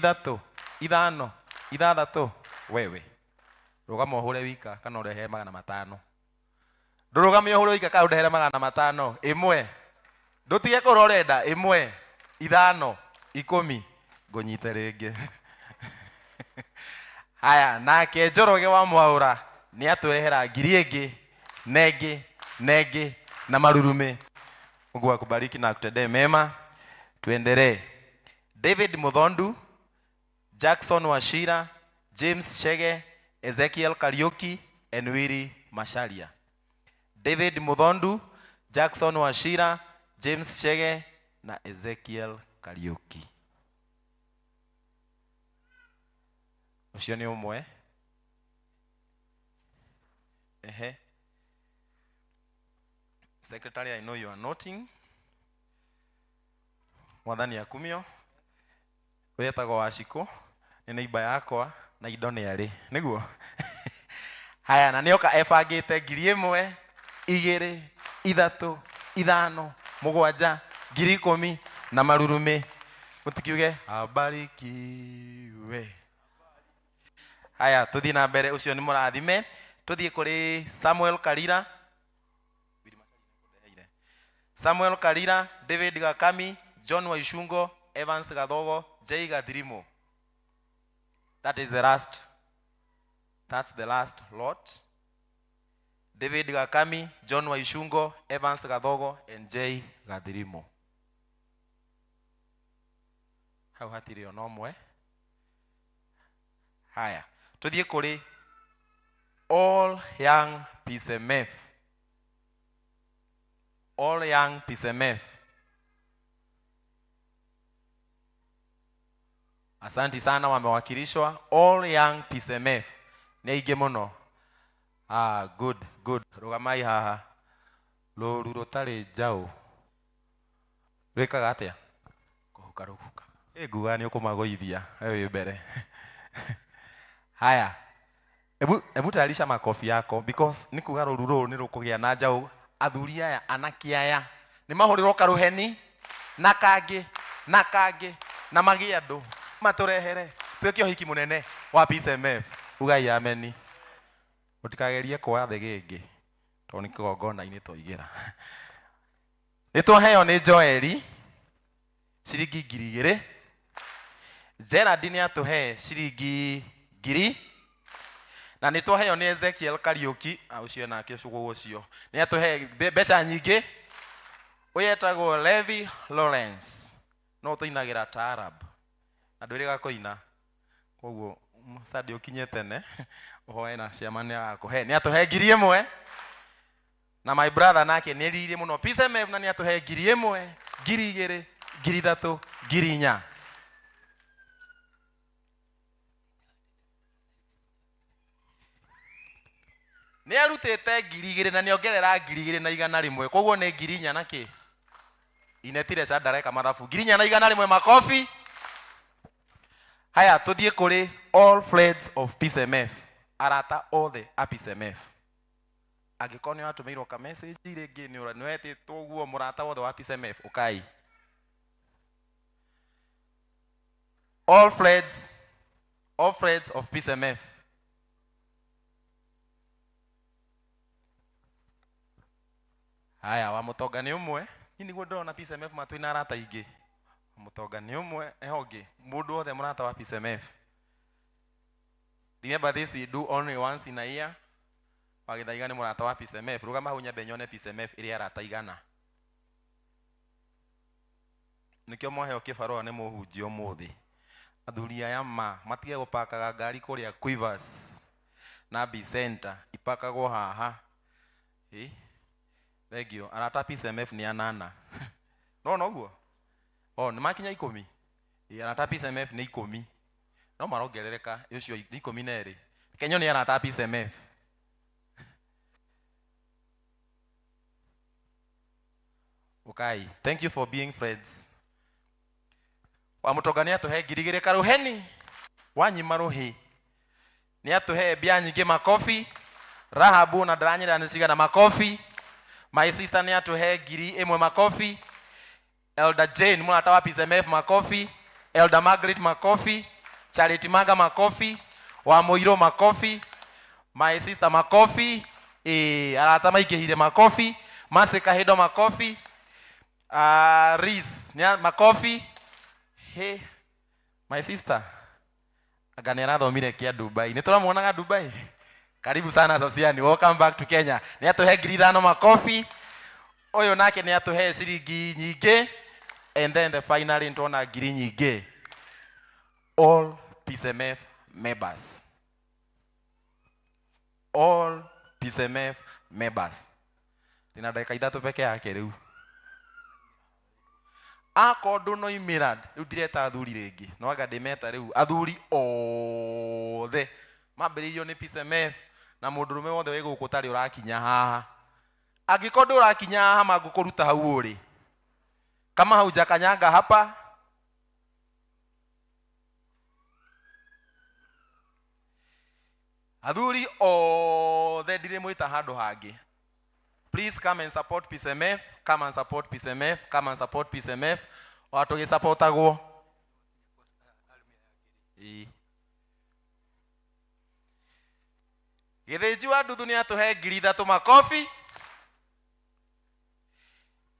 3, 5, 6. Wewe rũgama ũhũre wika kana ũrehe 500. Ndũrũgame ũhũre wika kana ũndehere 500. 1, ndũtige kũrora ũrenda. 1, 5, 10, ngũnyite rĩngĩ. Haya, nake Njoroge wa Mwaũra nĩ atũrehera ngiri ĩngĩ na ĩngĩ na ĩngĩ na marurumĩ. Mungu akubariki na akutendee mema. Tuendelee. David Muthondu, Jackson Wachira, James Chege, Ezekiel Kariuki and Willy Macharia. David Muthondu, Jackson Wachira, James Chege na Ezekiel Kariuki. Ũcio nĩ ũmwe. Ehe. Secretary, I know you are noting. Mwathani akumio. Ũyũ etagwo Wachikũ, nĩ neighbor yakwa na indo nĩ arĩ, nĩguo? Haya, na nĩoka ebangĩte 1,000, 2, 3, 5, 7, 10,000 na marurumĩ. Mũtikiuge abarikiwe. Haya, tũthiĩ na mbere, ũcio nĩ mũrathime. Tũthiĩ kũrĩ Samuel Karira. Samuel Karira, David Gakami, John Waishungo, Evans Gathogo, Jay Gathirimo. That is the last. That's the last lot. David Gakami, John Waishungo, Evans Gathogo, and Jay Gathirimo. Hau hatirĩ ona ũmwe. Haya, tũthiĩ kũrĩ All Young PCMF. All Young PCMF. Asanti sana, wamewakilishwa. All Young PCMF. Nĩ aingĩ mũno. Ah, good, good. Rũgamai haha. Rũru rũtarĩ njaũ. Rwĩkaga atĩa? Kũhuka rũhuka. Ĩ, nguga nĩ ũkũmagũithia, we wĩ mbere. Haya. Ebu tayarisha makofi yako because nĩ kuga rũru rũrũ nĩ rũkũgĩa na njaũ. Athuri aya, anake aya Nĩ mahũrĩrwo karũheni na kangĩ na kangĩ na magĩe andũ matũrehere twĩke ũhiki mũnene wa Peace MF. Ugai ameni. Mũtikagerie kuoya thĩgĩngĩ tondũ nĩ kĩgongona-inĩ twaigĩra. Nĩ twaheo nĩ Joeli ciringi 2000. Gerard nĩ atũhe ciringi 1000 na nĩ twaheo nĩ Ezekiel Kariuki, ũcio nake ũcio ũcio nĩ atũhe mbeca nyingĩ. Ũyũ etagwo Levi Lawrence, no tũinagĩra taarab na ndwĩrĩga kũina, koguo Sunday ũkinye tene ũhoe na ciama nĩ agakũhe. Nĩ atũhe 1000 na my brother nake nĩ eririe mũno Peace MF na nĩ atũhe 1000, 2000, 3000, 4000. Nĩ arutĩte 2000 na nĩ ongerera 2100, koguo nĩ 4000 na kĩ inetire ca ndareka mathabu 4100. Makofi. Haya, tũthiĩ kũrĩ all friends of Peace MF, arata othe a Peace MF. Angĩkorwo nĩ watũmĩirwo ka message rĩngĩ nĩ wetĩtwo ũguo, mũrata wothe wa Peace MF ũkai. All friends, all friends of Peace MF. Haya, wa mũtonga nĩ ũmwe. Niĩ nĩguo ndĩrona Peace MF matwĩna arata aingĩ. Mũtonga nĩ ũmwe, eho ũngĩ. Mũndũ wothe mũrata wa Peace MF. Remember this, we do only once in a year. Wagĩthaiga nĩ mũrata wa Peace MF. Rũgama hau nyambe nyone Peace MF ĩrĩ arata igana. Nĩkĩo mwaheo kĩbarũa nĩ mũhunjia ũmũthĩ. Athuri aya ma matige gũpakaga ngari kũrĩa Quivers na B Center, ipakagwo haha. Thank you. Arata Peace MF nĩ anana. No noguo? Oh, nĩ makinya 10. Arata Peace MF nĩ 10. No marongerereka, ũcio nĩ 12. Kenyo nĩ arata Peace MF. Okay, thank you for being friends. Wa mũtonga nĩ atũhe 2000 karũheni. Wanyima rũhĩ. Nĩ atũhe mbia nyingĩ makofi. Rahabu na ndaranyĩra nĩ cigana makofi. My sister nĩ atũhe 1000 makofi. Elder Jane mũrata wa Peace MF makofi. Elder Margaret makofi. Charity Manga makofi. Wa Mũirũ makofi. My sister makofi. Arata maingĩhire makofi. Mercy Kahindo makofi. Reese makofi. Hey, my sister anga nĩ arathomire kĩa Dubai. Nĩ tũramuonaga Dubai. Karibu sana Sosiani, welcome back to Kenya. Nĩ atũhe 5000 makofi. Ũyũ nake nĩ atũhe ciringi nyingĩ. And then the finally nĩtwona ngiri nyingĩ. All Peace MF members. All Peace MF members. Ndĩna ndagĩka 3 peke yake rĩu. Akorwo ndũnoimĩra rĩu ndireta athuri rĩngĩ, no anga ndĩmeta rĩu athuri othe mambĩrĩirio nĩ Peace MF na mũndũrũme wothe wĩ gũkũ ũtarĩ ũrakinya haha. Angĩkorwo ndũrakinya haha mangũkũruta hau ũrĩ. Kama haujakanyanga hapa, athuri othe ndirĩmwĩta handũ hangĩ. Please come and support Peace MF, come and support Peace MF, come and support Peace MF. O tũgĩsupportagwo. Gĩthĩnji wa Nduthu nĩ atũhe 3000 makofi.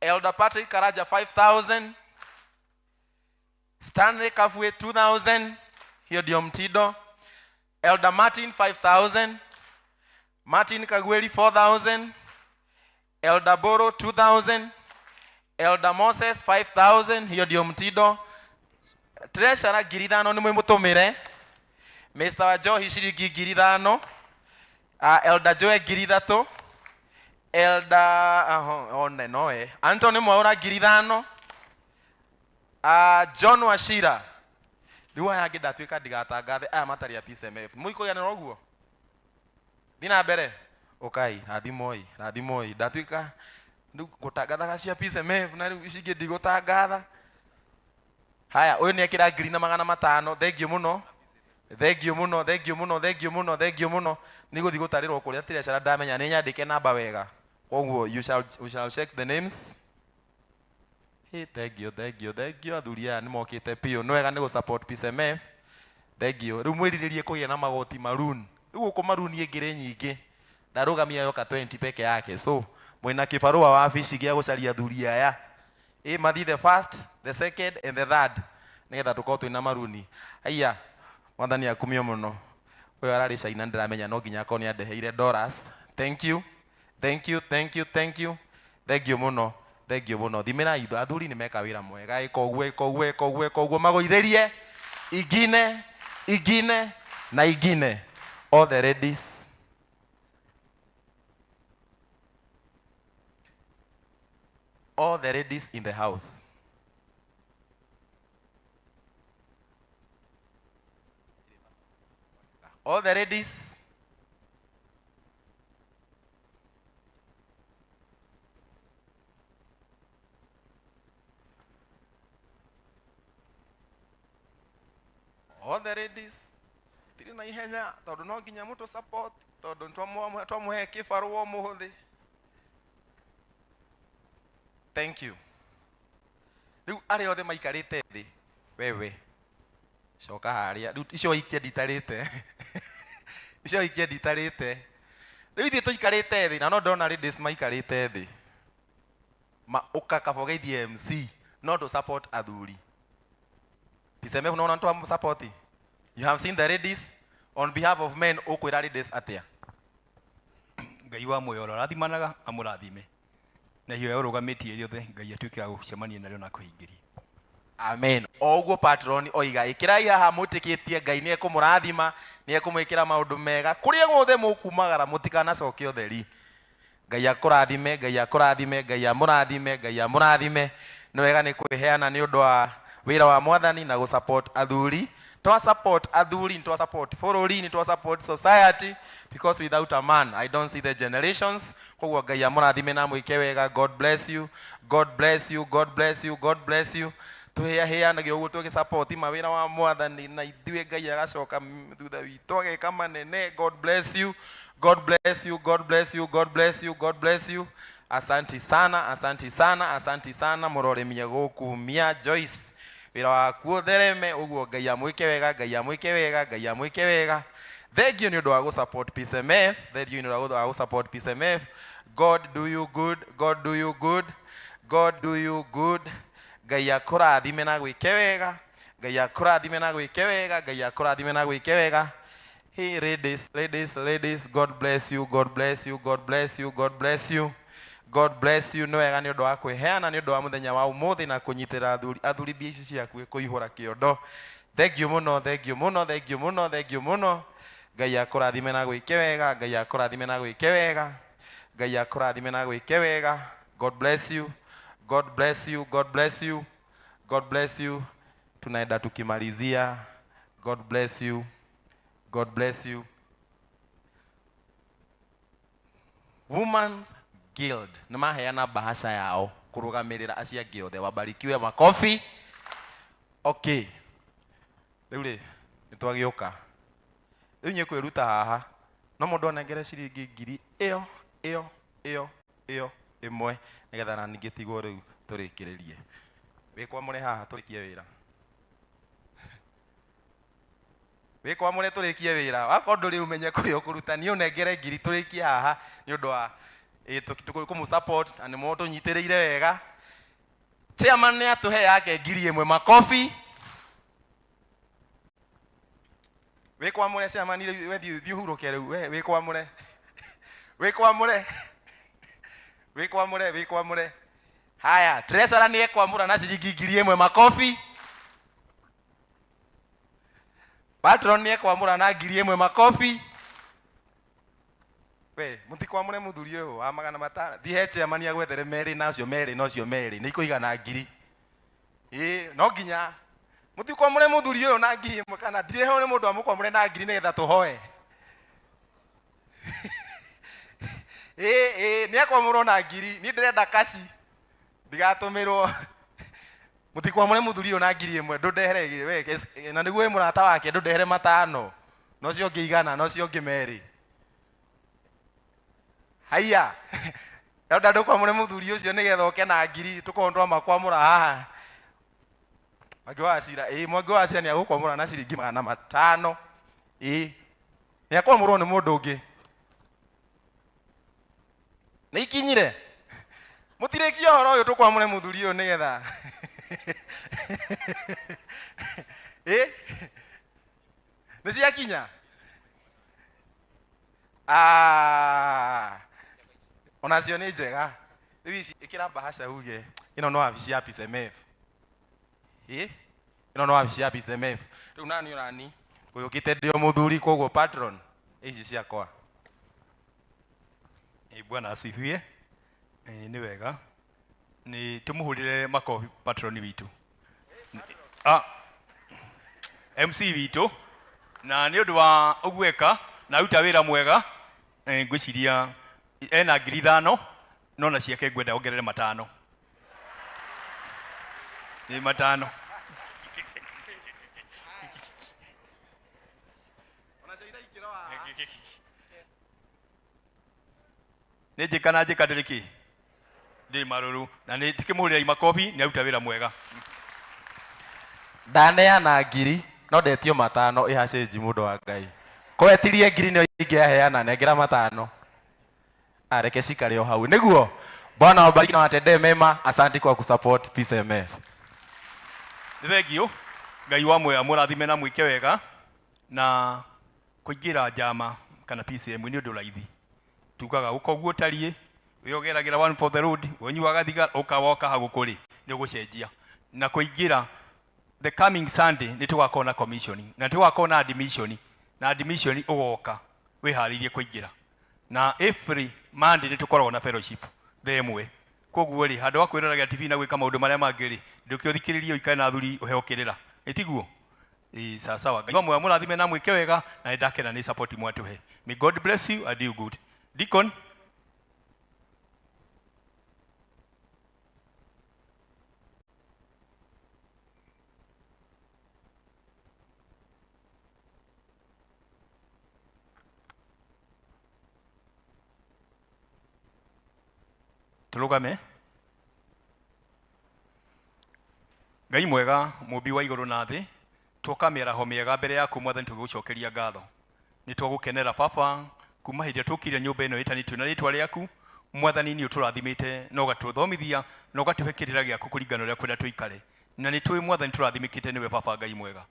Elder Patrick Karaja 5000. Stanley Kafue 2000. Hiyo ndio mtindo. Elder Martin 5000. Martin Kagweli 4000. Elder Boro 2000. Elder Moses 5000. Hiyo ndio mtindo. Treasurer 5000 nĩ mwĩmũtũmĩre. Mr. Wajohi ciringi 5000. Elder Joe 3000. Elder one noe. Anthony Mwaura 5000. John Wachira. Rĩu aya angĩ ndatuĩka ndigatangathe aya matarĩ a Peace MF. Mũikũiganĩra ũguo? Thiĩ na mbere. Ũkai, rathimoi, rathimoi. Ndatuĩka rĩu ngũtangathaga cia Peace MF na rĩu ici ingĩ ndigũtangatha. Haya, ũyũ nĩ ekĩra 1500. Thank you mũno. Thank you mũno, thank you mũno, thank you mũno, thank you mũno. Nĩ gũthiĩ gũtarĩrwo kũrĩa treasurer ndamenya nĩ nyandĩke namba wega. Koguo you shall, we shall check the names. Hey, thank you, thank you, thank you. Athuri aya nĩ mokĩte biũ. Nĩ wega nĩ gũ support PCMF. Thank you. Rĩu mwĩrirĩrie kũgĩa na magoti maroon. Rĩu gũkũ maroon ĩngĩrĩ nyingĩ. Ndarũgamia yoka 20 peke yake. So, mwĩna kĩbarũa wabici gĩa gũcaria athuri aya. Ĩ mathiĩ the first, the second and the third. Nĩgetha tũkorwo twĩna maruni. Haiya, mwathani akumio mũno. Ũyũ ararĩ China ndĩramenya no nginya akorwo nĩ andeheire dollars. Thank you. Thank you, thank you, thank you. Thank you mũno. Thank you mũno. Thimĩrai itho athuri nĩ meka wĩra mwega. Ĩka ũguo, ĩka ũguo, ĩka ũguo, ĩka ũguo. Magũithĩrie ingine, ingine na ingine. All the ladies. All the ladies in the house. All the ladies. All the ladies. Tiri na ihenya tondu no nginya mutu support tondu twamũhe kĩbarũa ũmũthĩ. Thank you. Rĩu arĩa othe maikarĩte thĩ, wewe coka harĩa. Rĩu icio waikia nditarĩte. Icio waikia nditarĩte. Rĩu ithuĩ tũikarĩte thĩ na no ndona ladies maikarĩte thĩ. Ma ũka kabogeithie MC no tũ support athuri. PCMF unaona twa support. You have seen the ladies on behalf of men ukwira ladies atia. Ngai wa muoyo ũrĩa ũrathimanaga amũrathime. Na hiyo ũrũgamĩtie rĩothe Ngai atuĩke wa gũcemania narĩo na kũhingĩria. Amen. O ũguo patron oiga ĩkĩrai haha mwĩtĩkĩtie Ngai nĩ ekũmũrathima, nĩ ekũmwĩkĩra maũndũ mega. Kũrĩa guothe mũkumagara mũtikanacoke ũtheri. Ngai akũrathime, Ngai akũrathime, Ngai amũrathime, Ngai amũrathime. Nĩ wega nĩ kwĩheana nĩ ũndũ wa wĩra wa mwathani na gũ-support athuri. Twa support athuri, twa support bũrũri, twa support society, because without a man I don't see the generations. Koguo Ngai amũrathime na amwĩke wega. God bless you, God bless you, God bless you, God bless you. Tũheaheanage ũguo tũgĩsupport mawĩra wa mwathani na ithuĩ Ngai agacoka thutha witũ ageka manene. God bless you, God bless you, God bless you, God bless you, God bless you. Asanti sana, asanti sana, asanti sana. Mũroremie gũkumia Joyce. Wĩra waku ũthereme ũguo Ngai amwĩke wega, Ngai amwĩke wega, Ngai amwĩke wega. Thank you nĩ ũndũ wa gũ-support PCMF. Thank you nĩ ũndũ wa gũ-support PCMF. God do you good, God do you good, God do you good. Ngai akũrathime na gwĩke wega, Ngai akũrathime na gwĩke wega, Ngai akũrathime na gwĩke wega. Hey ladies, ladies, ladies, God bless you, God bless you, God bless you, God bless you. God bless you. Nĩ wega nĩ ũndũ wa kwĩheana nĩ ũndũ wa mũthenya wa ũmũthĩ na kũnyitĩra athuri athuri mbia ici ciaku kũihũra kĩondo. Thank you mũno, thank you mũno, thank you mũno, thank you mũno. Ngai akũrathime na gwĩke wega, Ngai akũrathime na gwĩke wega, Ngai akũrathime na gwĩke wega. God bless you, God bless you, God bless you, God bless you. Tunaenda tukimalizia. God bless you, God bless you. Women's Guild nĩ maheana bahasha yao kũrũgamĩrĩra acio angĩ othe. Wabarikiwe, makofi. Okay, rĩu rĩ nĩ twagĩũka rĩu inyuĩ kwĩruta haha no mũndũ anengere ciringi ngiri ĩyo ĩyo ĩyo ĩyo ĩmwe nĩgetha na ningĩ tigwo rĩu tũrĩkĩrĩrie. Wĩkwamũre haha tũrĩkie wĩra. Wĩkwamũre tũrĩkie wĩra. Wakorwo ndũrĩ ũmenye kũrĩa ũkũruta niĩ ũnengere ngiri tũrĩkie haha nĩ ũndũ wa kũmũ support na nĩ tũnyitĩrĩire wega. Chairman nĩ atũhe yake ngiri ĩmwe, makofi. Wĩkwamũre chairman, rĩu we thiĩ ũhurũke rĩu, we wĩkwamũre. Wĩkwamũre. Wĩkwamũre, wĩkwamũre. Haya, treasurer nĩ ekwamũra na ciringi ngiri ĩmwe, makofi. Patron nĩ ekwamũra na ngiri ĩmwe, makofi. We, mũtikwamũre mũthuri ũyũ wa 500. Thiĩ he chairman agwethere merĩ na ũcio merĩ na ũcio merĩ, nĩ ikũigana ngiri. Ĩĩ, no nginya mũtikwamũre mũthuri ũyũ na ngiri ĩmwe kana ndirehwo nĩ mũndũ amũkwamũre na ngiri nĩgetha tũhoe. Ĩĩ, ĩĩ, nĩ ekwamũrwo na ngiri, niĩ ndĩrenda kaci ndigatũmĩrwo. Mũtikwamũre mũthuri ũyũ na ngiri ĩmwe, ndũndehere we, na nĩguo wĩ mũrata wake ndũndehere 500, na ũcio ũngĩ 100, na ũcio ũngĩ merĩ. Haiya. Elda ndũkwamũre mũthuri ũcio nĩgetha oke na ngiri tũkorwo twamakwamũra haha. Mwangi wa Cira, ĩĩ Mwangi wa Cira nĩagũkwamũra na ciringi 500. Ĩĩ nĩakwamũrwo nĩ mũndũ ũngĩ. Nĩ ikinyire? Mũtirĩkie ũhoro ũyũ tũkwamũre mũthuri ũyũ nĩgetha. Ĩĩ nĩ ciakinya? Ah, onacio nĩ njega. Rĩu ici ĩkĩra bahasha uge ĩno no wabici ya PCMF. Ĩĩ ĩno no wabici ya PCMF. Rĩu nani onani ngũyũkĩte ndĩ o mũthuri koguo patron ici ciakwa. Ĩ, Bwana asifiwe. Ĩ, nĩ wega nĩ tũmũhũrĩre makobi patron witũ, ah, MC witũ, na nĩ ũndũ wa ũguo eka na aruta wĩra mwega. Ngwĩciria ena 5,000 no na ciake ngwenda ongerere 5, nĩ 5. Nĩ njĩka na njĩka ndĩrĩ kĩ ndĩrĩ marũrũ na nĩ tũkĩmũhũrĩra makobi nĩ aruta wĩra mwega. Ndaneana ngiri no ndetio 5 ĩha cĩnji mũndũ wa Ngai. Kwetirie ngiri nĩyo ingĩaheana nengera 5. Areke cikare o hau nĩguo. Bwana wabariki na watendee mema. Asante kwa kusupport PCMF. Nĩ thengiũ Ngai wa muoyo amũrathime na mwĩke wega na kũingĩra njama kana PCM nĩ ũndũ raithi. Tugaga ũka ũguo ũtariĩ wĩogeragĩra one for the road ũnyuaga thigara ũka woka hau kũrĩ nĩ ũgũcenjia na kũingĩra. The coming Sunday nĩ tũgakorwo na commissioning na tũgakorwo na admission na admission ũgoka wĩharĩirie kũingĩra na every Monday nĩ tũkoragwo na fellowship thaa 1. Koguo rĩ handũ ha kwĩroraga TV na gwĩka maũndũ marĩa mangĩ rĩ ndũke ũthikĩrĩrie ũikare na athuri ũheo kĩrĩra ĩtiguo. Ĩĩ sawa sawa. Ngai wa muoyo amũrathime na mwĩke wega na nĩ ndakena nĩ support mwatũhe. May God bless you and do good. Deacon. Tũrũgame. Ngai mwega mũmbi wa igũrũ na thĩ, twoka mĩaraho mĩega mbere yaku mwathani tũgĩgũcokeria ngatho. Nĩ twagũkenera baba kuma hĩndĩ ĩrĩa tũkire nyũmba ĩno ĩtanĩtio na rĩtwa rĩaku mwathani nĩ ũtũrathimĩte na ũgatũthomithia na ũgatũhe kĩrĩra gĩaku kũringana ũrĩa kwenda tũikare na nĩ tũĩ mwathani tũrathimĩkĩte nĩwe baba Ngai mwega.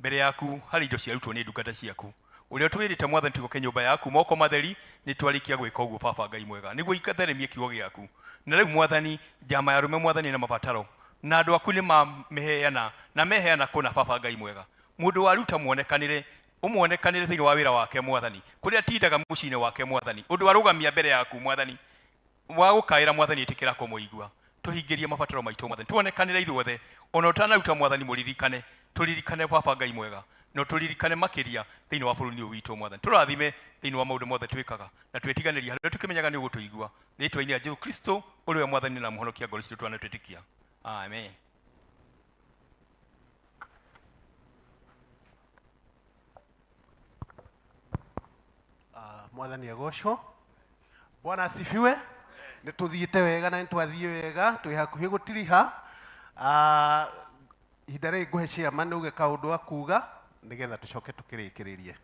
Mbere yaku harĩ indo ciarutwo nĩ ndungata ciaku ũrĩa ũtwĩrĩte mwathani tũgoke nyũmba yaku moko matheri nĩ twarĩkia gwĩka ũguo baba Ngai mwega nĩguo ikatheremie kiugo gĩaku. Na rĩu mwathani njama ya arũme mwathani na mabataro na andũ aku nĩ mameheana na meheana kũna baba Ngai mwega. Mũndũ waruta muonekanĩre ũmuonekanĩre thĩinĩ wa wĩra wake mwathani kũrĩa atindaga mũciĩ-inĩ wake mwathani ũndũ arũgamia mbere yaku mwathani wa gũkaĩra mwathani ĩtĩkĩra kũmũigua tũhingĩrie mabataro maitũ mwathani tuonekanĩre ithuothe ona ũtanaruta mwathani mũririkane tũririkane baba Ngai mwega no tũririkane makĩria thĩinĩ wa bũrũri ũyũ witũ mwathani tũrathime thĩinĩ wa maũndũ mothe twĩkaga na twĩtiganĩria harĩa tũkĩmenyaga nĩ ũgũtũigua rĩtwa-inĩ rĩa Jesu Kristo ũrĩa mwathani na mũhonokia ngoro citũ twana twĩtĩkia. Amen. Mwathani agocwo. Bwana asifiwe. Nĩ tũthiĩte wega na nĩ twathiĩ wega twĩ hakuhĩ gũtiriha. Ihinda rĩrĩ ngũhe chairman uge kaũndũ akuga nĩgetha tũcoke tũkĩrĩkĩrĩrie.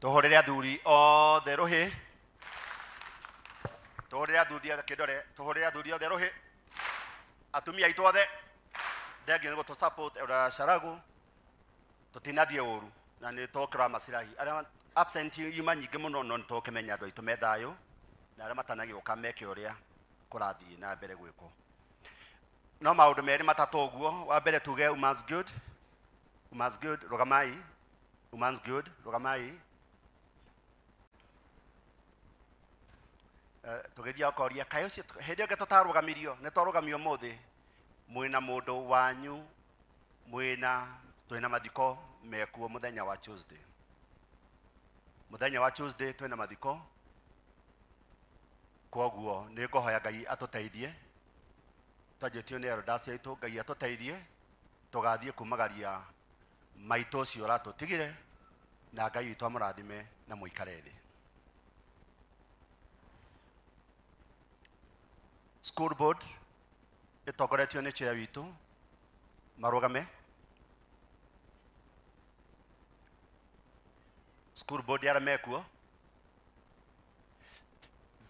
Tũhũrĩre athuri othe rũhĩ. Tũhũrĩre athuri othe kĩndore, tũhũrĩre athuri othe rũhĩ. Atumia aitũ othe thengiũ nĩ gũtũ support ora Caragu tũtinathiĩ ũru na nĩ tũkĩrora macirahi arĩa absent yuma nyingĩ mũno no nĩ tũkĩmenya andũ aitũ me thayũ na arĩa matanagĩũka meke ũrĩa kũrathiĩ na mbere gwĩkwo. No maũndũ merĩ matatũ ũguo, wa mbere tuge woman's good, woman's good rũgamai, woman's good rũgamai. Tũgĩthiĩ ũkoria kaĩ ũcio hĩndĩ ĩyo tũtarũgamirio nĩ twarũgamio ũmũthĩ mwĩna mũndũ wanyu mwĩna twĩna mathiko mekuo mũthenya wa Tuesday. Mũthenya wa Tuesday twĩna mathiko koguo nĩ ngũhoya Ngai atũteithie twanjĩtio nĩ elders aitũ Ngai atũteithie tũgathiĩ kumagaria maitũ ũcio ũratũtigire na Ngai witũ amũrathime na mũikare thĩ. School board ĩtongoretio nĩ chair witũ marũgame. School board arĩa mekuo,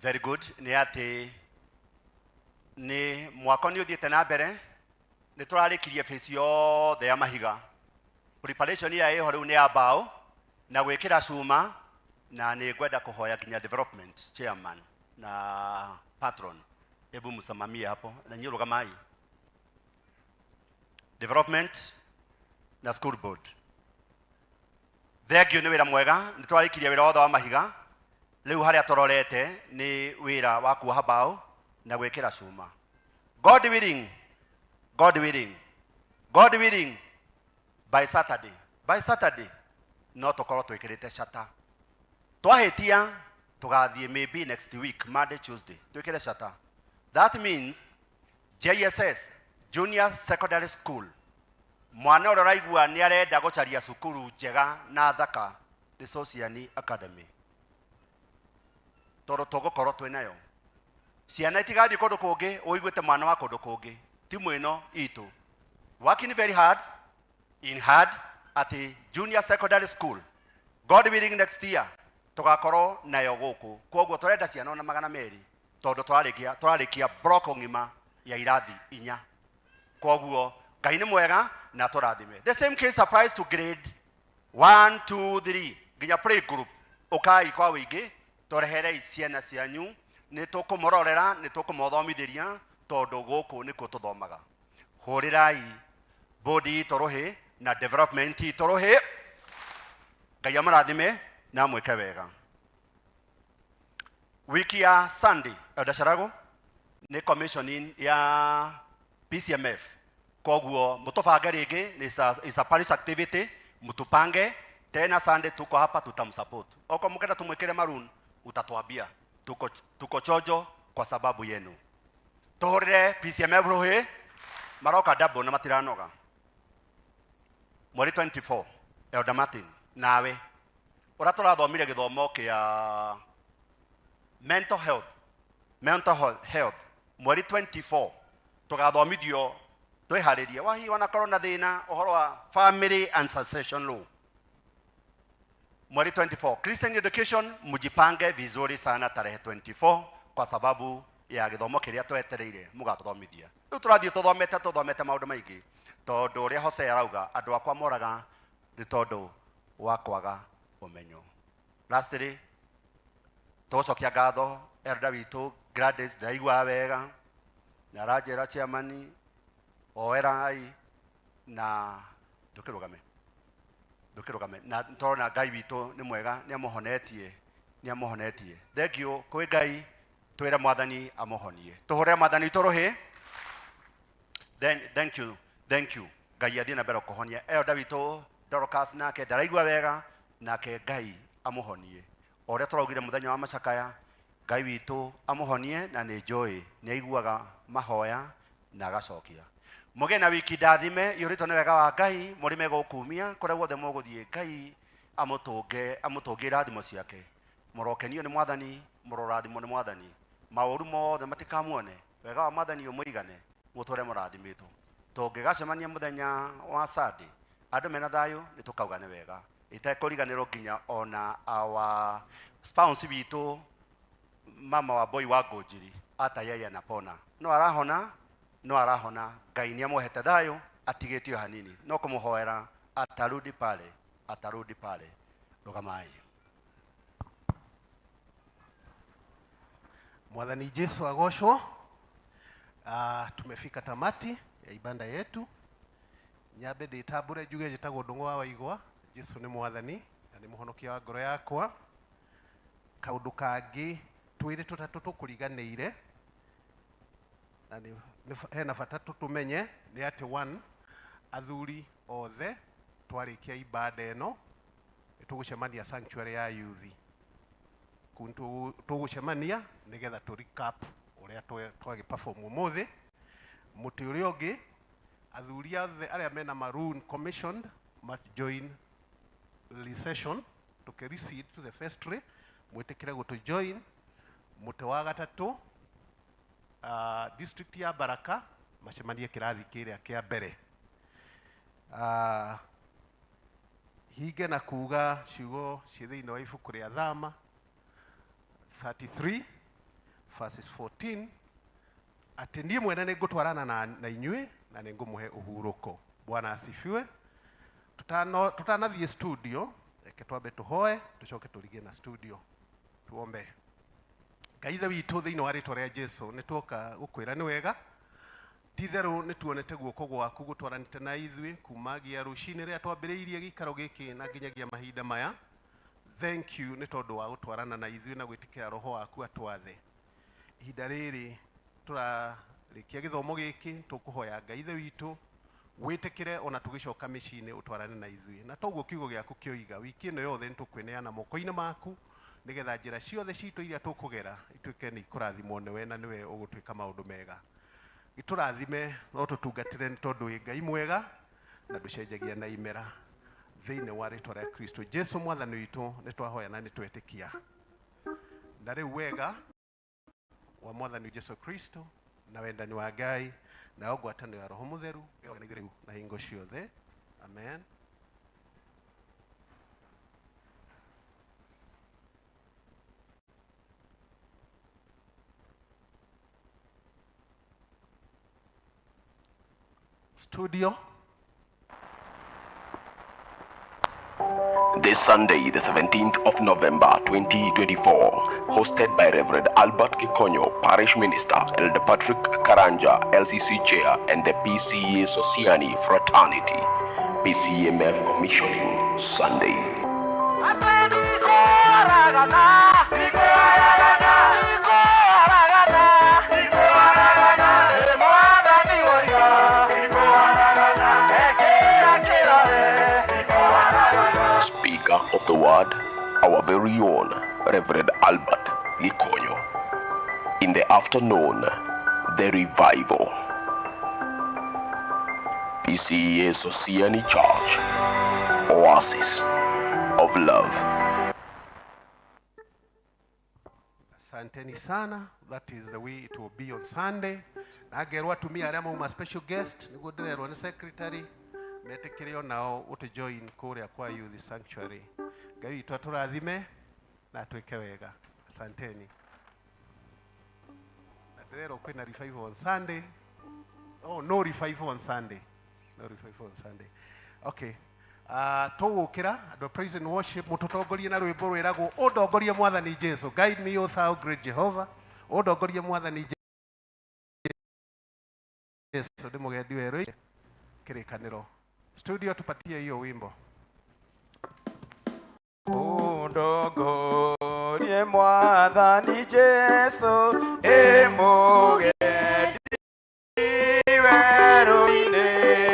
very good. Nĩ atĩ nĩ mwako nĩ ũthiĩte na mbere, nĩ tũrarĩkirie phase yothe ya mahiga. Preparation ĩrĩa ĩho rĩu nĩ ya mbaũ na gwĩkĩra cuma, na nĩ ngwenda kũhoya nginya development chairman na patron, hebu msimamie hapo na nyinyi rũgamai. Development na school board, thank you, nĩ wĩra mwega. Nĩ twarĩkirie wĩra wothe wa mahiga, rĩu harĩa tũrorete nĩ wĩra wa kuoha mbaũ na gwĩkĩra cuma. God willing, God willing, God willing, by Saturday, by Saturday no tũkorwo twĩkĩrĩte shata. Twahĩtia tũgathiĩ maybe next week Monday, Tuesday twĩkĩre shata. That means JSS, Junior Secondary School, mwana ũrĩa ũraigua nĩ arenda gũcaria cukuru njega na thaka nĩ Sociani Academy, tondũ tũgũkorwo twĩ nayo. Ciana itigathiĩ kũndũ kũngĩ, ũiguĩte mwana wa kũndũ kũngĩ. Timu ĩno itũ working very hard in hard at junior secondary school, God willing, next year tũgakorwo nayo gũkũ. Koguo tũrenda ciana ona 200, tondũ tũrarĩkia block ng'ima ya irathi 4. Koguo Ngai nĩ mwega na tũrathime. The same case applies to grade 1, 2, 3 nginya play group. Ũkai kwa wĩingĩ, tũreherei ciana cianyu, nĩ tũkũmũrorera, nĩ tũkũmũthomithĩria, tondũ gũkũ nĩkuo tũthomaga. Hũrĩrai bodi itũ rũhĩ na development itũ rũhĩ. Ngai amũrathime na amwĩke wega. Wiki ya Sunday, Elder Sharago nĩ commissioning ya PCMF, koguo mũtũbange rĩngĩ. Is a parish activity. Mtupange tena Sunday, tuko hapa, tutamsupport. Oko mkenda tumwekere maroon, utatuambia. Tuko chojo kwa sababu yenu. Tuhurire PCMF rũhĩ, maroka double na matiranoga. Mweri 24, Elder Martin, nawe ũrĩa tũrathomire gĩthomo kĩa mental health, mental health, mweri 24 tũgathomithio twĩharĩrie wahi wanakorwo na thĩna ũhoro wa family and succession law. Mweri 24, Christian education, mjipange vizuri sana tarehe 24 kwa sababu ya gĩthomo kĩrĩa twetereire mũgatũthomithia. Rĩu tũrathiĩ tũthomete maũndũ maingĩ, tondũ ũrĩa Hosea arauga, andũ akwa moraga nĩ tondũ wa kwaga ũmenyo. Lastly, tũgũcokia ngatho elder witũ Gladys, ndĩraiguaga wega na aranjĩra chairman oerai na ndũkĩrũgame, ndũkĩrũgame, na tũrona Ngai witũ nĩ mwega, nĩ amũhonetie, nĩ amũhonetie. Thank you kwĩ Ngai, twĩre Mwathani amũhonie. Tũhũre Mwathani witũ rũhĩ. Then thank you, thank you. Ngai athiĩ na mbere kũhonia elder witũ Dorcas, nake ndaraigua wega, nake Ngai amũhonie o ũrĩa tũraugire mũthenya wa macakaya. Ngai witũ amũhonie, na nĩ njũĩ nĩ aiguaga mahoya na agacokia. Mũgĩe na wiki ndathime iyũrĩtwo nĩ wega wa Ngai. Mũrĩme gũkumia kũrĩa guothe mũgũthiĩ. Ngai amũtũnge, amũtũngie irathimo ciake. Mũrokenio nĩ Mwathani, mũrorathimwo nĩ Mwathani, maũru mothe matikamuone, wega wa Mwathani ũmũigane, mũtũre mũrathimĩtwo. Tũngĩgacemania mũthenya wa Sunday andũ mena thayũ, nĩ tũkauga nĩ wega. Itekũriganĩrwo nginya ona our spouse witũ, mama wa boy wa Ngũnjiri, ata yeye anapona, no arahona, no arahona. Ngai nĩ amũhete thayũ, atigĩtio hanini, no kũmũhoera atarudi pale, atarudi pale. Rũgamai. Mwathani Jesu agocwo. Tumefika tamati ya ibada yetu. Nyambe ndĩtambũre njuge njĩtagwo Ndũng'ũ wa Waigwa. Jesu nĩ Mwathani na nĩ mũhonokia wa ngoro yakwa. Kaũndũ kangĩ twĩrĩ tũtatũ tũkũriganĩire na nĩ hena bata tũtũmenye nĩ atĩ one, athuri othe twarĩkia ibada ĩno nĩ tũgũcemania sanctuary ya youth. Kũu nĩ tũgũcemania nĩgetha tũ recap ũrĩa twagĩ perform ũmũthĩ. Mũtĩ ũrĩa ũngĩ, athuri othe arĩa mena maroon commissioned must join recession, tũkĩ recede to the vestry, mwĩtĩkĩre gũtũ join. Mũtĩ wa gatatũ District ya Baraka macemanie kĩrathi kĩrĩa kĩa mbere. Hinge na kuga ciugo ciĩ thĩinĩ wa ibuku rĩa Thama 33 verses 14, atĩ niĩ mwene nĩ ngũtwarana na inyuĩ na nĩ ngũmũhe ũhurũko. Bwana asifiwe. Tutanathiĩ studio, reke twambe tũhoe, tũcoke tũrigie na studio. Tuombe. Ngai Ithe witũ, thĩinĩ wa rĩtwa rĩa Jesu, nĩ tuoka gũkwĩra nĩ wega. Ti-itherũ nĩ tuonete guoko gwaku gũtwaranĩte na ithuĩ kumagia rũcinĩ rĩrĩa twambĩrĩirie gĩikaro gĩkĩ na nginyagia mahinda maya. Thank you nĩ tondũ wa gũtwarana na ithuĩ na gwĩtĩkĩra Roho waku atwathe. Ihinda rĩrĩ tũrarĩkia gĩthomo gĩkĩ, tũkũhoya Ngai Ithe witũ wĩtĩkĩre ona tũgĩcoka mĩciĩ-inĩ ũtwarane na ithuĩ, na toguo kiugo gĩaku kĩoiga, wiki ĩno yothe nĩ tũkwĩneana moko-inĩ maku, nĩgetha njĩra ciothe citũ iria tũkũgera ituĩke nĩ ikũrathimwo nĩwe, na nĩwe ũgũtwĩka maũndũ mega. Gĩtũrathime no tũtungatĩre, nĩ tondũ wĩ Ngai mwega na ndũcenjagia na imera. Thĩinĩ wa rĩtwa rĩa Kristo Jesu mwathani witũ nĩ twahoya na nĩ twetĩkia. Na rĩu wega wa mwathani Jesu Kristo na wendani wa Ngai nayo ngwatanĩro ya Roho Mũtheru rĩu na hingo ciothe, amen. Studio. This Sunday, the 17th of November 2024, hosted by Reverend Albert Gikonyo, Parish Minister, Elder Patrick Karanja, LCC Chair, and the PCEA Sosiani Fraternity, PCMF Commissioning Sunday. Speaker of the Word, our very own Reverend Albert Gikonyo. In the afternoon, the revival. PCEA Sosiani Church, Oasis of Love. Asanteni sana. That is the way it will be on Sunday. Na ngerwo atumia arĩa mauma special guest, nĩguo ndĩrerwo nĩ secretary, metĩkĩre onao gũtũ join kũrĩa kwa Youth Sanctuary. Ngai witũ atũrathime na atwĩke wega. Asanteni. Na ndĩrerwo kwĩna revival on Sunday. Oh, no revival on Sunday. No revival on Sunday. Okay. Tũgũkĩra andũ a praise and worship mũtũtongorie na rwĩmbo rwĩragwo ũndongorie mwathani Jesu. Guide me, O thou great Jehovah. Ũndongorie mwathani Jesu ndĩ mũgendi werũ kĩrĩkanĩro. Studio, tupatie hiyo wimbo. Ũndongorie mwathani Jesu, ĩ mũgendi werũ-inĩ.